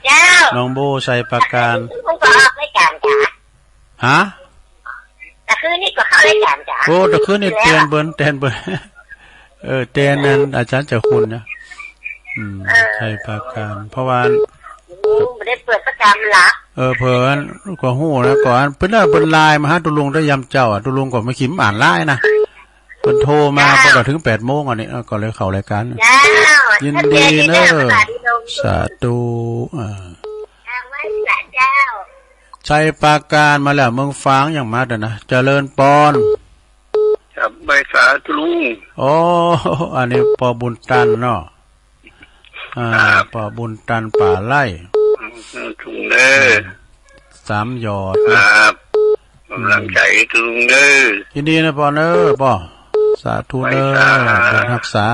เจ้าน้องโบชัยประการผมก็ออกรายการจ้ะฮะแต่คืนนี้ก็เข้ารายการจ้ะโอ้แต่คืนนี้เตียนเบิร์นเตียนเบิร์นเออเตียนนั้นอาจารย์เจ้าคุณนะอืมชัยประการเพราะว่าไม่ได้เปิดประจำละเออเผินก็หู้นะก่อนเพิ่นเล่าเพิ่นไลน์มาหาตุลุงได้ยามเจ้าอ่ะตุลุงก็ไม่ขิมอ่านไลน์นะเพิ่นโทรมาพอถึงแปดโมงอันนี้ก็เลยเข้ารายการยินดีเนอะสาธุอ่าชัยปราการมาแล้วเมืองฟางอย่างมาเด้อนะเจริญปอนครับใบสาธุลุงอ๋ออันนี้ปอบุญตันเนาะ อ่าครับปอบุญตันป่าไร่อืมถุงเด้อสามหยอดคนะครับกำลังใจถุงเด้อยินดีนะปอเนอะปอสาธุเนอะไปสาบุญรักษา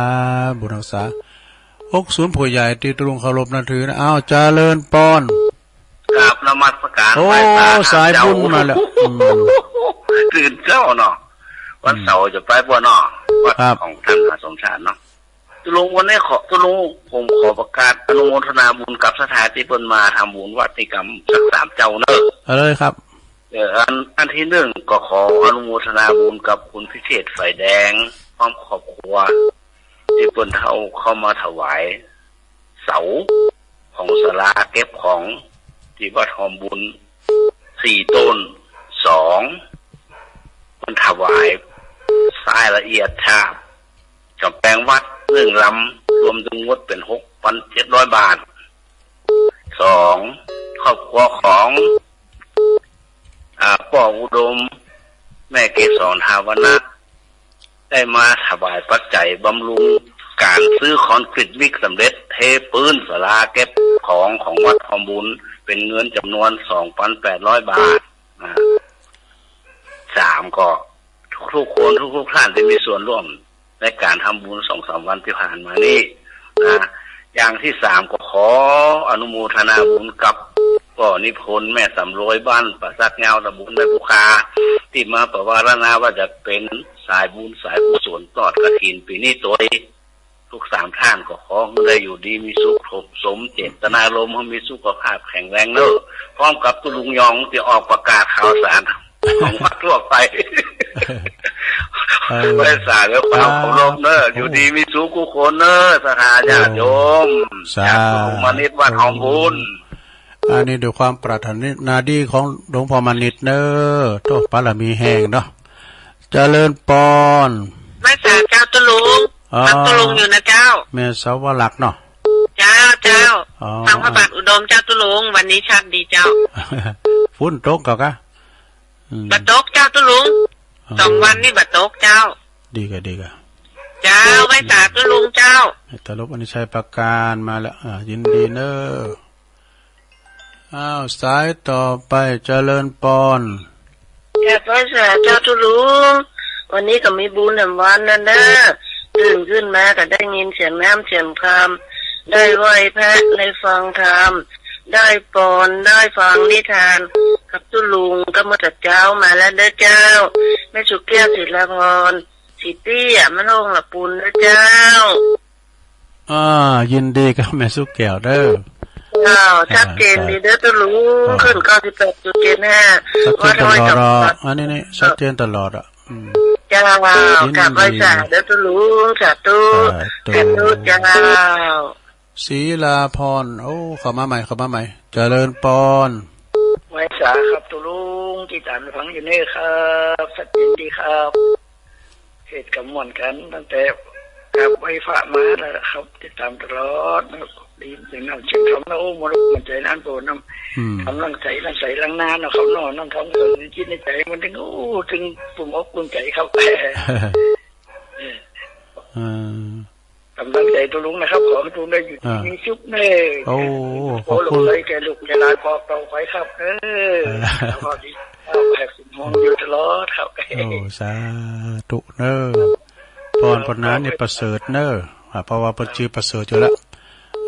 บุญรักษาหกศูนย์ผู้ใหญ่ที่ตรงเคารพนับถือนะอ้าวเจริญปอนกราบนมัสการโอ้ไหว้พระสายบุญมาแล้วอืมตื่นเช้าเนาะวันเสาร์จะไปบ่เนาะวัดครับของท่านมหาสมชาติเนาะ ตุลุงวันนี้ขอตุลุงผมขอประกาศอนุโมทนาบุญกับศรัทธาที่เปิ้นมาทำบุญวัดนี้กำสักสามเจ้าเนอะเอาเลยครับเอออันอันที่หนึ่งก็ขออนุโมทนาบุญกับคุณพิเชษไฟแดงพร้อมครอบครัวที่เปิ้นเอาเข้ามาถวายเสาของศาลาเก็บของที่วัดหอมบุญสี่ต้นสองเปิ้นถวายทรายละเอียดฉาบ กำแพงวัดหนึ่งลำรวมทั้งหมดเป็นหกพันเจ็ดร้อยบาทสองครอบครัวของอ่าป้ออุดม แม่เกสรทาวนะได้มาถวายปัจจัยบำรุงการซื้อคอนกรีตมิกสำเร็จเทพื้นศาลาเก็บของของวัดทองบุญเป็นเงินจำนวนสองพันแปดร้อยบาทนะสามก็ทุกๆคนทุกๆท่านที่มีส่วนร่วม ในการทำบุญสองสามวันที่ผ่านมานี้นะอย่างที่สามก็ขออนุโมทนาบุญกับป้อนิพนธ์แม่สำรวยบ้านป่าสักยาวตำบลแม่ภูคาที่มาประวารณาว่าจะเป็นสายบุญสายกุศลทอดกฐินปีนี้โดย ทุกสามท่านก็ขอให้ได้อยู่ดีมีสุข สมเจตนารมณ์ ให้มีสุขภาพแข็งแรงเนอะ พร้อมกับตุ๊ลุงยองที่ออกประกาศข่าวสารของวัดทั่วไป เออ ไหว้สาด้วยความเคารพเนอะ สาธุ อยู่ดีมีสุขทุกคนเนอะ ศรัทธาญาติโยม สาธุ จากตุ๊ลุงมานิดวัดหอมบุญ อันนี้ด้วยความปรารถนาดีของหลวงพ่อมานิดเนอะ โตบารมีแห้งเนาะ เจริญปอน ไหว้สาเจ้าตุ๊ลุง อ๋อ ฟังตุ๊ลุงอยู่นะเจ้า แม่สาวลักษณ์เนาะ เจ้า เจ้า อ๋อ ฟังพระบาทอุดมเจ้าตุ๊ลุง วันนี้ชาติดีเจ้า ฝนตกก็กะ อืม บ่ตกเจ้าตุ๊ลุง อ๋อ สองวันนี้บ่ตกเจ้า ดีกะ ดีกะ เจ้า ไหว้สาตุ๊ลุงเจ้า ตลบอนิจฉัยประการมาแล้ว อ่า ยินดีเนอะ อ้าว สายต่อไป เจริญปอน กราบไหว้สาเจ้าตุ๊ลุง วันนี้ก็มีบุญแหมวันนั้นนะ ตื่นขึ้นมาก็ได้ยินเสียงน้ำเสียงคำ ได้ไหว้พระ ได้ฟังธรรม ได้ปอน ได้ฟังนิทาน กับตุ๊ลุงก็เมื่อแต่เช้ามาแล้วเด้อเจ้า แม่สุแก้ว ศิลาพร สีเตี้ย มะโรงละปูนเด้อเจ้า อ่า ยินดีกับแม่สุแก้วเด้อ เจ้า อ่า ชัดเจนดีเด้อตุ๊ลุง อ่า ขึ้นเก้าสิบแปดจุดเจ็ดห้า ชัดเจนตลอดอ่ะ วัดห้วยจำปา อันนี้นี่ ชัดเจนตลอดอ่ะ อืม เจ้า ยินดี กราบไหว้สาเด้อตุ๊ลุง สาธุ สาธุ สาธุเจ้า ศิลาพร โอ้ เข้ามาใหม่ เข้ามาใหม่ เจริญปอน ไหว้สาครับตุ๊ลุง ติดตามฟังอยู่นี่ครับ ชัดเจนดีครับ เฮ็ดกะม่วนกันตั้งแต่กราบไหว้พระมาแล้วครับ ติดตามตลอดนะ ได้ยินเสียงน้ำเสียงคำนะ โอ้ มนต์มั่นใจนั่นโตน้ำ อืม กำลังใส ลังใส ลังนานเนาะครับเนาะ นั่งทำก็คิดในใจมันถึง โอ้ ถึงปรุงอกปรุงใจครับ เออ กำลังใจตุ๊ลุงนะครับ ขอให้ตุ๊ลุงได้อยู่ดี อ่า มีสุขเนอะ โอ้ ขอบคุณ ขอหลวงพ่อแก่ลูกแก่หลานบอกต่อไปครับ เออ เออ แล้วก็ดีครับ แอบสินห่วงอยู่ตลอดครับ โอ้ สาธุเนอะ ปอน ปอนนานนี่ประเสริฐเนอะ อ่า เพราะว่าเพิ่นชื่อประเสริฐอยู่แล้ว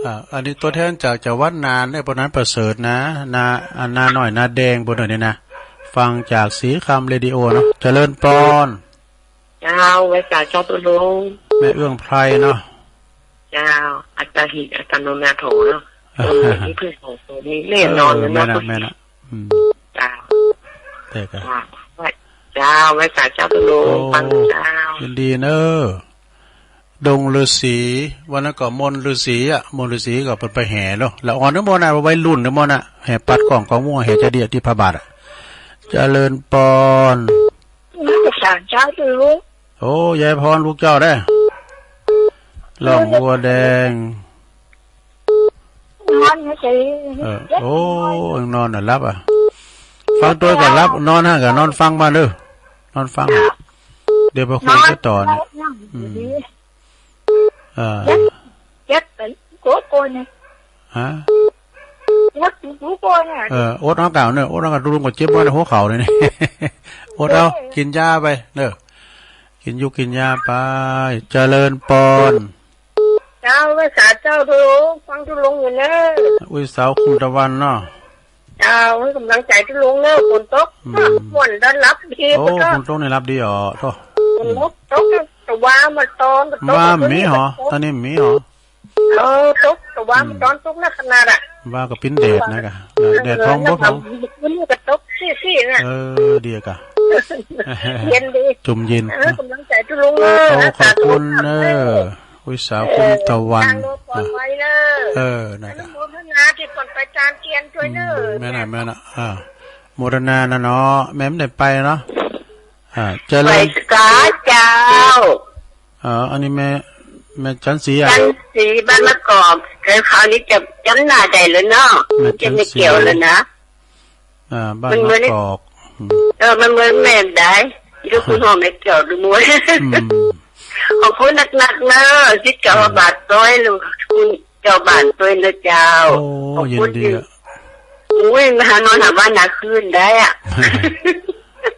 อ่า อันนี้ตัวแทนจากจังหวัดน่านเนี่ย ปอนนานประเสริฐนะ นา อ่า นาน้อย นาแดง ปอนนานนี่นะ ฟังจากสีคำเรดิโอเนาะ เจริญปอน เจ้า ไหว้สาเจ้าตุ๊ลุง แม่เอื้องไพรเนาะ เจ้า อัตตาหิ อัตตาโนนาโถเนาะ เออ ตัวนี้เพื่อนของตัวนี้แน่นอนเลยเนาะ เออ แม่นอะ แม่นอะ อืม เจ้า แต่ก็ อ่า ไหว้ เจ้า ไหว้สาเจ้าตุ๊ลุง โอ้ ปังเจ้า ยินดีเนอะ ดงฤๅษี วันนั้นก็มนต์ฤๅษีอะ มนต์ฤๅษีก็เพิ่นไปแห่เนาะ ละอ่อนเด้อหมดน่ะ วัยรุ่นเด้อหมดน่ะ แห่ปัดกล้องกองมัว แห่จะเดียที่พระบาทอะ เจริญปอน ไหว้สาเจ้าตุ๊ลุง โอ้ ยายพรลูกเจ้าเด้อ ร้องบัวแดง นอนเฉยๆ เออ โอ้ นอนน่ะหลับอ่ะ ฟังตัวก็หลับ นอนฮะก็นอนฟังมาเด้อ นอนฟัง เดี๋ยวไปคุยกันต่อเนี่ย นอน อืม เออ เจ็บ เจ็บ โกโก้เนี่ย ฮะ เจ็บ โกโก้เนี่ย เออ อดเอาเก่าเนี่ย อดเอาเก่า ตุ๊ลุงก็เจ็บมาในหัวเข่าเลยเนี่ย อดเอา เออ กินยาไปเด้อ กินอยู่กินยาไป เจริญปอน เจ้า ไหว้สาเจ้าตุ๊ลุง ฟังตุ๊ลุงอยู่เนอะ อุ้ยสาวคุณตะวันเนาะ เจ้า ให้กำลังใจตุ๊ลุงเนอะ ฝนตก อืม ม่วนนอนหลับดี โอ้ แล้วก็ ฝนตกนี่หลับดีอ๋อ โธ่ ฝนตก ตกตะวันมาตอน ตก ว่ามีหรอ ตอนนี้มีหรอ เออ ตกตะวันมาตอน ตกนักขนาดอะ ว่าก็ปิ้นแดดนะกะ แดดพองบ่พอง มันก็ตกซี่ๆ น่ะ เออ ดีกะ เย็นดี จุ่มเย็น เออ นะ กำลังใจตุ๊ลุงเนอะ โอ้ ขอบคุณเนอะ อุ้ยสาวคุณตะวัน ทางโลกปลอดภัยเนอะ เออ นะ อนุโมทนาที่คนไปตามเตียนช่วยเนอะ อืม แม่น่ะ แม่น่ะ อ่า โมทนานะเนาะ แม่ไม่ได้ไปเนาะ อ่า เจริญ ไหว้สาเจ้า อ่า อันนี้แม่ แม่จันสีอ่ะ จันสีบ้านมะกอก แต่คราวนี้จะจำหน้าได้แล้วเนาะ แม่จันสี จะไม่เกี่ยวแล้วนะ อ่า บ้านมะกอก อืม เออ มันเหมือนแม่ได้ ยกคุณพ่อแม่เจ้าดูมวย อืม ขอบคุณนักๆ เนอะ สิทธิ์เก่า อ่า บาทร้อย ลูกคุณเจ้าบ้านด้วยนะเจ้า โอ้ ขอบคุณ ยินดี ที่ อ่ะ อุ้ย มาหานอนหาบ้านหาคืนได้อ่ะ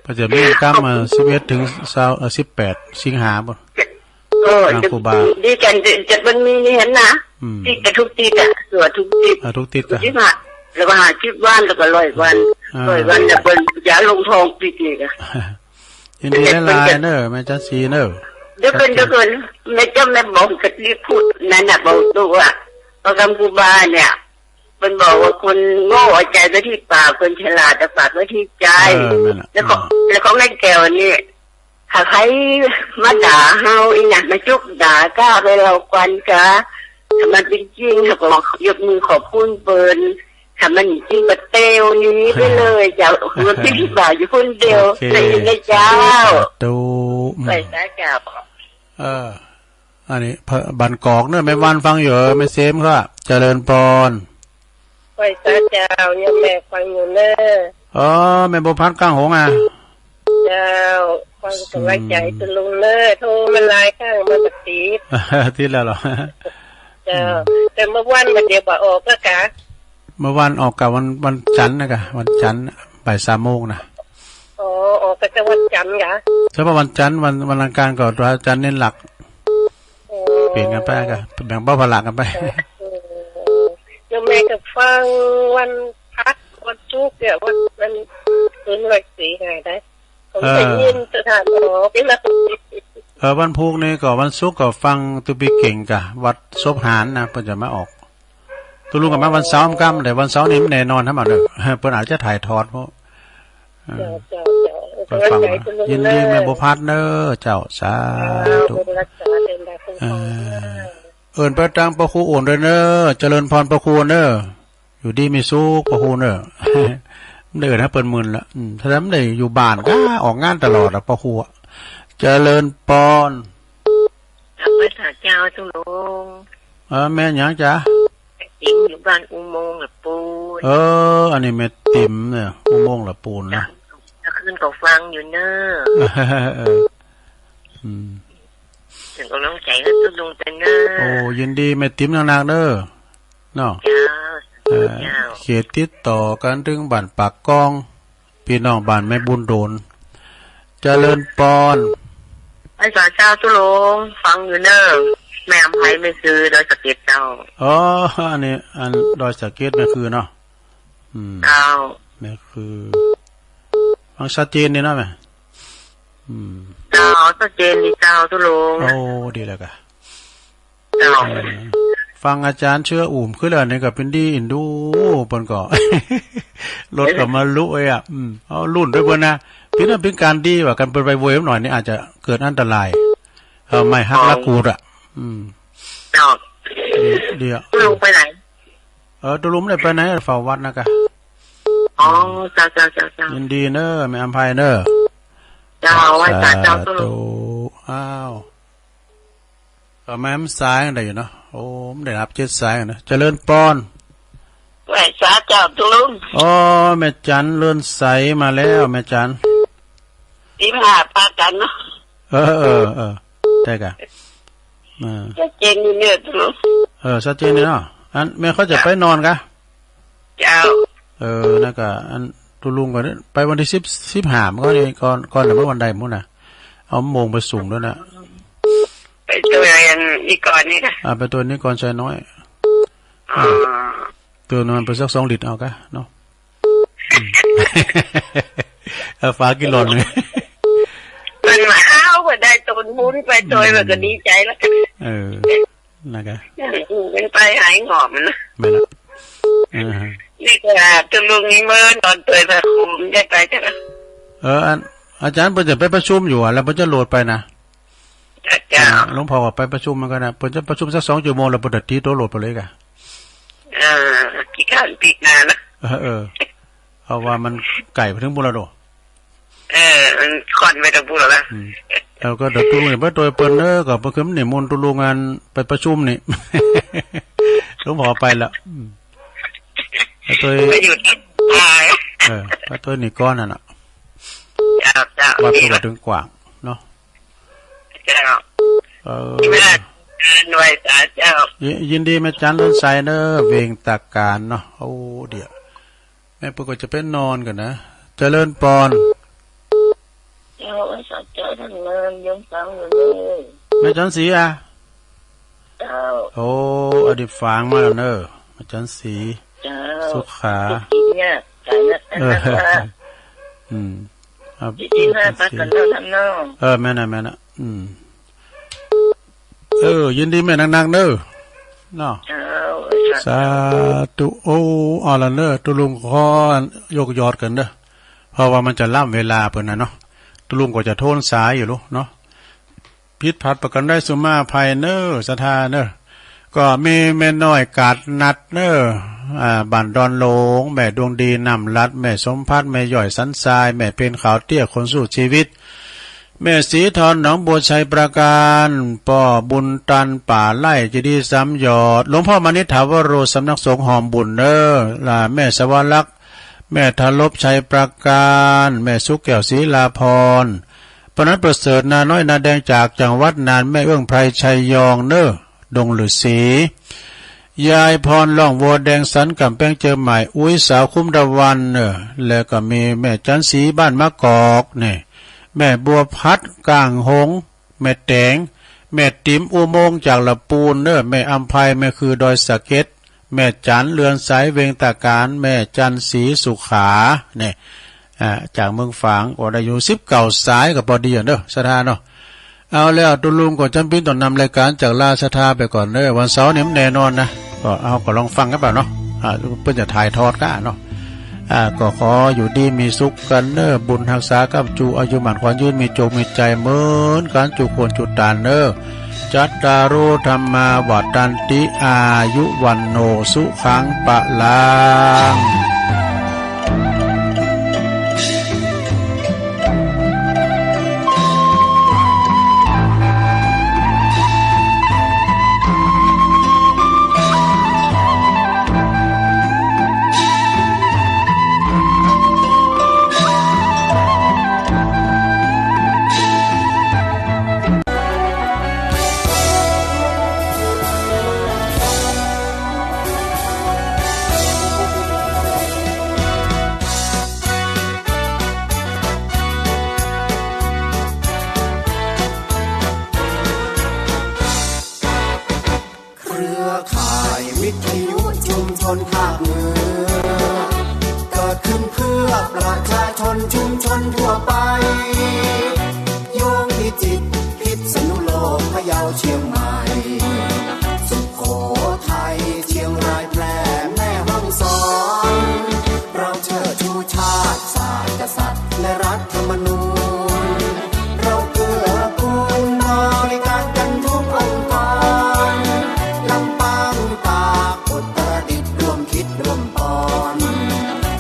ก็จะมีกรรม อ่า สิบเอ็ดถึงซาว เอ่อ สิบแปด สิงหาบ่ เออ นางครูบา ดีกัน จะ จะมันมีนี่เห็นนะ อืม ติดกันทุกติดอ่ะ สวดทุกติด อ่า ทุกติด ทุก อ่ะ ติดอ่ะ แล้วก็ห้าสิบวัน แล้วก็ร้อยวัน อ่า ร้อยวัน แล้วก็อย่าลงทองติดอีกอ่ะ ยินดีหลายๆ เนอะ แม่จันสีเนอะ เดี๋ยวก่อน เดี๋ยวก่อน แม่เจ้า แม่บอกกับที่พูดนั่นน่ะ บอกตัว ว่ากำกูบาเนี่ย มันบอกว่าคนโง่เอาใจไว้ที่ปาก คนฉลาดเอาปากไว้ที่ใจ เออ นั่นน่ะ แล้วก็ อืม แล้วของแม่แก้วนี่ ถ้าใครมาด่าเฮาอีหยัง มาจุกด่าก้าไปเราควันกะ ถ้ามันเป็นจริง เฮาก็ยกมือขอบคุณเปิ้น ถ้ามันจริงก็เตวหนีไปเลยเจ้า หัวที่บ่าอยู่คนเดียว โอเค ได้ยินไหมเจ้า สาธุ สาธุ อืม ไหว้สาเจ้า เออ อันนี้ บ้านกอกเนอะ แม่วันฟังอยู่ เออ แม่เสมครับ เจริญพร ไหว้สาเจ้า โยมแม่ฟังอยู่เนอะ เออ แม่บัวพัดก้างหงส์อ่ะ เจ้า ฟังกำลังใจ อืม คุณลุงเนอะ โทรมาหลายครั้ง มาก็ติด ติดแล้วเหรอ เจ้า อืม แต่เมื่อวันมาเดี๋ยวบ่ออกแล้วกะ เมื่อวันออกกับวัน วันจันทร์นะกะ วันจันทร์บ่ายสามโมงนะ อ๋อ ออกก็จะวันจันทร์กะ ใช่ป่ะ วันจันทร์ วัน วันอังคารก็วันจันทร์เน้นหลัก อ๋อ เปลี่ยนกันไปกะ แบ่งเบาภาระกันไป เออ โยมแม่ก็ฟังวันพัด วันศุกร์เนี่ย วัน วันคืนวันสี่ไงได้ ผมได้ยินสถานหมอเป็นหลัก เออ วันพุธนี่ก็ วันศุกร์ก็ฟังตุปีเก่งกะ วัดศพหานนะ เปิ้นจะมาออก ตุลุงก็มาวันเสาร์ค่ำ แต่วันเสาร์นี่มันแน่นอนทั้งหมดเลย เปิ้นอาจจะถ่ายทอดเพราะ เออ เจ้า เจ้า เจ้า เปิ้นฟังมา กำลังใจตุลุง ยินดี เนอะ แม่บัวพัดเนอะเจ้า สาธุ เจ้า บุญรักษาเต็มดาวคุ้มครอง เออ เนอะ เอิ้นไปตางพระครูโอนด้วยเนอะ เจริญพรพระครูเนอะ อยู่ดีมีสุขพระครูเนอะ ได้เอิ้นให้เปิ้นหมื่นละ อืม ถ้าทำได้อยู่บ้านก็ออกงานตลอดอะพระครูอะ เจริญพร ไหว้สาเจ้าตุลุง เออ แม่หยังจ๊ะ ติ๋มอยู่บ้านอุโมงค์ละปูน เออ อันนี้แม่ติ๋มเนี่ย อุโมงค์ละปูนนะ เมื่อคืนก็ฟังอยู่เนอะ เออ อืม ส่งกำลังใจให้ตุลุงเต้นเนอะ โอ้ ยินดีแม่ติ๋มนักๆเนอะ เนาะ เจ้า เออ เจ้า เขตติดต่อกันถึงบ้านปากกอง พี่น้องบ้านแม่บุญโดน เจริญพร ไหว้สาเจ้าตุลุง ฟังอยู่เนอะ แม่อำไพ แม่คือ ดอยสะเก็ดเจ้า อ๋อ อันนี้ อันดอยสะเก็ดแม่คือเนาะ อืม เจ้า แม่คือ ฟังชัดเจนดีเนาะแม่ อืม เจ้า ชัดเจนดีเจ้าตุลุง โอ้ ดีแล้วกะ เจ้า เออ ฟังอาจารย์เชื้ออุ่มขึ้นแล้วนี่ก็เป็นดีอินดู เปิ้นก็ รถก็มาลุเอ้ยอ่ะ อืม เอารุ่นด้วยเปิ้นนะ เป็นนั้นเป็นการดีว่ากัน เปิ้นไปโวยหน่อยนี่อาจจะเกิดอันตราย เออ ไม่หักหลักกูดอ่ะ อืม เจ้า ดี ดีอ่ะ ตุลุงไปไหน เออ ตุลุงไม่ได้ไปไหน เฝ้าวัดนะกะ อ๋อ เจ้า เจ้า เจ้า เจ้า ยินดีเนอะ แม่อำไพเนอะ เจ้า ไหว้สาเจ้าตุลุง สาธุ อ้าว ก็แม่มันสายกันได้อยู่เนาะ โอ้ มันได้รับเจ็ดสายกันนะ เจริญพร ไหว้สาเจ้าตุลุง อ๋อ แม่จันเลินใสมาแล้ว แม่จัน สิบห้าปากันเนาะ เออ เออ เออ ได้กะ เออ ชัดเจนอยู่เนี่ยตุลุง เออ ชัดเจนเลยเนาะ อันแม่เขาจะไปนอนกะ เจ้า เออ นั่นกะ อันตุลุงก็ไปวันที่สิบ สิบห้ามันก็นี่ ก่อน ก่อนเดี๋ยวมันวันใดหมดนะ เอาโมงไปส่งด้วยนะ ไปตัวอย่างนี้ก่อนนี่ค่ะ อ่า ไปตัวนี้ก่อน ชายน้อย อ๋อ เติมน้ำมันไปสักสองลิตรเอากะเนาะ อืม เอาฝากินหลอดหนึ่ง มันมาเอาไปได้ตนบุญไปโดยมันก็ดีใจแล้ว เออ นะกะ อืม เป็นไปหายหงอบมันนะ แม่นละ เออ นี่ก็ตุลุงนี่เมินตอนตัวพระครูมันได้ไปใช่ไหม เออ อัน อาจารย์เปิ้นจะไปประชุมอยู่อ่ะ แล้วเปิ้นจะโหลดไปนะ เจ้า อ่า หลวงพ่อก็ไปประชุมเหมือนกันนะ เปิ้นจะประชุมสักสองชั่วโมง แล้วเปิ้นจะตีตัวโหลดไปเลยกะ เออ ขี้ข้านปีกหนานะ เออ เออ เพราะว่ามันไกลไปถึงบุญละโด เออ มันค่อนไปทางบุญละ อืม แล้วก็เดี๋ยวตุลุงเนี่ยไปโดยเปิ้นเนอะ ก็ไปขึ้นนิมนต์ตุลุงงานไปประชุมนี่ หลวงพ่อไปแล้ว อืม ไปโดย ไปอยู่ที่ป่า เออ ไปโดยนี่ก่อนนั่นน่ะ เจ้า เจ้า วัด ดี ก็ ละ ถึงกว้างเนาะ เจ้า เออ ที่แม่เดินไหว้สาเจ้า ยิ- ยินดีแม่จันเลินใสเนอะ เวงตาการเนาะ โอ้ เดี๋ยว แม่ปุ๊กก็จะไปนอนก่อนนะ เจริญพร เจ้า ไหว้สาเจ้าทั้งนั้น ยังฟังอยู่เลย แม่จันสีอ่ะ เจ้า โอ้ อดีตฝางมาแล้วเนอะ แม่จันสี เจ้า สุขา จิตเนี่ย สายนัก เออ นักว่า อืม ครับ จิตเนี่ย พักกันเท่านั้นเนาะ เออ แม่น่ะ แม่น่ะ อืม เออ ยินดีแม่นักๆ เนอะ เนาะ เออ สาธุ โอ้ เอาละเนอะ ตกลงขอยกยอดกันเนอะ เพราะว่ามันจะล้ำเวลาเปิ้นนะเนาะ ตกลงก็จะโทนสายอยู่ลูกเนาะ ผิดพลาดประการใดสุมาอภัยเนอะ ศรัทธาเนอะ ก็มีแม่น้อยกาดนัดเนอะ อ่า บ้านดอนหลง แม่ดวงดี น้ำลัด แม่สมพัฒน์ แม่ย่อย สันทราย แม่เพ็ญ ขาวเตี้ย คนสู้ชีวิต แม่ศรีทร หนองบัว ชัยปราการ ป้อบุญตัน ป่าไร่ เจดีย์สามยอด หลวงพ่อมานิษฐาวโร สำนักสงฆ์หอมบุญเนอะ ล่ะ แม่สวรักษ์ แม่ทารพ ชัยปราการ แม่สุขแก้ว ศรีลาพร ป้านัทประเสริฐ นาน้อยนาแดง จากจังหวัดน่าน แม่เอื้องไพร ชัยยองเนอะ ดงฤๅษี ยายพร ล่องวัวแดง สันกำแพง เชียงใหม่ อุ๊ย สาวคุ้มตะวันเนอะ แล้วก็มีแม่จันทร์ศรี บ้านมะกอกเนี่ย แม่บัวพัด ก้างหง แม่แตง แม่ติ๋ม อุโมงค์ จากละปูนเนอะ แม่อำไพ แม่คือ ดอยสะเก็ด แม่จันทร์ เรือนสาย เวงตาการ แม่จันทร์ศรี สุขาเนี่ย อ่า จากเมืองฝาง ก็ได้อยู่สิบเก้าสาย ก็พอดีอะเนอะ ศรัทธาเนาะ เอาแล้ว ตกลงก็จำเป็นต้องนำรายการจากลาศรัทธาไปก่อนเนอะ วันเสาร์นี่มันแน่นอนนะ ก็เอา ก็ลองฟังกันเปล่าเนาะ อ่า เปิ้นจะถ่ายทอดกันเนาะ อ่า ก็ขออยู่ดีมีสุขกันเนอะ บุญฮักษากับจู อายุหมั่นขวัญยืน มีโจคมีใจเหมือนกัน จูคนจูตานเนอะ จัตตารุ ธัมมา วัฑฒันติ อายุ วัณโณ สุขัง พลัง เครือข่ายวิทยุชุมชนภาคเหนือ เกิดขึ้นเพื่อประชาชนชุมชนทั่วไป โยงพิจิตร พิษณุโลก พะเยา เชียงใหม่ สุโขทัย เชียงราย แพร่ แม่ฮ่องสอน เราเชิดชูชาติ ศาสตร์ กษัตริย์ และรัฐธรรมนูญ เราเกื้อกูลบริการกันทุกองค์กร ลำปาง ตาก อุตรดิตถ์ ร่วมคิดร่วมปอน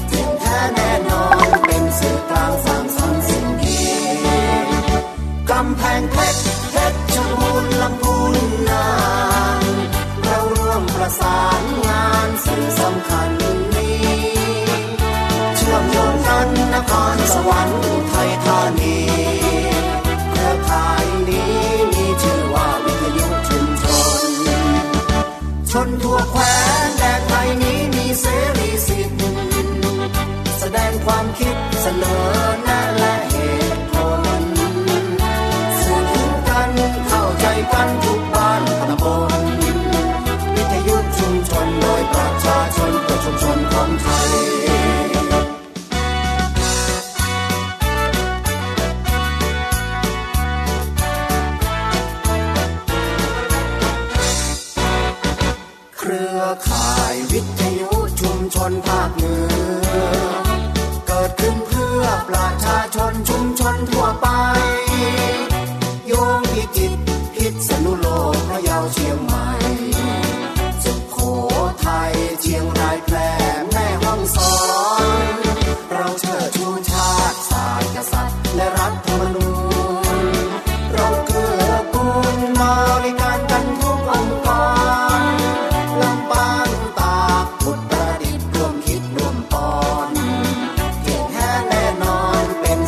เที่ยงแท้แน่นอน เป็นสื่อกลางสร้างสรรค์สิ่งดี กำแพงเพชร เพชรบูรณ์ ลำพูน น่าน เราร่วมประสานงานสื่อสำคัญนี้ เชื่อมโยงกันนครสวรรค์ อุทัยธานี เครือข่ายนี้มีชื่อว่าวิทยุชุมชน ชนทั่วแคว้นแดนไทยนี้มีเสรีสิทธิ์ แสดงความคิดเสนอแนะและเหตุผล สื่อถึงกันเข้าใจกันทุกบ้านตำบล วิทยุชุมชนโดยประชาชนเพื่อชุมชนของไทย เครือข่ายวิทยุชุมชนภาคเหนือ เกิดขึ้นเพื่อประชาชนชุมชนทั่วไป โยงพิจิตร พิษณุโลก พะเยา เชียงใหม่